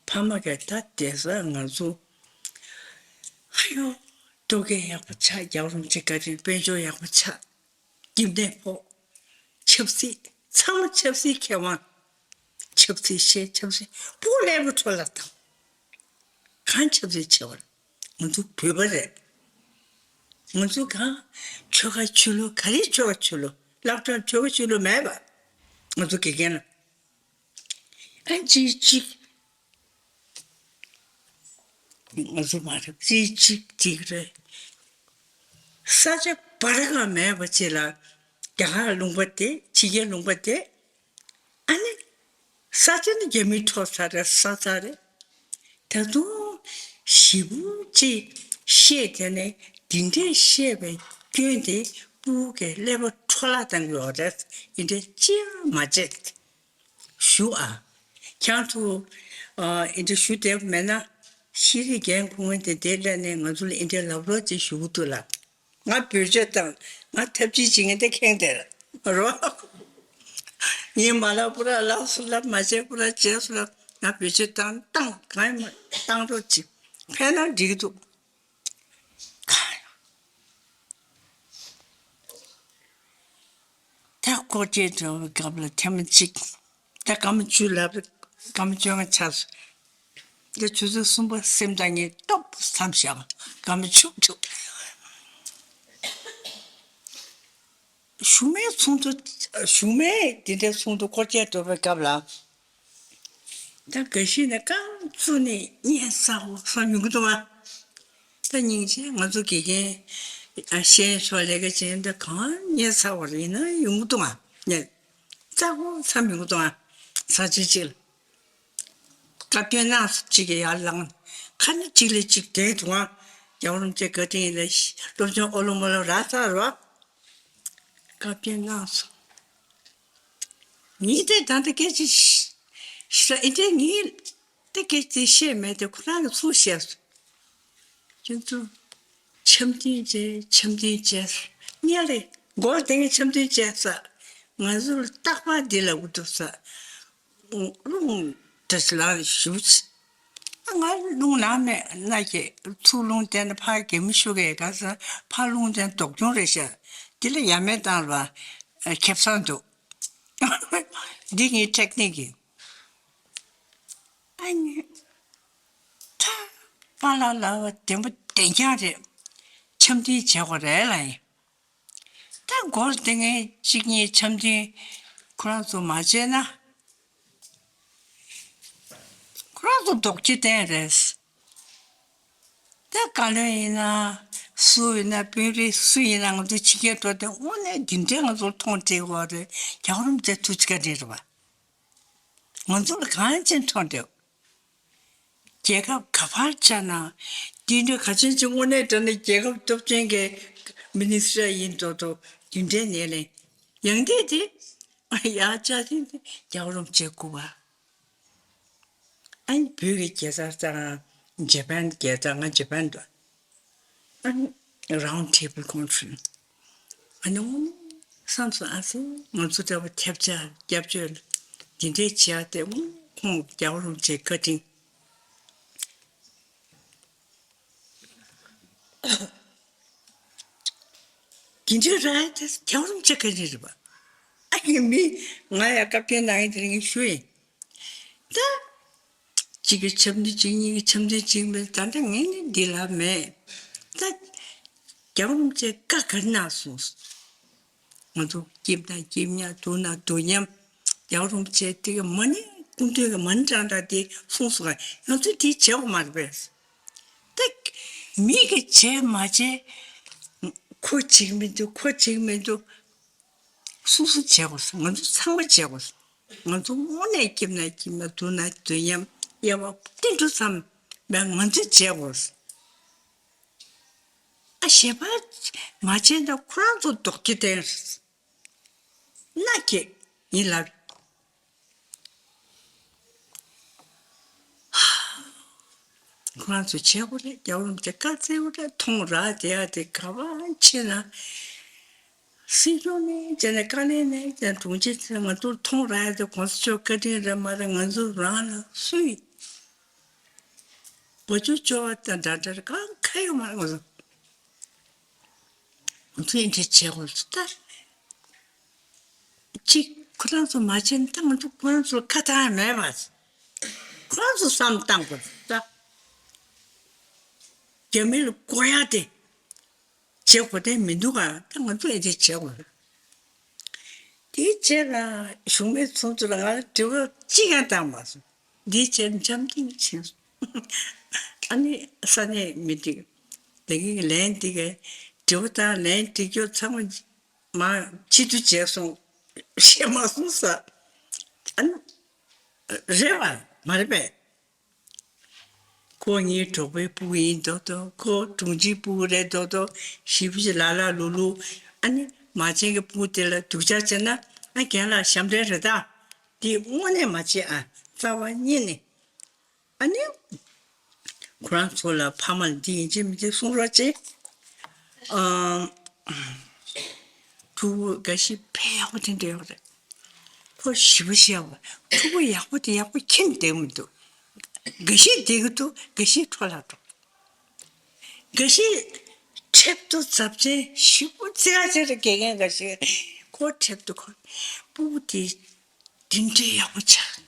ཕ་མ་གིས་ད་བསྡད་ས་ང་ཚོ། ཨ་ཡོ། ལྟོ་གོས་ཡག་པོ་ཆགས། རྒྱལ་བ་རིན་པོ་ཆེ་བཀའ་དྲིན་དཔལ་འབྱོར་ཡག་པོ་ཆགས། སྐྱིད་གནས་ཕོག། ཆབ་སྲིད། ཚང་མ་ཆབ་སྲིད་མཁས་དབང་། ཆབ་སྲིད་ཤེས། ཆབ་སྲིད། སྤུ་གུ་ཀླད་པ་འཕྲོ་བརླག་བཏང་། གང་ཆབ་སྲིད་ཆེ་བ་རེད། ང་ཚོ་བོད་པ་རེད། ང་ཚོ་གང་ཆོལ་ཁ་ཆོས་ལུགས། ག་རེ་ཆོལ་ཁ་ཆོས་ལུགས། སློབ་གྲྭར་ཆོལ་ཁ་ཆོས་ལུགས་མེད་པ། ང་ཚོ་དགེ་རྒན་ལ། ཨ་ཅིག་ཅིག་ང་ཚོ་མ་རེད། ཅིག་ཅིག་ཅིག་རེད། ས་ཆ་བར་ག་མེད་པ་ཅིག་ལ་རྒྱ་གར་ལུང་པ་དེ། ཕྱི་རྒྱལ་ལུང་པ་དེ། ཨ་ནི་ས་ཆ་ནི་རྒྱ་མིས་འཕྲོག་ཚར་རེད། ཟ་ཚར་རེད། ད་དུང་ཞེ་པོ་ཅིག་བཤད་དེ་ནས་འདི་འདྲས་བཤད་པའི་སྐྱོན་དེ་སྤུ་གུ་གི་ཀླད་པ་འཕྲོ་བརླག་བཏང་གི་ཡོད་རེད། འདི་འདྲས་ཅི་ཡང་མ་བྱེད། ཞུ་ཨ། ཁྱེད་ཚོ་ཨ་འདི་འདྲས་ཞུ་བསྡད་པ་མེད་ན། ཤེས་རིག་རྒན་ཁོང་དེ་དེ་སླེབས་ནས་ང་ཚོ་ལ་འདི་འདྲས་ལབ་རོགས་ཅིག་ཞུ་གི་འདུག་ལ། ང་བེད་སྤྱོད་བཏང་། ང་ཐབས་ཇུས་བྱེད་མཁན་དེ་ཁེངས་བསྡད་རོགས། ངས་མ་ལབ་པོ་ར་ལབ་སོང་། ལབ་མ་བྱས་པོ་ར་བྱས་སོང་ལ། ང་བེད་སྤྱོད་བཏང་། བཏང་། གང་ཡང་མ་བཏང་རོགས་གྱིས། ཕན་ན་འགྲིག་གི་འདུག། གང་ཡང་། ད་སྐོར་སྐྱོད་འགྲོ་བའི་སྐབས་ལ་ཐེངས་མ་གཅིག། ད་སྐར་མ་བཅུ་ལབ། སྐར་མ་བཅོ་ལྔ་ཆགས་སོང་། ད་ཆུ་ཚོད་གསུམ་པ་སེམས་ཐག་ཉེ་སྟོབས་མཚམས་བཞག་པ། སྐར་མ་བཅུ་དྲུག། གཞུག་མའི་ཚོགས་འདུ། གཞུག་མའི་འདི་འདྲའི་ཚོགས་འདུ་སྐོར་སྐྱོད་འགྲོ་བའི་སྐབས་ལ། ད་འགའ་ཞིག་ནས་རྐང་བཙུགས་ནས་སྙན་གསལ་པོ་བསམ་ཡོང་གི་འདུག་ཨ། ད་སྙིང་རྗེ། ང་ཚོ་དགེ་རྒན་ཨ་ཤེས་ཡོན་ཕྱོགས་ལས་ཀ་བྱེད་མཁན་ད་གང་སྙན་གསལ་པོ་རེད་ན་ཡོང་གི་འདུག་ཨ། སྙན་གསལ་པོ་བསམ་ཡོང་གི་འདུག་ཨ། ས་ཆ་གཅིག་ལ། བཀའ་བཀྱོན་གནང་སོང་། གཅིག་གིས་ཡར་ལངས། ཁ་ནས་གཅིག་ལས་གཅིག་བསྡད་འདུག་ཨ། རྒྱལ་བ་རིན་པོ་ཆེ་བཀའ་དྲིན་ཡིན་ལ། སློབ་སྦྱོང་ཨོ་ལོ་མོ་ལོ་རག་ཚར་བ། བཀའ་བཀྱོན་གནང་སོང་། ངས་དེ་ད་ལྟ་སྐད་ཆ་ཞིག་ཨེ་འདྲས། ངས་དེ་སྐད་ཆ་བཤད་མེད་དེ་ཁོ་རང་གིས་ཚུར་བཤད་སོང་། ཁྱེད་ཚོ་འཆམ་མཐུན་བྱས། འཆམ་མཐུན་བྱས། སྔོན་ལ་མགོ་ལ་དེ་ངས་འཆམ་མཐུན་བྱས་ས། ང་ཚོ་ལ་རྟག་པར་འདི་ལབ་ཀྱི་འདུག་ས། རླུང་འདྲ་ཞིག་ལངས་ནས་ཞུ་ཆེ། ང་རླུང་ལངས་མེད་ན་ཀྱེ། ཚུར་རླུང་བསྟན་ན་ཕར་གད་མོ་ཤོར་གི་ཡོད་ག་ས། ཕར་རླུང་བསྟན་ན་ལྡོག་གྱོང་རེད་ཤག། འདི་ལ་ཡ་མེད་བཏང་བ་ཁེ་བཟང་འདུག། འདི་ངའི་ཊེག་ནིག་ཡིན། ཨ་ནི། ད་པཱ་ལགས་ལབ་པ་བདེན་པ་བདེན་རྐྱང་རེད། འཆམ་མཐུན་བྱེད་དགོས་རེད་ལབ་ཡིན། ད་སྒོར་དེ་ངས་གཅིག་གཉིས་འཆམ་མཐུན་ཁོ་རང་ཚོ་མ་བྱས་ན། ཁོ་རང་ཚོ་ལྡོག་ཕྱིར་བསྟན་རེད། ད་བཀའ་བློན་ཡིན་ན། སུ་ཡིན་ན། དཔོན་རིགས་སུ་ཡིན་ན། ང་ཚོ་ཕྱི་རྒྱལ་འགྲོ་དུས་དངོས་གནས་འདི་འདྲའི་ང་ཚོར་མཐོང་བསྡད་ཡོད་རེད། རྒྱལ་བ་རིན་པོ་ཆེ་ཐུགས་རྗེ་བཀའ་དྲིན་རེད་པ། ང་ཚོ་ལ་གང་ཅི་མཐོང་བསྡད་ཡོད། རྒྱལ་ཁབ་ག་པར་བཅར་ན། དེ་འདྲ་ག་ཅན་ཅིག་དངོས་གནས་དྲང་གནས་རྒྱལ་ཁབ་སྟོབས་ཆེན་གྱི་ མི་ནི་སི་ཊར་ཡིན་མདོག་མདོག་རྒྱུན་འབྲེལ་ནས་ལེན། ཡང་དེ་དེ་ཡང་བཅའ་དེ་རྒྱལ་བ་རིན་པོ་ཆེ་སྐུ་པར། ཨ་ནི་བོད་ཀྱི་རྒྱལ་ས་ལྟར་ཇ་པན་རྒྱལ་ས། ང་ཇ་པན་དུ། ཨ་ནི་round table conference། ཨ་ནི་བསམ་སོང་། ཨ་ཙི་ང་ཚོ་འདྲ་བོ་ཐེབས་ཆག་སྐྱབས་བཅོལ་འདི་འདྲའི་བྱས་ཏེ། ཁོང་རྒྱལ་བ་རིན་པོ་ཆེ་བཀའ་དྲིན། དེ་འདྲའི་ར་དེ་རྒྱལ་བ་རིན་པོ་ཆེ་བཀའ་དྲིན་རེད་པ། ཨ་ནི་མི་ང་ཡ་བཀའ་བཀྱོན་གནང་ཡིན་དེ་རིང་ཞུ་ཡིན། ད། གཅིག་གིས་འཆམ་མཐུན་བྱེད། གཉིས་ཀྱིས་འཆམ་མཐུན་བྱེད་མེད། ད་ལྟ་ངས་ནི་འདི་ལབ་མེད། ད་རྒྱལ་བ་རིན་པོ་ཆེས་བཀའ་ག་རེ་གནང་སོང་། ང་ཚོ་སྐྱིད་ན་སྐྱིད་མཉམ། སྡུག་ན་སྡུག་མཉམ། རྒྱལ་བ་རིན་པོ་ཆེ་དེ་ག་མ་ཎི་སྐུ་མདུན་གྱི་མ་ཎི་བགྲང་བགྲང་དེ་གསུངས་སོང་ག་ང་ཚོས་དེ་བྱེད་དགོས་མ་རེད་པས། ད་མི་གིས་བྱས་མ་བྱས་ཁོ་བྱེད་ཀྱི་མི་འདུག་ཁོ་བྱེད་ཀྱི་མི་འདུག་སོ་སོ་བྱེད་དགོས། ང་ཚོ་ཚང་མ་བྱེད་དགོས། ང་ཚོ་དངོས་གནས་སྐྱིད་ན་སྐྱིད་མ། སྡུག་ན་སྡུག་མཉམ། དབྱེ་བ་ཏིལ་འབྲུ་ཙམ་མེད། ང་ཚོས་བྱེད་དགོས། ཨ་གཞན་པ་མ་བྱས་ན་ཁོ་རང་ཚོ་ལྡོག་རྒྱུ་དེ་མནའ་སྐྱེལ་ཡིན་ལབ། ཁོ་རང་ཚོས་བྱེད་དགོས་རེད། རྒྱལ་བ་རིན་པོ་ཆེ་བཀའ་སྩལ་དགོས་རེད། མཐོང་རག་བསྡད་ཡ་དེ་ག་པར་ཕྱིན་ན། སྲིད་སྐྱོང་ནས་བྱས་ནས། བཀའ་བློན་ནས་བྱས་ནས། དྲུང་ཆེ་ཚོས་ང་ཚོར་མཐོང་རག་ཡ་དེ་གོང་ས་མཆོག་བཀའ་དྲིན་རེད་མ་རེད། ང་ཚོ་རང་ལ་སུས་བ་ཅུ་ཅོ་བ་དང་འདྲ་འདྲ་གང་ཁ་ཡོད་མ་རེད། ང་ཚོ་ང་ཚོ་འདི་འདྲ་བྱེད་དགོས་ལྟར། གཅིག་ཁོ་རང་ཚོ་མ་བྱས་ན་ད་ང་ཚོ་ཁོ་རང་ཚོར་ཁ་བཏང་ཡ་མེད་པ། ཁོ་རང་ཚོ་བསམ་བཏང་དགོས་ད། རྒྱ་མི་ལ་དགོས་ཡ་དེ་བྱེད་དགོས་དོན་མི་འདུག་ག་ད་ང་ཚོ་ཨེ་འདྲ་བྱེད་དགོས། དེའི་རྗེས་ལ་བཞུགས་མོལ་ཚོགས་འདུ་ལ་ང་ལ་དྲི་བ་གཅིག་ཀྱང་བཏང་མ་སོང་། འདིའི་རྗེས་ལ་འཆམ་མཐུན་ཕྱིན་སོང་། ཨ་ནི་ས་གནས་མི་འདི་ག་ལན་འདི་ག་དྲི་བ་དང་ལན་འདི་ག་ཚང་མ་མ་ཕྱི་དུ་བྱས་སོང་། བཤད་མ་སོང་ས། ཨ་ནི་རེད་བ་མ་རེད་པས། ཁོ་ངའི་གྲོགས་པོའི་སྤུ་གུ་ཡིན་མདོག་མདོག་ཁོ་དྲུང་ཆེའི་སྤུ་གུ་རེད་མདོག་མདོག་ཞེ་པོ་ཅིག་ལ་ལ་ལུ་ལུ། ཨ་ནི་མ་བྱན་གྱི་སྤུ་གུ་དེ་ལ་སྡུག་ཅག་བྱས་ན། ཨ་རྒན་ལགས་ཞབས་འདྲེན་རེད་ད། འདི་དངོས་གནས་མ་བྱེད་ཨ། རྩ་བ་ཉིད་ནས། ཨ་ནི། ཁོ་རང་ཚོ་ལ་ཕ་མ་ལ་འདི་ཡིན་གཅིག་མིན་གཅིག་གསུང་རོགས་བྱེད། ཨ། ཕྲུ་གུ་འགའ་ཞིག་དཔེ་ཡག་པོ་དེ་འདྲ་ཡོད་རེད། ཁོ་ཞེ་པོ་ཞེ་པོ། ཕྲུ་གུ་ཡག་པོ་དེ་ཡག་པོ་ཁྱེར་བསྡད་མི་འདུག་འགའ་ཞིག་བསྡད་ཀྱི་འདུག་འགའ་ཞིག་འཕྲོ་བརླག་འགྲོ། འགའ་ཞིག་ཁྲེབ་ཏུ་ཚབས་ཆེན་ཞེ་པོ་བརྩི་བ་ཆེ་རེད། དགེ་རྒན་འགའ་ཞིག་ཁོ་ཁྲེབ་ཏུ་ཁོ་སྤུ་གུ་དེ་འདི་འདྲའི་ཡག་པོ་ཆགས།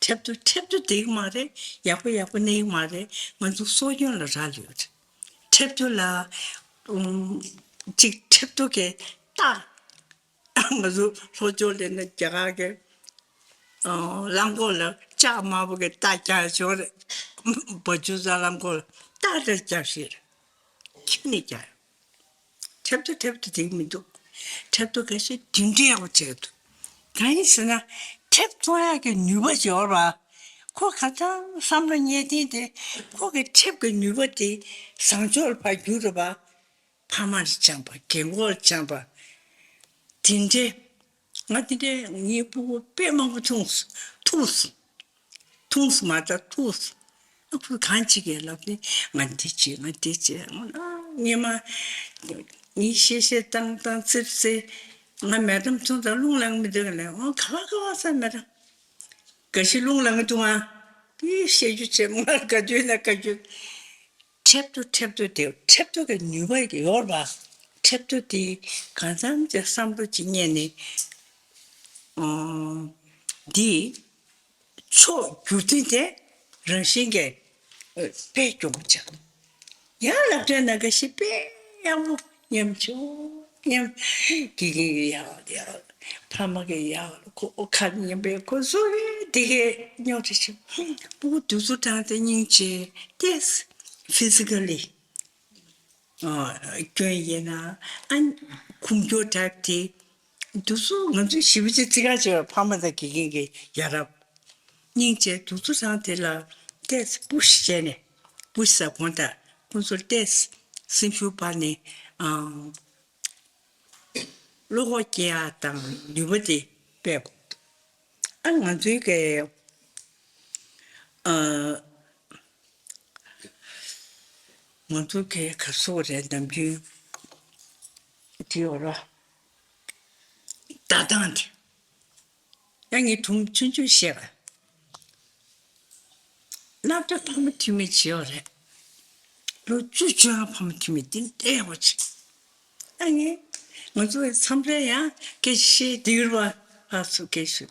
ཁྲེབ་ཏུ་ཁྲེབ་ཏུ་བསྡད་ཀྱི་མ་རེད། ཡག་པོ་ཡག་པོ་གནས་ཀྱི་མ་རེད། ང་ཚོ་གསོ་སྐྱོང་ལ་རག་ལས་ཡོད་རེད། ཁྲེབ་ཏུ་ལ་ཨུམ། གཅིག་ཁྲེབ་ཏུ་གི་རྟགས། ང་ཚོ་ལྷོ་ཕྱོགས་ལ་ནི་རྒྱ་གར་གྱི་ཨ་རླངས་འཁོར་ལ་ལྕགས་དམར་པོ་གི་རྟགས་རྒྱག་ཡ་ཅིག་ཡོད་རེད། བ་ཅུ་ས་རླངས་འཁོར་ལ་རྟགས་དེ་རྒྱག་ཤེས་རེད། ཁྱོད་ནས་རྒྱག་ཡ། ཁྲེབ་ཏུ་ཁྲེབ་ཏུ་དེ་མི་འདུག་ཁྲེབ་ཏུ་ག་ཤེད་དེ་འདྲ་ཡག་པོ་བྱེད་འདུག་གང་ཡིན་ཟེར་ན། ཁྲེབ་བཙོང་ཡག་གི་ནུས་པ་ཅིག་ཡོད་རེད་པ། ཁོ་ག་ཚང་བསམ་བློ་གཉེར་ཐེངས་དེ། ཁོ་གི་ཁྲེབ་ཀྱི་ནུས་པ་དེ་བཟང་ཕྱོགས་ལ་ཕར་བསྒྱུར་རེད་པ། ཕ་མར་སྦྱངས་པ། རྒན་གོག་ལ་སྦྱངས་པ། དེ་འདྲའི། ང་དེ་འདྲའི་ངའི་སྤུ་གུ་དཔེ་མང་པོ་ཐུང་སོང་། ཐུང་སོང་། ཐུང་སོང་མ་གཏོགས་ཐུང་སོང་། ཨ་ཁུ་གང་ཅིག་གིས་ལབ་ནས་ང་འདི་བྱེད་ང་འདི་བྱེད། ཨ་ངས་མ། ངས་བཤད་བཤད་བཏང་བཏང་བཙིར་བཙིར། ང་མེ་ཌམ་ཚོ་དང་རླུང་ལངས་མི་འདུག་ལབ། ཨོ་ག་བ་ག་བ་ས་མེ་ཌམ། ག་ཤི་རླུང་ལངས་གི་འདུག་ཨ། དེ་བཤད་རྒྱུ་བྱེད། ང་ག་དུས་ན་ག་རྒྱུ། ཁྲེབ་ཏུ་ཁྲེབ་ཏུ་དེ་ཁྲེབ་ཏུ་གི་ནུས་པ་ཡོད་པ། ཁྲེབ་ཏུ་དེ་གང་འཚམ་གྱི་བསམ་བློ་ཅིག་རྙེད་ནས། ཨོ། འདི་ཕྱོགས་བསྒྱུར་ཐེངས་དེ་རང་བཞིན་གྱིས་དཔེ་སྐྱོ་པོ་ཆགས། ཡང་ལབ་དུས་ན་ག་ཤེད་དཔེ་ཡག་པོ། ཉམ་ཆུང་ཉམ། དགེ་རྒན་གྱི་ཡག་ཡག་ཕ་མ་གི་ཡག་ཁོ་ཁ་ཉན་པས་ཁོ་ཚོ་གི་དེ་གས་རྙོག་དྲ་ཆེ། སྤུ་གུ་དུས་ཚོད་དྲངས་ཏེ་སྙིང་རྗེ་ཏེས་ཕི་ཛི་ཀ་ལི་སྐྱོན་ཡིན་ན་ཨ་ཁུངས་སྐྱོར་དྲག་དེ་དུས་ཚོད་ང་ཚོས་ཞིབ་ཅིག་རྩི་ག་བྱེད་པ། ཕ་མ་དང་དགེ་རྒན་གྱི་ཡ་རབས། སྙིང་རྗེ་དུས་ཚོད་རང་དེ་ལ་ཏེས་པུ་ཤི་བྱས་ནས། པུ་ཤི་ཟེར་དགོངས་དག་ཁོང་ཚོར་ཏེས་ སེམས་ཤུགས་སྤར་ནས་ཨ་བློ་ཁོག་སྐྱེ་ཡག་དང་ནུས་པ་དེ་སྤེལ་དགོས། ཨ་ང་ཚོའི་གི་ཨ་ང་ཚོ་གི་ག་སོགས་རེད། ནམ་རྒྱུན་དེ་ཡོད་ར། ལྟ་སྟངས་དེ། ཡང་ངས་དུམ་ཆུང་ཆུང་བཤད་པ། སློབ་གྲྭ་ཕ་མ་འཐུས་མི་བྱེད་ཡོད་རེད། ལོ་བཅུ་བཅོ་ལྔ་ཕ་མ་འཐུས་མི་དེ་འདྲ་ཡག་པོ་བྱེད། ཨ་ངས་ང་ཚོ་མཚམས་རེ་ཡང་སྐད་ཆ་བཤད་དེ་ཡོད་པ། ཨ་སུ་སྐད་ཆ།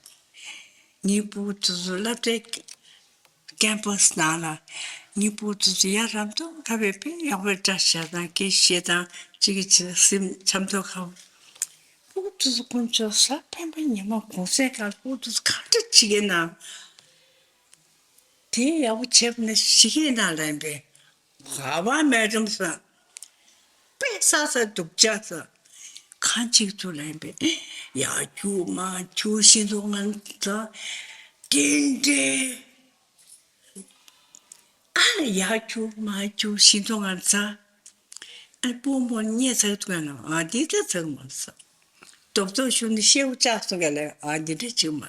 ངའི་སྤུ་གུ་དེ་ཚོ་སློབ་གྲྭའི་ཀེམ་པ་སི་ནང་ལ་ངའི་སྤུ་གུ་དེ་ཚོ་ཡ་རབས་ཏོག་ཁ་བའི་དཔེ་ཡག་པོའི་སྐྲ་བཞར་དང་སྐད་བཤད་དང་གཅིག་གིས་གཅིག་ལ་སེམས་འཆམ་ཏོག་ཁ་བ། སྤུ་གུ་དེ་ཚོ་དཀོན་མཆོག་གཟའ་སྤེན་པ་ཉི་མ་གུང་སེང་གང་སྤུ་གུ་དེ་ཚོ་གང་འདྲ་བྱེད་ཀྱི་ན། དེ་ཡག་པོ་བྱས་པ་ན་ཞིག་གི་ན་ལན་པས། ག་བ་མེད་རམ་ས། དཔེ་ས་ས་སྡུག་ཅག་ས། གང་གཅིག་ཏུ་ལན་པས། ཡ་ཁྱུ་མ་ཁྱུ་ཤི་འདུག་ང་ཚ། ཏིན་ཏེ། ཨ་ཡ་ཁྱུ་མ་ཁྱུ་ཤི་འདུག་ང་ཚ། ཨ་སྤོ་མོ་རྙེད་ཚར་འདུག་ང་ཨ་འདི་ད་ཚར་མ་ས། རྡོབ་རྡོབ་ཞུ་ནི་ཤེའུ་ལྕགས་སོང་ག་ལ་ཨ་འདི་འདྲ་བྱེད་མ།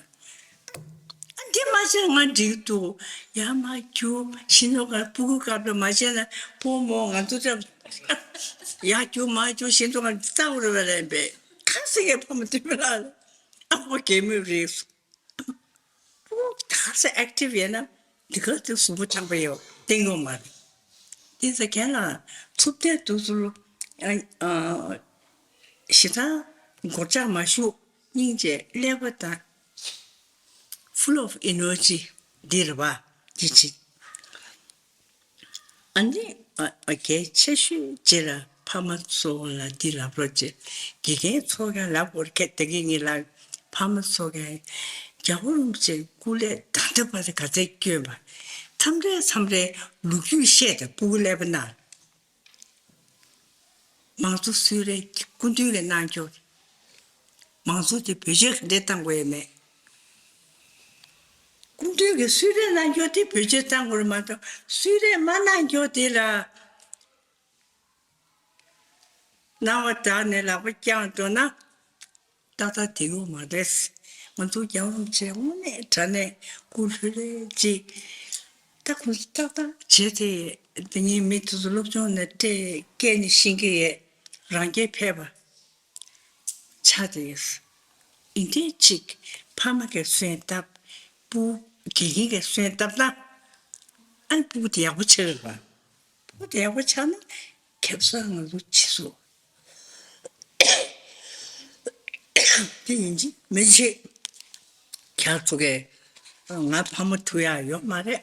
ཨ་འདི་མ་བྱས་ང་འགྲིག་འདུག་ཡ་མ་རྒྱུ་ཤི་ནོ་ག་སྤུ་གུ་སྐབས་ལ་མ་བྱས་ན་སྤོ་མོ་ང་ཚོ་འདྲ། ཡ་རྒྱུ་མ་རྒྱུ་ཤི་ནོ་ག་ལྟ་བུ་རེ་བ་ལ་ཡིན་པས་ཁ་སི་གའི་ཕ་མ་དུས་མི་ལ་ཨ་ཁོ་གད་མོས་རེད། སྤུ་གུ་ག་ས་ཨེག་ཊིབ་ཡིན་ན་འདི་ག་ཚོད་གཟུགས་པོ་ཆགས་པ་ཡོད་བསྟན་ཡོད་མ་རེད། དེ་ཚོ་གན་ལ་ཚུབ་ཏེ་དུས་ཚོད་ཨ་ཨ་ཞེ་དྲག་འགོར་ཆག་མ་ཞུགས་སྙིང་རྗེ་ཀླད་པ་དང་full of energy འདི་རེད་བ། འདི་ཅི། ཨ་ནི་ཨ་ཨ་གལ་ཆེ་ཤོས་ཅིག་ལ་ཕ་མ་ཚོ་ལ་འདི་ལབ་རོགས་བྱེད། དགེ་རྒན་ཚོ་ག་ལབ་དགོས་རེད་ཁྱེད་ད་གིན་ངེད་ལ་ཕ་མ་ཚོ་ག་རྒྱལ་བ་རིན་པོ་ཆེ་སྐུ་ལས་ད་ལྟ་བར་དུ་ག་ཚད་བསྐྱོན་པ། མཚམས་རེ་མཚམས་རེ་ལོ་རྒྱུས་བཤད་དེ་སྤུ་གུ་ཀླད་པ་ན། མང་གཙོ་སུས་རེད་སྐུ་མདུན་གྱི་གནང་རྒྱུ། མང་གཙོ་དེ་བེད་སྤྱོད་ག་འདྲས་བཏང་དགོས་ཡོད་མེད། སྐུ་མདུན་གྱི་སུས་རེད་གནང་རྒྱུ་དེ་བེད་སྤྱོད་བཏང་དགོས་རེད་མ་གཏོགས་སུས་རེད་མ་གནང་རྒྱུ་དེ་ལ། སྣང་བ་དག་ནས་ལག་པ་བརྐྱངས་འགྲོ་ན་ཏག་ཏག་དེ་ཡོད་མ་རེད། ང་ཚོ་རྒྱལ་བ་རིན་པོ་ཆེ་དངོས་གནས་དྲང་གནས་སྐུ་ལྷོད་ལྷོད་ཅིག་ད་ཁོང་ཚོ་ཏག་ཏག་བྱས་ཏེ་དེ་ཉིད་མི་དེ་ཚོ་སློབ་སྦྱོང་ནས་སྤྲད་སྐད་ནས་ཤེས་ཀྱི་ཡས་རང་སྐད་ཕེབས་པ་ཆགས་ཏེ་ཡོད། ཨིན་དེ་ཅིག་ཕ་མ་གིས་སོན་བཏབ་སྤུ་དགེ་རྒན་གྱིས་སོན་བཏབ་ན་ཨ་ནི་སྤུ་གུ་དེ་ཡག་པོ་ཆགས་ཡོད་པ། བུ་དེ་ཡག་པོ་ཆགས་ན་ཁེ་བཟང་ང་ཚོ་ཕྱི་སོ། དེ་ཡིན་གཅིག་མིན་གཅིག་ཁྱེད་ཚོ་གས་ང་ཕ་མ་ཐུག་ཡག་ཡོད་མ་རེད།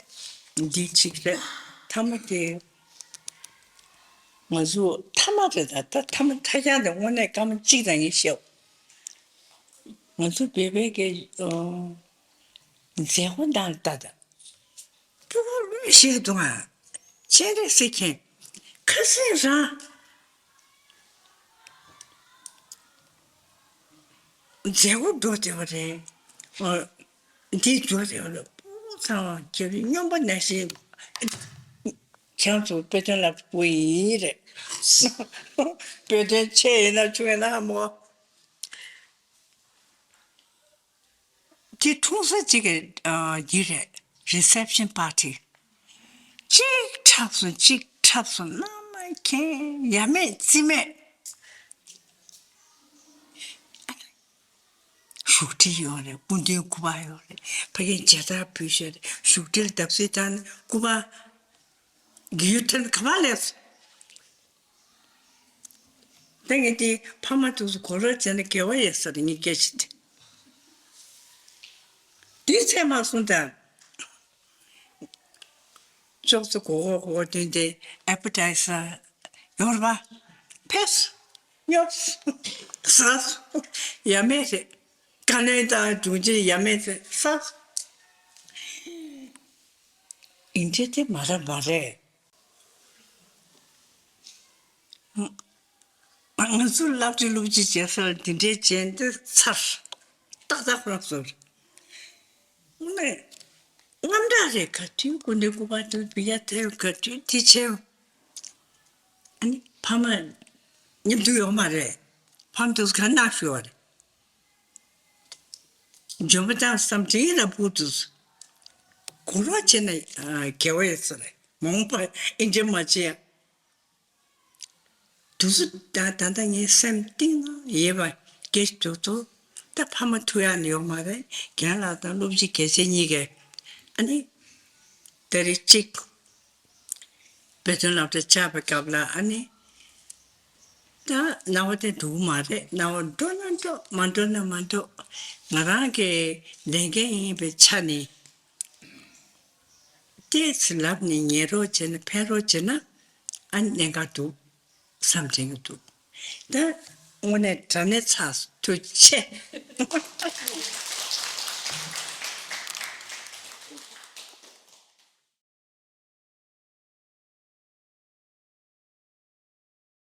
འདི་གཅིག་རེད། ཐ་མ་དེ་ང་ཚོ་ཐ་མ་རེད་ད། ད་ཐ་མ་ཐ་རྐྱང་དེ་དངོས་གནས་སྐར་མ་གཅིག་དང་གཉིས་བཤད། ང་ཚོ་བོད་པའི་གི་མཛད་སྒོ་ནང་ལ་ལྟ་ད། སྤུ་གུ་ལོས་ཤེས་འདུག་ཨ། སྤྱན་རས་གཟིགས་མཁྱེན། ཁ་སེང་རང་མཛད་སྒོ་འགྲོ་བདེ་བ་རེད། འདི་འགྲོ་བདེ་བ་རེད། སྤུ་གུ་ཚང་མ་ཁྱེད་སྨྱོན་པ་ནང་བཞིན། ཁྱེད་ཚོ་དཔེ་སྟོན་ལ་སྤུ་ཡིན་རེད། དཔེ་སྟོན་ཆེ་ཡིན་ན་ཆུང་ཡིན་ན་མོ། དེ་འཁྲུངས་ས་གཅིག་གི་ཨ་འདི་རེད། རི་སེབ་ཤན་པར་ཊི། གཅིག་འཁྲབ་སོང་གཅིག་འཁྲབ་སོང་། མནའ་མ་མཁན་ཡ་མེད་རྩིས་མེད། བཞུགས་ཁྲི་ཡོད་རེད། སྐུ་མདུན་སྐུ་པར་ཡོད་རེད། ཕ་གིར་མཇལ་དར་ཕུལ་ཤོག་རེད། བཞུགས་ཁྲིར་བརྡབ་གསིག་བཏང་ནས་སྐུ་པར་རྒྱུག་ཐེར་ག་པར་སླེབས་སོང་། ད་ངས་དེ་ཕ་མ་དེ་ཚོ་གོ་ར་བྱས་ན་དགེ་བ་ཡོད་ས་རེད། ངས་སྐད་ཆ་དྲིས། དུས་ཚོད་མ་སོང་ད། ཅོག་ཙེ་གོ་གོ་གོ་དུས་དེ་ཨེ་པེ་ཊའི་ཟར་ཡོད་རེད་པ། ཕེབས་སོང་། ཉོབ་སོང་། ཟ་སོང་། ཡ་མེད་རེད། བཀའ་བློན་དང་དྲུང་ཆེ་ཡ་མེད་རེད། ཟ་སོང་། ཨིན་དྲི་དེ་མ་རེད་མ་རེད། ང་ཚོ་སློབ་ཁྲིད་སློབ་ཁྲིད་བྱེད་ས་ལ་དེ་འདྲའི་བྱས་འདི་ཚར། ཏག་ཏག་ཁོ་རང་ཚོར། ནས་དངངས་སྐྲག་རེད། ག་དུས་སྐུ་མདུན་སྐུ་པར་དུ་བི་ཡ་ཐེབས། ག་དུས་དེ་བྱས། ཨ་ནི་ ཕ་མ་མཉམ་དུ་ཡོད་མ་རེད། ཕ་མ་དུས་ག་ནག་ཞུ་བ་རེད། འཇོན་པོ་དང་བསམ་གཏན་ལ་བུ་དུས་གོ་རོགས་བྱས་ན་དགེ་བ་ཡོད་ས་རེད། མ་འོངས་པ་ཨིན་འདྲེ་མ་བྱེད་ཡ། དུས་ཚོད་ད་ད་ལྟ་ངའི་སེམས་གཏིང་ན་ཡོད་པ་སྐད་ཆ་འདུག་ཚོ། ད་ཕ་མ་ཐུག་ཡག་ནི་ཡོད་མ་རེད། རྒན་ལགས་དང་སློབ་སྤྱི་རྒན་ཆེན་གཉིས་ཀས་ཨ་ནི་ད་རེས་གཅིག་བོད་དོན་སློབ་གྲྭ་བཅར་བའི་སྐབས་ལ་ཨ་ནི་ད་སྣང་བ་དེ་འགྲོ་གི་མ་རེད། སྣང་བ་འགྲོ་ན་འགྲོ་མ་འགྲོ་ན་མ་འགྲོ། ང་རང་གི་ལས་འགན་ཡིན་པའི་ཆ་ནས། ཏོག་ཙམ་ལབ་ནས་ཉན་རོགས་བྱས་ན་ཕན་རོགས་བྱས་ན་ཨ་ནི་གནད་འགག་འདུག་བསམ་དྲན་གྱི་འདུག་ད་དངོས་གནས་དྲང་གནས་ཚགས་སུ་ཐུགས་རྗེ་ཆེ།